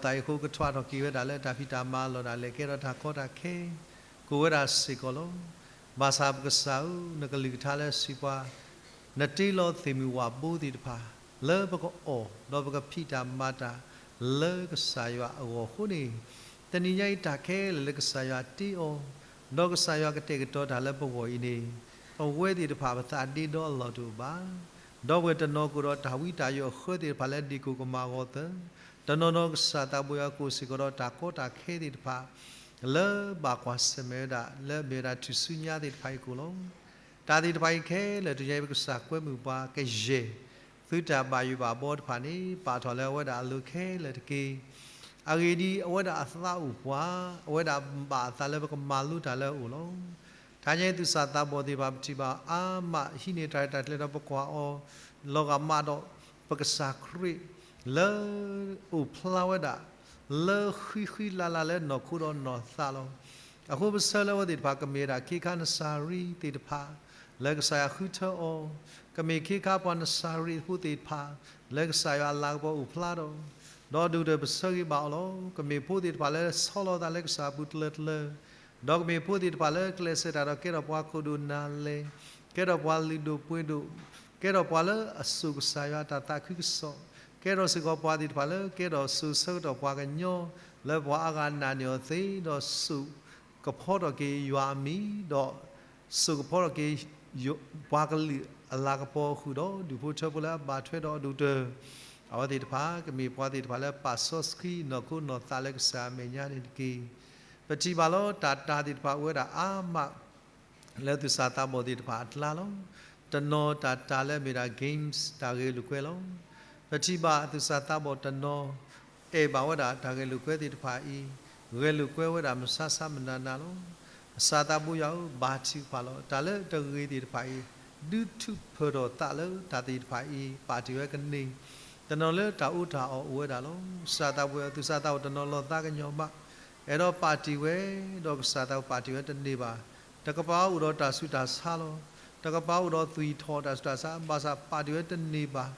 အဃိ ကထွါထီၣ်က့ၤဝဲဒၣ်လၢတၢ်ဖံးတၢ်မၤအလီၢ်ဒၣ်လဲာ် ကဲထီၣ်တၢ်ကီတၢ်ခဲ ကအိၣ်ဝဲဒၣ်စ့ၢ်ကီးလီၤ. ဘၣ်ဆၣ်ပကစၢ်ဧၢ, နကလုၢ်ကထါလၢစံးပှၤ, နတ့လီၤသ့ၣ်မုၢ်ဝၣ်ဘိသ့ၣ်တဖၣ် လၢပကအီၣ် ဒီးပကဖံးတၢ်မၤတၢ် လၢကစၢ်ယွၤအဂီၢ်အဃိန့ၣ်, တနံၤညါအံၤတၢ်ခဲလၢာ်လၢကစၢ်ယွၤတ့အီၤ, ဒီးကစၢ်ယွၤကတဲာ်ကတီၤတၢ်လၢပဂီၢ်အံၤန့ၣ်, ပဝဲသ့ၣ်တဖၣ်ပသးဒ့ဒီအလီၢ်တအိၣ်ဘၣ်. ဒီပုၢ်ဝဲၢ်တနီၤကအိၣ်ဒီးတၢ်ဝံတၢ်ယိးအဃၢသ့ၣ်တဖၣ်လၢဒ့ၣ်ကိၣ်ကမၤဂီၤသၢ, တနီၤနီၤကစၢ်သးဘိယွၤကအိၣ်စ့ၢ်ကီးဒီးတၢ်ကီတၢ်ခဲသ့ၣ်တဖၣ် လၢဘၣ်ကွၢ်ဆၢၣ်မဲာ်ဝဲဒၣ် လၢအမ့ၢ်ဝဲဒၣ်ထူၣ်စုညါသ့ၣ်တဖၣ်အံၤအကိၣ်လီၤ. တၢ်သ့ၣ်တဖၣ်အံၤခဲလၢာ်တနံၤညါအံၤပကစၢ်ကွဲမုာ်ပှၤကယဲၢ် သုတၢ်ဘၣ်ယိၣ်ဘၣ်ဘီတဖၣ်န့ၣ် ပာ်ထီၣ်လၢအဝဲဒၣ်အလိၤခဲလၢာ်တက့ၢ်. အဂ့ၢ်ဒ်အံၤ, အဝဲဒၣ်အသးအိၣ်ပှၤ, အဝဲဒၣ်ဘၣ်အသးလၢပကမၤလိတၢ်လၢအအိၣ်လီၤ. တနံၤညါအံၤ သူၣ်စၢ်သးဘီၣ်သ့ၣ်တဖၣ် ပထံၣ်ဘၣ်အါမး ဟံးန့ၢ်တၢ်ရဲၣ်တၢ်ကျဲၤဒီးပကွၢ်အီၤ လီၤဂာ်မးဒီး ပကစၢ်ခရံာ် လၢအိၣ်ဖျါဝဲဒၣ် လၢဃံဃံလၤလၤလၢနီၢ်ခိဒီးနီၢ်သးလီၤ. အဃိပဆၢလၢအဝဲသ့ၣ်တဖၣ် ကမ့ၢ်ဝဲဒၣ်ခ့ခါနစၤရ့းသ့ၣ်တဖၣ် လၢကစၢ်ယွၤဃုထၢအီၤ, ကမ့ၢ်ခ့ခါပှၤနစၤရ့းဖိသ့ၣ်တဖၣ် လၢကစၢ်ယွၤအလၤကပီၤအိၣ်ဖျါဒီး, ဒီးဒုၣ်ဒိၣ်ပဆၢဂ့ၤဘၣ်အီၤလီၤ. ကမ့ၢ်ဖိသ့ၣ်တဖၣ်လၢဆီလီၤသးလၢကစၢ်အပူၤတလၢတလၢ, ဒီးကမ့ၢ်ဖိသ့ၣ်တဖၣ်လၢကျဲးစၢးတၢ်ဒီးကဲထီၣ်ပှၤခိၣ်ဒိၣ်နၢ်လဲၢ်, ကဲထီၣ်ပှၤလုၢ်ဒိၣ်ပှ့ၤဒိၣ်, ကဲထီၣ်ပှၤလၢအစိာ်ကစၢ်ယွၤတၢ်သးခုကစီၣ်, ကဲထီၣ်စ့ၢ်ကီးပှၤသ့ၣ်တဖၣ်လၢကဲထီၣ်စိၤဆၢကတီၢ်ပှၤကညီ လၢပှၤအါဂၤနာ်န့ၢ်အီၤသ့, ဒီးစိာ်ကဖီထီၣ်က့ၤယွၤအမံၤ, ဒီးစိာ်ကဖီထီၣ်က့ၤ ပှၤကလုာ်အလၤကပီၤဃုာ်ဒီး ဒူၣ်ဖိထၢဖိလၢအဘၣ်ထွဲဒီးအဒိၣ်ကတၢၢ် အဝဲသ့ၣ်တဖၣ် ကမ့ၢ်ပှၤသ့ၣ်တဖၣ်လၢပာ်စီဆှံနီၢ်ခိနီၢ်သးလၢကစၢ်အမဲာ်ညါန့ၣ်တက့ၢ်. ပထံၣ်ဘၣ်လီၤ တၢ်တၤသ့ၣ်တဖၣ်အိၣ်ဝဲဒၣ်အါမး လၢသူၣ်စၢ်သးဘီၣ်သ့ၣ်တဖၣ်အကျါလီၤ. တနီၤတၢ်တၤလၢအမ့ၢ်ဒၣ် games တၢ်ဂဲၤလိာ်ကွဲလီၤ. ပထံၣ်ဘၣ်သူၣ်စၢ်သးဘီၣ်တနီၤ အဲၣ်ဘၣ်ဝဲဒၣ်တၢ်ဂဲၤလိာ်ကွဲသ့ၣ်တဖၣ်အံၤ, ဂဲၤလိာ်ကွဲဝဲဒၣ်မုၢ်ဆါဆါမနၤနၤလီၤ. ကစၢ်သးဘိယွၤဧၢ, ဘါထုကဖၣ်လီၤ. တၢ်လၢတဂ့ၤသ့ၣ်တဖၣ်အံၤ ဒုးထူးဖၢၣ်ထီၣ်သးလၢတၢ်သ့ၣ်တဖၣ်အံၤ ပာ်တ့ၢ်ဝဲကန့ၢ်, တနီၤလၢတၢ်အူတၢ်အီၣ်အိၣ်ဝဲဒၣ်လီၤ. ကစၢ်သးဘိယွၤဧၢ, သူၣ်စၢ်သးဘီၣ်တနီၤလီၤသးကညီၤဘၣ်, အဲၣ်ဒိးပာ်တ့ၢ်ဝဲ, ဒီးကစၢ်သးဘိပာ်တ့ၢ်ဝဲတန့ၢ်ဘၣ်. တကပၤအိၣ်ဒီးတၢ်ဆူးတၢ်ဆါလီၤ. တကပၤအိၣ်ဒီးသွံၣ်ထီၣ်တၢ်ဆူးတၢ်ဆါ, ဘၣ်ဆၣ်ပာ်တ့ၢ်ဝဲတန့ၢ်ဘၣ်.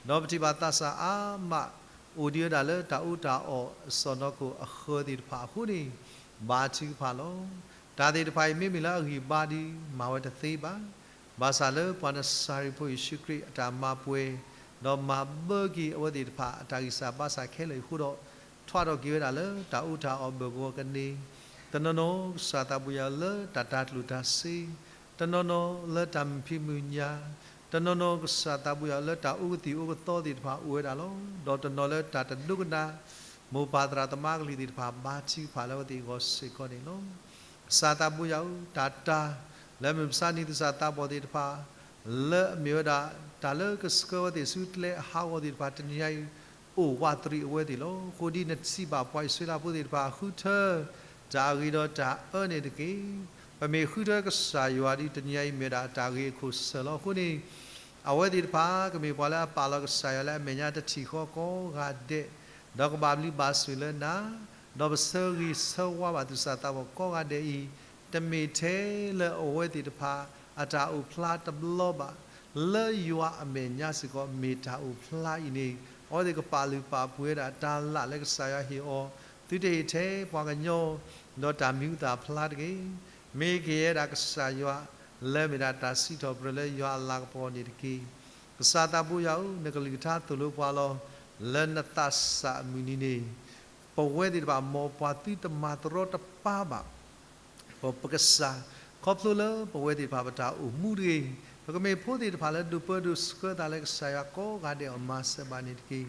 ဒီးပထံၣ်ဘၣ်သးစၢ်အါမး အိၣ်ဒံးဝဲဒၣ်လၢတၢ်အူတၢ်အီၣ်အစီၢ်နီၤခိၣ်အဃၢၤသ့ၣ်တဖၣ်အဃိန့ၣ်, ဘါထုကဖၣ်လီၤ. တၢ်သ့ၣ်တဖၣ်အံၤ မ့မ့ၢ်လၢအဂံၢ်ဘါဒီး မၤဝဲတသ့ဘၣ်. ဘၣ်ဆၣ်လၢပှၤနစၤရ့းဖိယ့ၣ်ၡူးခရံာ်အတၢ်မၤပှဲၤ, ဒီးမၤဘၢက့ၤအဝဲသ့ၣ်တဖၣ်အတၢ်ဂံၢ်စၢ်ဘါစၢ်ခဲလၢာ်အံၤအဃိဒီး, ထွးထီၣ်က့ၤဝဲဒၣ်လၢတၢ်အူတၢ်အီၣ်ဘၢၣ်ကဝီၤကန့ၢ်, တနီၤနီၤကစၢ်သးဘိယွၤလၢတၢ်တၤကျိၣ်တၤစ့, တနီၤနီၤလၢတၢ်မုာ်ဖံးမုာ်ညၣ်, တနီၤနီၤကစၢ်သးဘိယွၤလၢတၢ်အိၣ်ကသံၣ်အိၣ်ကသီသ့ၣ်တဖၣ်အိၣ်ဝဲဒၣ်လီၤ. ဒီးတနီၤလၢတၢ်တဒိကနၣ် မိၢ်ပၢ်သရၣ်သမါကလုာ်သ့ၣ်တဖၣ် ဘါထုကဖၣ်လၢအဝဲသ့ၣ်အဂီၢ်စ့ၢ်ကီးန့ၣ်လီၤ. ကစၢ်သးဘိယွၤဧၢ, တၢ်တၤလၢမုၢ်မဆါနံၤသူၣ်စၢ်သးဘီၣ်သ့ၣ်တဖၣ် လၢအမ့ၢ်ဝဲဒၣ် တၢ်လၢကဆှၢဝဲသ့ၣ်ဆူကျဲအဟးဂီၤသ့ၣ်တဖၣ် တနံၤညါအံၤ အိၣ်ဝးတရံးအဝဲသ့ၣ်လီၤ. အဃိဒ်နထံၣ်ဘၣ်ပှၤအံၣ်စရ့လးဖိသ့ၣ်တဖၣ် ဃုထၢတၢ်အဂ့ၤဒီးတၢ်အၢန့ၣ်တက့ၢ်. ပမ့ၢ်ဃုထၢကစၢ်ယွၤဒီး တနံၤညါအံၤမ့ၢ်ဝဲဒၣ်တၢ်ဂ့ၤအခိၣ်စၢၤလီၤ. အဃိန့ၣ် အဝဲသ့ၣ်တဖၣ် ကမ့ၢ်ပှၤလၢအပာ်လီၤကစၢ်ယွၤလၢအမဲာ်ညါတထံၣ်ဃီကိးဂၤဒဲး, ဒီးကဘၣ်ဘျုးဘၣ်ဆိၣ်လၢနၤ, ဒီးပဆၢဂ့ၤဆၢဝါဘၣ်သူၣ်စၢ်သးဘီၣ်ကိးဂၤဒဲးအံၤ, တမ့ၢ်ထဲလၢအဝဲသ့ၣ်တဖၣ် အတၢ်အိၣ်ဖျါတဘျီဘၣ်, လၢယွၤအမဲာ်ညါစ့ၢ်ကီး မ့ၢ်တၢ်အိၣ်ဖျါအံၤန့ၣ်, အဝဲသ့ၣ်ကပာ်လုၢ်ပာ်ပှ့ၤဝဲဒၣ်တၢ်လၢ်လၢကစၢ်ယွၤဟ့ၣ်အီၤ, သုတဟ့ၣ်ထဲပှၤကညီ, ဒီးတၢ်မံၤဟူသၣ်ဖျါတဂ့ၤ. မ့ၢ်ကယဲၢ်ဒၣ်ကစၢ်ယွၤ လၢမ့ၢ်ဒၣ်တၢ်စံးထီၣ်ပတြၢၤလၢယွၤအလၤကပီၤန့ၣ်တက့ၢ်. ကစၢ်သးဘိယွၤဧၢ, နကလုၢ်ကထါသိၣ်လိပှၤလီၤ. လၢနသးစၢ်အမုၢ်နံၤန့ၣ်, ပဝဲသ့ၣ်တဖၣ် မ်ပှၤသုတမၤတရီတပါဘၣ် ပကစၢ်, ခီဖျိလၢပဝဲသ့ၣ်တဖၣ်ပတၢ်အိၣ်မူတဂ့ၤ, ပကမ့ၢ်ဖိသ့ၣ်တဖၣ်လၢဒိၣ်ပၢဒိၣ်ဆှၢသးလၢကစၢ်ယွၤကိးဂၤဒဲးအီၤမၤစၢၤဘၣ်န့ၣ်တက့ၢ်.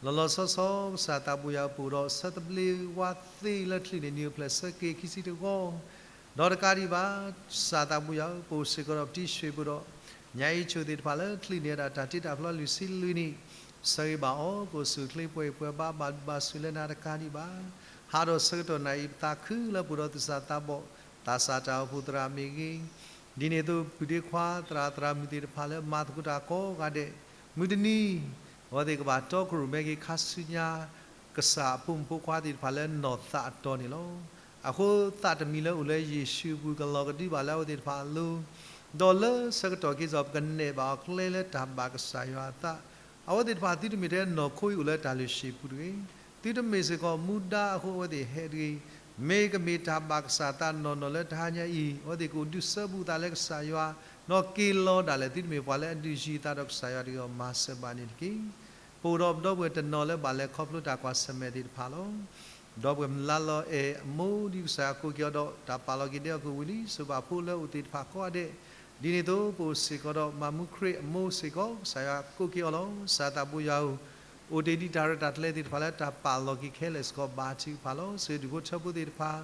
လီၤလီၤဆီဆီ ကစၢ်သးဘိယွၤဧၢ, ပအိၣ်ဒီးဆၢသဘျ့ဝါသ့လၢချုးန့ၣ် နံၣ်အိၣ်ဖျဲၣ်ဆၢက့ၤခံဆံတဂီၤ, ဒီးတကးဒံးဘၣ်, ကစၢ်သးဘိယွၤဧၢ, ပအိၣ်စ့ၢ်ကီးဒီးပတံၤဆှံပူၤဒီး ညါအံၤဆိၣ်သ့ၣ်တဖၣ်လၢချုးန့ၢ်ဝဲဒၣ်တၢ်တ့တၢ်ဖျီလွံၢ်ဆံလွံၢ်နံၣ်, ဆၢဂ့ၤဘၣ်အီၤ, ပအိၣ်ဆူၣ်အိၣ်ချ့ပှဲၤအံၤပှဲၤဘါ ဘၣ်ဘျုးဘၣ်ဆိၣ်လၢနၤတကးဒံးဘၣ်. ဟးဒီးဆၢကတီၢ်နၤအံၤ ပသးခုလၢပအိၣ်ဒီးသူၣ်စၢ်သးဘီၣ်, သးစၢ်တၢ်အိၣ်ဖှိၣ်သရၣ်မ့ၢ်ဂ့ၤ, ဒ်န့ၣ်အသိး ပုၢ်ဒ့ခွါသရၣ်သရၣ်မုၣ်သ့ၣ်တဖၣ်လၢမၤသကိးတၢ်ကိးဂၤဒဲး, မုၢ်တနံၤ အဝဲသ့ၣ်ကဘၣ်တီခိၣ်ရိၣ်မဲက့ၤခါဆူညါ ကစၢ်အဖိမုၣ်ဖိခွါသ့ၣ်တဖၣ်လၢနီၢ်သးအတီၢ်န့ၣ်လီၤ. အဃိသးတမံၤလၢအိၣ်လၢယ့ၣ်ၡူးအပူၤ ကလီၤကဒုဘၣ်လၢအဝဲသ့ၣ်တဖၣ်အလိၤ, ဒီးလၢဆၢကတီၢ်က့ၤစီး ပကနဲၣ်ဘၣ်အီၤကျဲလၢတၢ်ဘၣ်ကစၢ်ယွၤအသး, အဝဲသ့ၣ်တဖၣ်သုတမ့ၢ်ထဲနီၢ်ခိအံၤအိၣ်လၢတၢ်လုၢ်ဟံၣ်ပူၤတဂ့ၤ, သုတမ့ၢ်စ့ၢ်ကီးမူဒါအဃိအဝဲသ့ၣ်ဟဲတဂ့ၤ, မ့ၢ်ကမ့ၢ်တၢ်ဘၣ်ကစၢ်သးနီၢ်နီၢ်လၢတဟါညါအံၤ အဝဲသ့ၣ်ကအိၣ်ဒုးစၢဘူးသးလၢကစၢ်ယွၤ, ဒီးက့ၤလီၤဒၣ်လဲာ် သုတမ့ၢ်ပှၤလၢအဒုးယံၤသးဒီးကစၢ်ယွၤတဂ့ၤအီၤ မၤစၢၤဘၣ်န့ၣ်တက့ၢ်. အိၣ်ဒီးပဒီပုၢ်ဝဲၢ်တနီၤလၢဘၣ်လဲၤခီဖျိတၢ်ကွၢ်ဆၢၣ်မဲာ်သ့ၣ်တဖၣ်လီၤ. ဒီပုၢ်ဝဲၢ်မုၢ်လါလီၤအဲၣ်အမိၢ် ဒ်ကစၢ်ယွၤကိးက့ၤအီၤဒီး တၢ်ပာ်လီၤက့ၤဒဲးအီၤကဝံၤလံ ဆိပာ်ဖှိၣ်လၢအိၣ်သ့ၣ်တဖၣ်ကိးဂၤဒဲး, ဒ်န့ၣ်အသိး ပအိၣ်စ့ၢ်ကီးဒီးမၤမူခရံာ်အမိၢ်စ့ၢ်ကီး ကစၢ်ယွၤကိးက့ၤအီၤလီၤ. ကစၢ်သးဘိယွၤဧၢ, အိၣ်တ့ၢ်ဒံးတၢ်ရဲၣ်တၢ်ကျဲၤသ့ၣ်တဖၣ်လၢတၢ်ပာ်လီၤက့ၤခဲလၢာ်စ့ၢ်ကီး ဘါထုကဖၣ်လီၤ. ဆှၢဒူၣ်ဖိထၢဖိသ့ၣ်တဖၣ်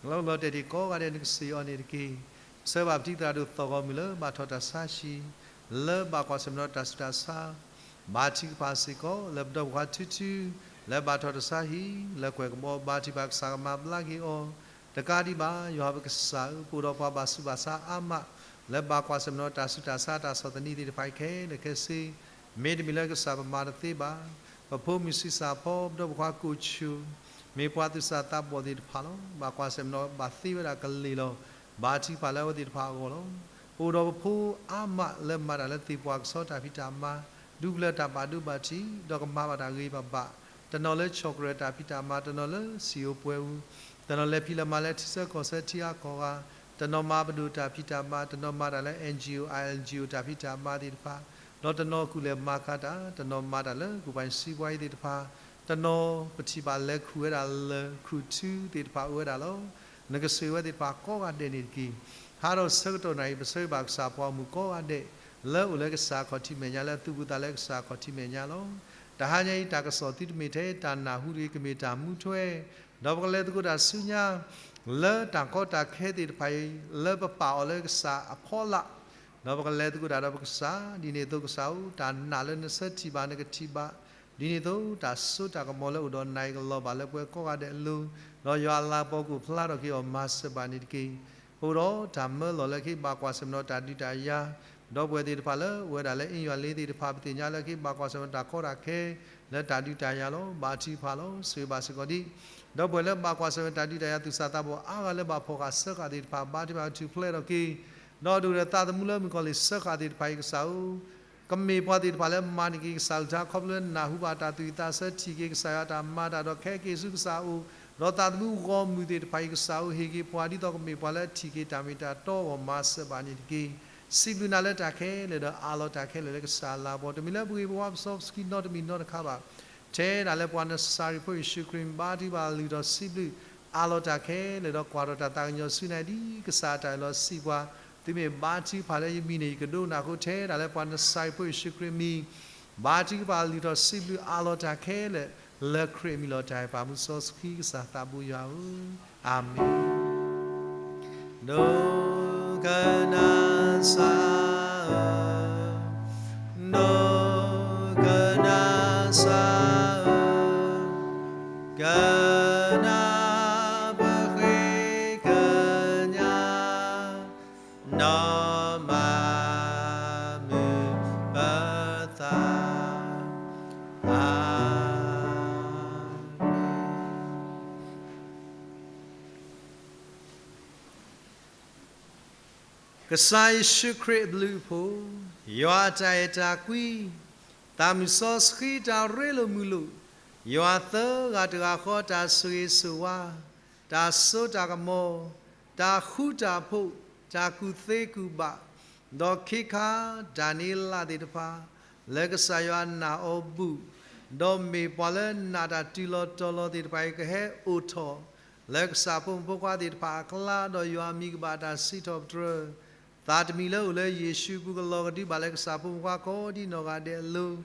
လၢလီၤတဲာ်တ့ၢ်ကိးဂၤဒဲး နကစံးအီၤန့ၣ်တက့ၢ်. ဆှၢဘၣ်ပထံသရၣ်ဒိၣ်သီၣ်ဂီၤမုၢ်လၢဘၣ်ထီၣ်တၢ်ဆါဟံၣ် လၢဘၣ်ကွၢ်ဆၢၣ်မဲာ်ဒီးတၢ်ဆူးတၢ်ဆါ ဘါထုကဖၣ်စ့ၢ်ကီး လၢပဒီပုၢ်ဝဲၢ်ထူထူ လၢဘၣ်ထီၣ်တၢ်ဆါဟံၣ် လၢကွဲၢ်ကဘီ ဘါထုကဖၣ်ကစၢ်ကမၤဘျါက့ၤအီၤ တကးဒံးဘၣ် ယွၤပကစၢ်ဧၢ, ပအိၣ်ဒီးပှၤဘၣ်ဆူးဘၣ်ဆါအါမး လၢဘၣ်ကွၢ်ဆၢၣ်မဲာ်ဒီးတၢ်ဆူးတၢ်ဆါ တၢ်ဆီၣ်သနံးသ့ၣ်တဖၣ်အံၤခဲလၢာ်ခဲဆ့ မ့တမ့ၢ်လၢကစၢ်ပမၤတသ့ဘၣ်. ပဖိမုၣ်ဆံးစၢ်ဖီ ပဒီပုၢ်ဝဲၢ်ခွါကိၣ်ဆူၣ် မ့ၢ်ပှၤသူၣ်စၢ်သးဘီၣ်သ့ၣ်တဖၣ်လီၤ. ဘၣ်ကွၢ်ဆၢၣ်မဲာ်ဒီးဘၣ်သ့ဝဲဒၣ်ကလ့ၢ်လီၤ. ဘါထုကဖၣ်လၢအဝဲသ့ၣ်တဖၣ်အဂီၢ်လီၤ. ပအိၣ်ဒီးပဖိအါမးလၢမၤတၢ်လၢသ့ၣ်ပှၢ်ကဆီတၢ်ဖံးတၢ်မၤ ဒူပလၢတၢ်ဘၣ်ဒိဘၣ်ထံး ဒီးကမၤဘၣ်တၢ်ဂ့ၤဘၣ်ဘၣ်, တနီၤလၢဆီၣ်ကရၢၢ်တၢ်ဖံးတၢ်မၤ, တနီၤလၢစံၣ်ဧိၤပှဲၤဧိၤ, တနီၤလဲၤဖံးလဲၤမၤလၢထံဆၢကီၢ်ဆၢထံဂၤကီၢ်ဂၤ, တနီၤမၤပဒိၣ်တၢ်ဖံးတၢ်မၤ, တနီၤမၤတၢ်လၢ NGO INGO တၢ်ဖံးတၢ်မၤသ့ၣ်တဖၣ်, ဒီးတနီၤကူၣ်လဲၤမၤကၤတၢ်, တနီၤမၤတၢ်လၢကူၣ်ပၤစံးပှၤအံၤသ့ၣ်တဖၣ်, တနီၤပထံၣ်ဘၣ်လဲၤခူၣ်ဝဲဒၣ်လၢခူၣ်ထူသ့ၣ်တဖၣ်အိၣ်ဝဲဒၣ်လီၤ. နကဆှၢဝဲသ့ၣ်တဖၣ်ကိးဂၤဒဲးန့ၣ်တက့ၢ်. ဟးဒီးဆၢကတီၢ်နၣ်အံၤ ပဆၢဂ့ၤဘၣ်ကစၢ်ပှၤဂီၢ်မုၢ်ကိးဂၤဒဲး လၢအိၣ်လၢကစၢ်အခီၣ်ထံးမဲာ်ညါ, လၢအသူၣ်ပိၢ်သးလၢကစၢ်အခီၣ်ထံးမဲာ်ညါလီၤ. တဟါညါအံၤ တၢ်ကစီၣ်သုတမ့ၢ်ထဲတၢ်နၢ်ဟူတဂ့ၤ, ကမ့ၢ်တၢ်မူထွဲ, ဒီးပကလဲၤသကိးတၢ်ဆူညါ လၢတၢ်ကီတၢ်ခဲသ့ၣ်တဖၣ်အံၤ လၢပပာ်အီၤလၢကစၢ်အဖီလာ်, ဒီးပကလဲၤသကိးတၢ်ဒီးပကစၢ်, ဒ်န့ၣ်အသိးကစၢ်ဧၢ, တၢ်နာ်လၢနဆၢထံၣ်ဘၣ်နကထံၣ်ဘၣ်, ဒ်န့ၣ်အသိး တၢ်စိတၢ်ကမီၤလၢအိၣ်ဒီးနၤအံၤကလီၤဘၣ်လၢပှၤကိးဂၤဒဲးအလိၤ, ဒီးယွၤအလၤကပီၤကအိၣ်ဖျါထီၣ်က့ၤအီၤမၤစၢၤဘၣ်န့ၣ်တက့ၢ်. ပအိၣ်ဒီးတၢ်မၢလီၤလၢကဟ့ၣ်ဘၣ်ကွၢ်ဆၢၣ်မဲာ်ဒီးတၢ်ဒုးတၢ်ယၤ, ဒီပုၢ်ဝဲၢ်သ့ၣ်တဖၣ်လၢအိၣ်ဝဲဒၣ်လၢအ့ၣ်ယွၤလ့သ့ၣ်တဖၣ် ပသ့ၣ်ညါလၢကဟ့ၣ်ဘၣ်ကွၢ်ဆၢၣ်မဲာ်တၢ်ကီတၢ်ခဲ လၢတၢ်ဒုးတၢ်ယၤလီၤ. ဘါထုကဖၣ်လီၤ. ဆှၢဘၣ်စ့ၢ်ကီးဒ် ဒီပုၢ်ဝဲၢ်လၢဘၣ်ကွၢ်ဆၢၣ်မဲာ်တၢ်ဒုးတၢ်ယၤ သူၣ်စၢ်သးဘီၣ်အါဂၤလၢဘၣ်ဖီၣ်ဃာ်စၢဃာ်သ့ၣ်တဖၣ် ဘါထုကဖၣ်ကထူၣ်ဖျဲးထီၣ်က့ၤ, ဒီးဒိၣ်ဒီးသးသမူလၢမုၣ်ကီၤလံၢ်စၢဃာ်သ့ၣ်တဖၣ်အံၤကစၢ်ဧၢ ကမ့ၢ်ပှၤသ့ၣ်တဖၣ်လၢမၤန့ၢ်က့ၤကစၢ်အကလုၢ်ကထါ ခီဖျိလၢနၢ်ဟူဘၣ်တၢ်သူၣ်ဝံၣ်သးဆၢ ထံၣ်က့ၤကစၢ်ယွၤတၢ်မၤတၢ်ဒီး ခဲက့ၤဆူကစၢ်အအိၣ်, ဒီးသးသမူဂီၢ်မုၢ်သ့ၣ်တဖၣ်အံၤကစၢ်ဧၢ ဟ့ၣ်က့ၤပှၤဒ်သိးကမ့ၢ်ပှၤလၢထံၣ်က့ၤတၢ်မ့ၢ်တၢ်တီအဂီၢ် မၤစၢၤဘၣ်န့ၣ်တက့ၢ်. စံးဘျုးနၤလၢတၢ်ခဲလၢာ်ဒီးအးလီၤတၢ်ခဲလၢာ်လၢကစၢ်အလၤကပီၤ တမ့ၢ်လၢပဂ့ၤပဝါပစီပစကံနီတမံၤနီတခါဘၣ်. ထဲဒၣ်လၢပှၤနစၤရ့းဖိယ့ၣ်ၡူးခရံာ် ဘါထုကဖၣ်လုၢ်ထီၣ်စံးဘျုး အးလီၤတၢ်ခဲလၢာ်ဒီးကွၢ်ထီၣ်တၢ်သးကညီၤဆူနၤဒ်ကစၢ်အတၢ်အၢၣ်လီၤစံးပှၤ, သုမ့ၢ်ဘါထုကဖၣ်လၢယမံၤန့ၣ် ယကဒိကနၣ်အဃိ ထဲဒၣ်လၢပှၤနစၤရ့းဖိယ့ၣ်ၡူးခရံာ်မံၤ ဘါထုကဖၣ်လုၢ်ထီၣ်စံးဘျုးအးလီၤတၢ်ခဲလၢာ် လၢခရံာ်အမံၤလီၤတၢ်အဲၣ်ပာ်မူစီဆှံကစၢ်သးဘိယွၤဧၢ, အၤမ့ၣ်. ဒိကနၣ်စၢ်ဧၢ, ဒိကနၣ်စၢ်ဧၢ, ကနၣ်ပဃ့ကညး နီၢ်မၤမုာ်ပသး, အၤမ့ၣ်. ကစၢ်ယ့ၣ်ၡူးခရံာ်အဘျုးအဖှိၣ်, ယွၤအတၢ်အဲၣ်တၢ်ကွံ, သးမုၢ်စီဆှံတၢ်ရ့လိာ်မုာ်လိာ်, ယွၤသၢဂၤတဂၤဃီတၢ်ဆိၣ်ဂ့ၤဆိၣ်ဝါ, တၢ်စိတၢ်ကမီၤ, တၢ်ဃူတၢ်ဖိး, တၢ်ကူၣ်သ့ကူၣ်ဘၣ်, ဒီးခ့ခါတၢ်န့ၢ်လၢ်သ့ၣ်တဖၣ်, လၢကစၢ်ယွၤနာ်အီၤဘူၣ်, ဒီးမ့ၢ်ပှၤလၢနာ်တၢ်တုၤလီၤတီၤလီၤသ့ၣ်တဖၣ်အံၤ ကဟဲအိၣ်ထီၣ် လၢကစၢ်ဖိမုၣ်ဖိခွါသ့ၣ်တဖၣ်အကျါ ဒီးယွၤအမံၤကဘၣ်တၢ်စံးထီၣ်ပတြၢၤ သးတမံၤလၢအိၣ်လၢယ့ၣ်ၡူးအပူၤ ကလီၤကဒုဘၣ်လၢကစၢ်ဖိမုၣ်ဖိခွါကိးဒ်နီၢ်ဂၤဒဲးအလိၤ,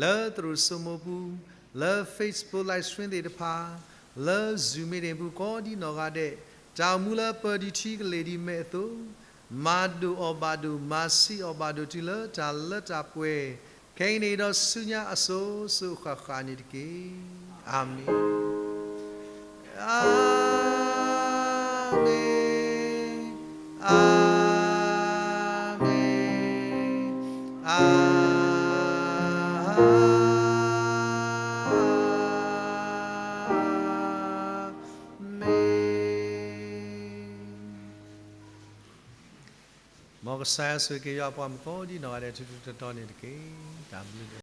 လၢသရိာ်စိမိၤပူၤ, လၢ Facebook Live Stream သ့ၣ်တဖၣ်, လၢ Zoom Meeting ပူၤကိးဒ်နီၢ်ဂၤဒဲး, တၢ်အိၣ်မူလၢပၢၤဒံးထံကလ့ၢ်ဒံးမဲာ်အသိး, မၤဒိၣ်အီၤဘၣ်ဒိၣ်, မၤဆံးအီၤဘၣ်ဒိၣ် တုၤလၢတၢ်လၢတၢ်ပှဲၤ ခဲအံၤန့ၣ်ဒီးဆူညါအစိၤစိၤဃၣ်ဃၣ်န့ၣ်တက့ၢ်. အၤမ့ၣ်, အၤမ့ၣ်, အၤမ့ၣ်, အၤမ့ၣ်. မ်ကစၢ်ယွၤဆိၣ်ဂ့ၤက့ၤယွၤအပှၤမုၣ်ကိးဒ်နီၢ်ဂၤဒဲး ထူးထူးတီၤတီၤန့ၣ်တက့ၢ်. တၢ်ဘျုး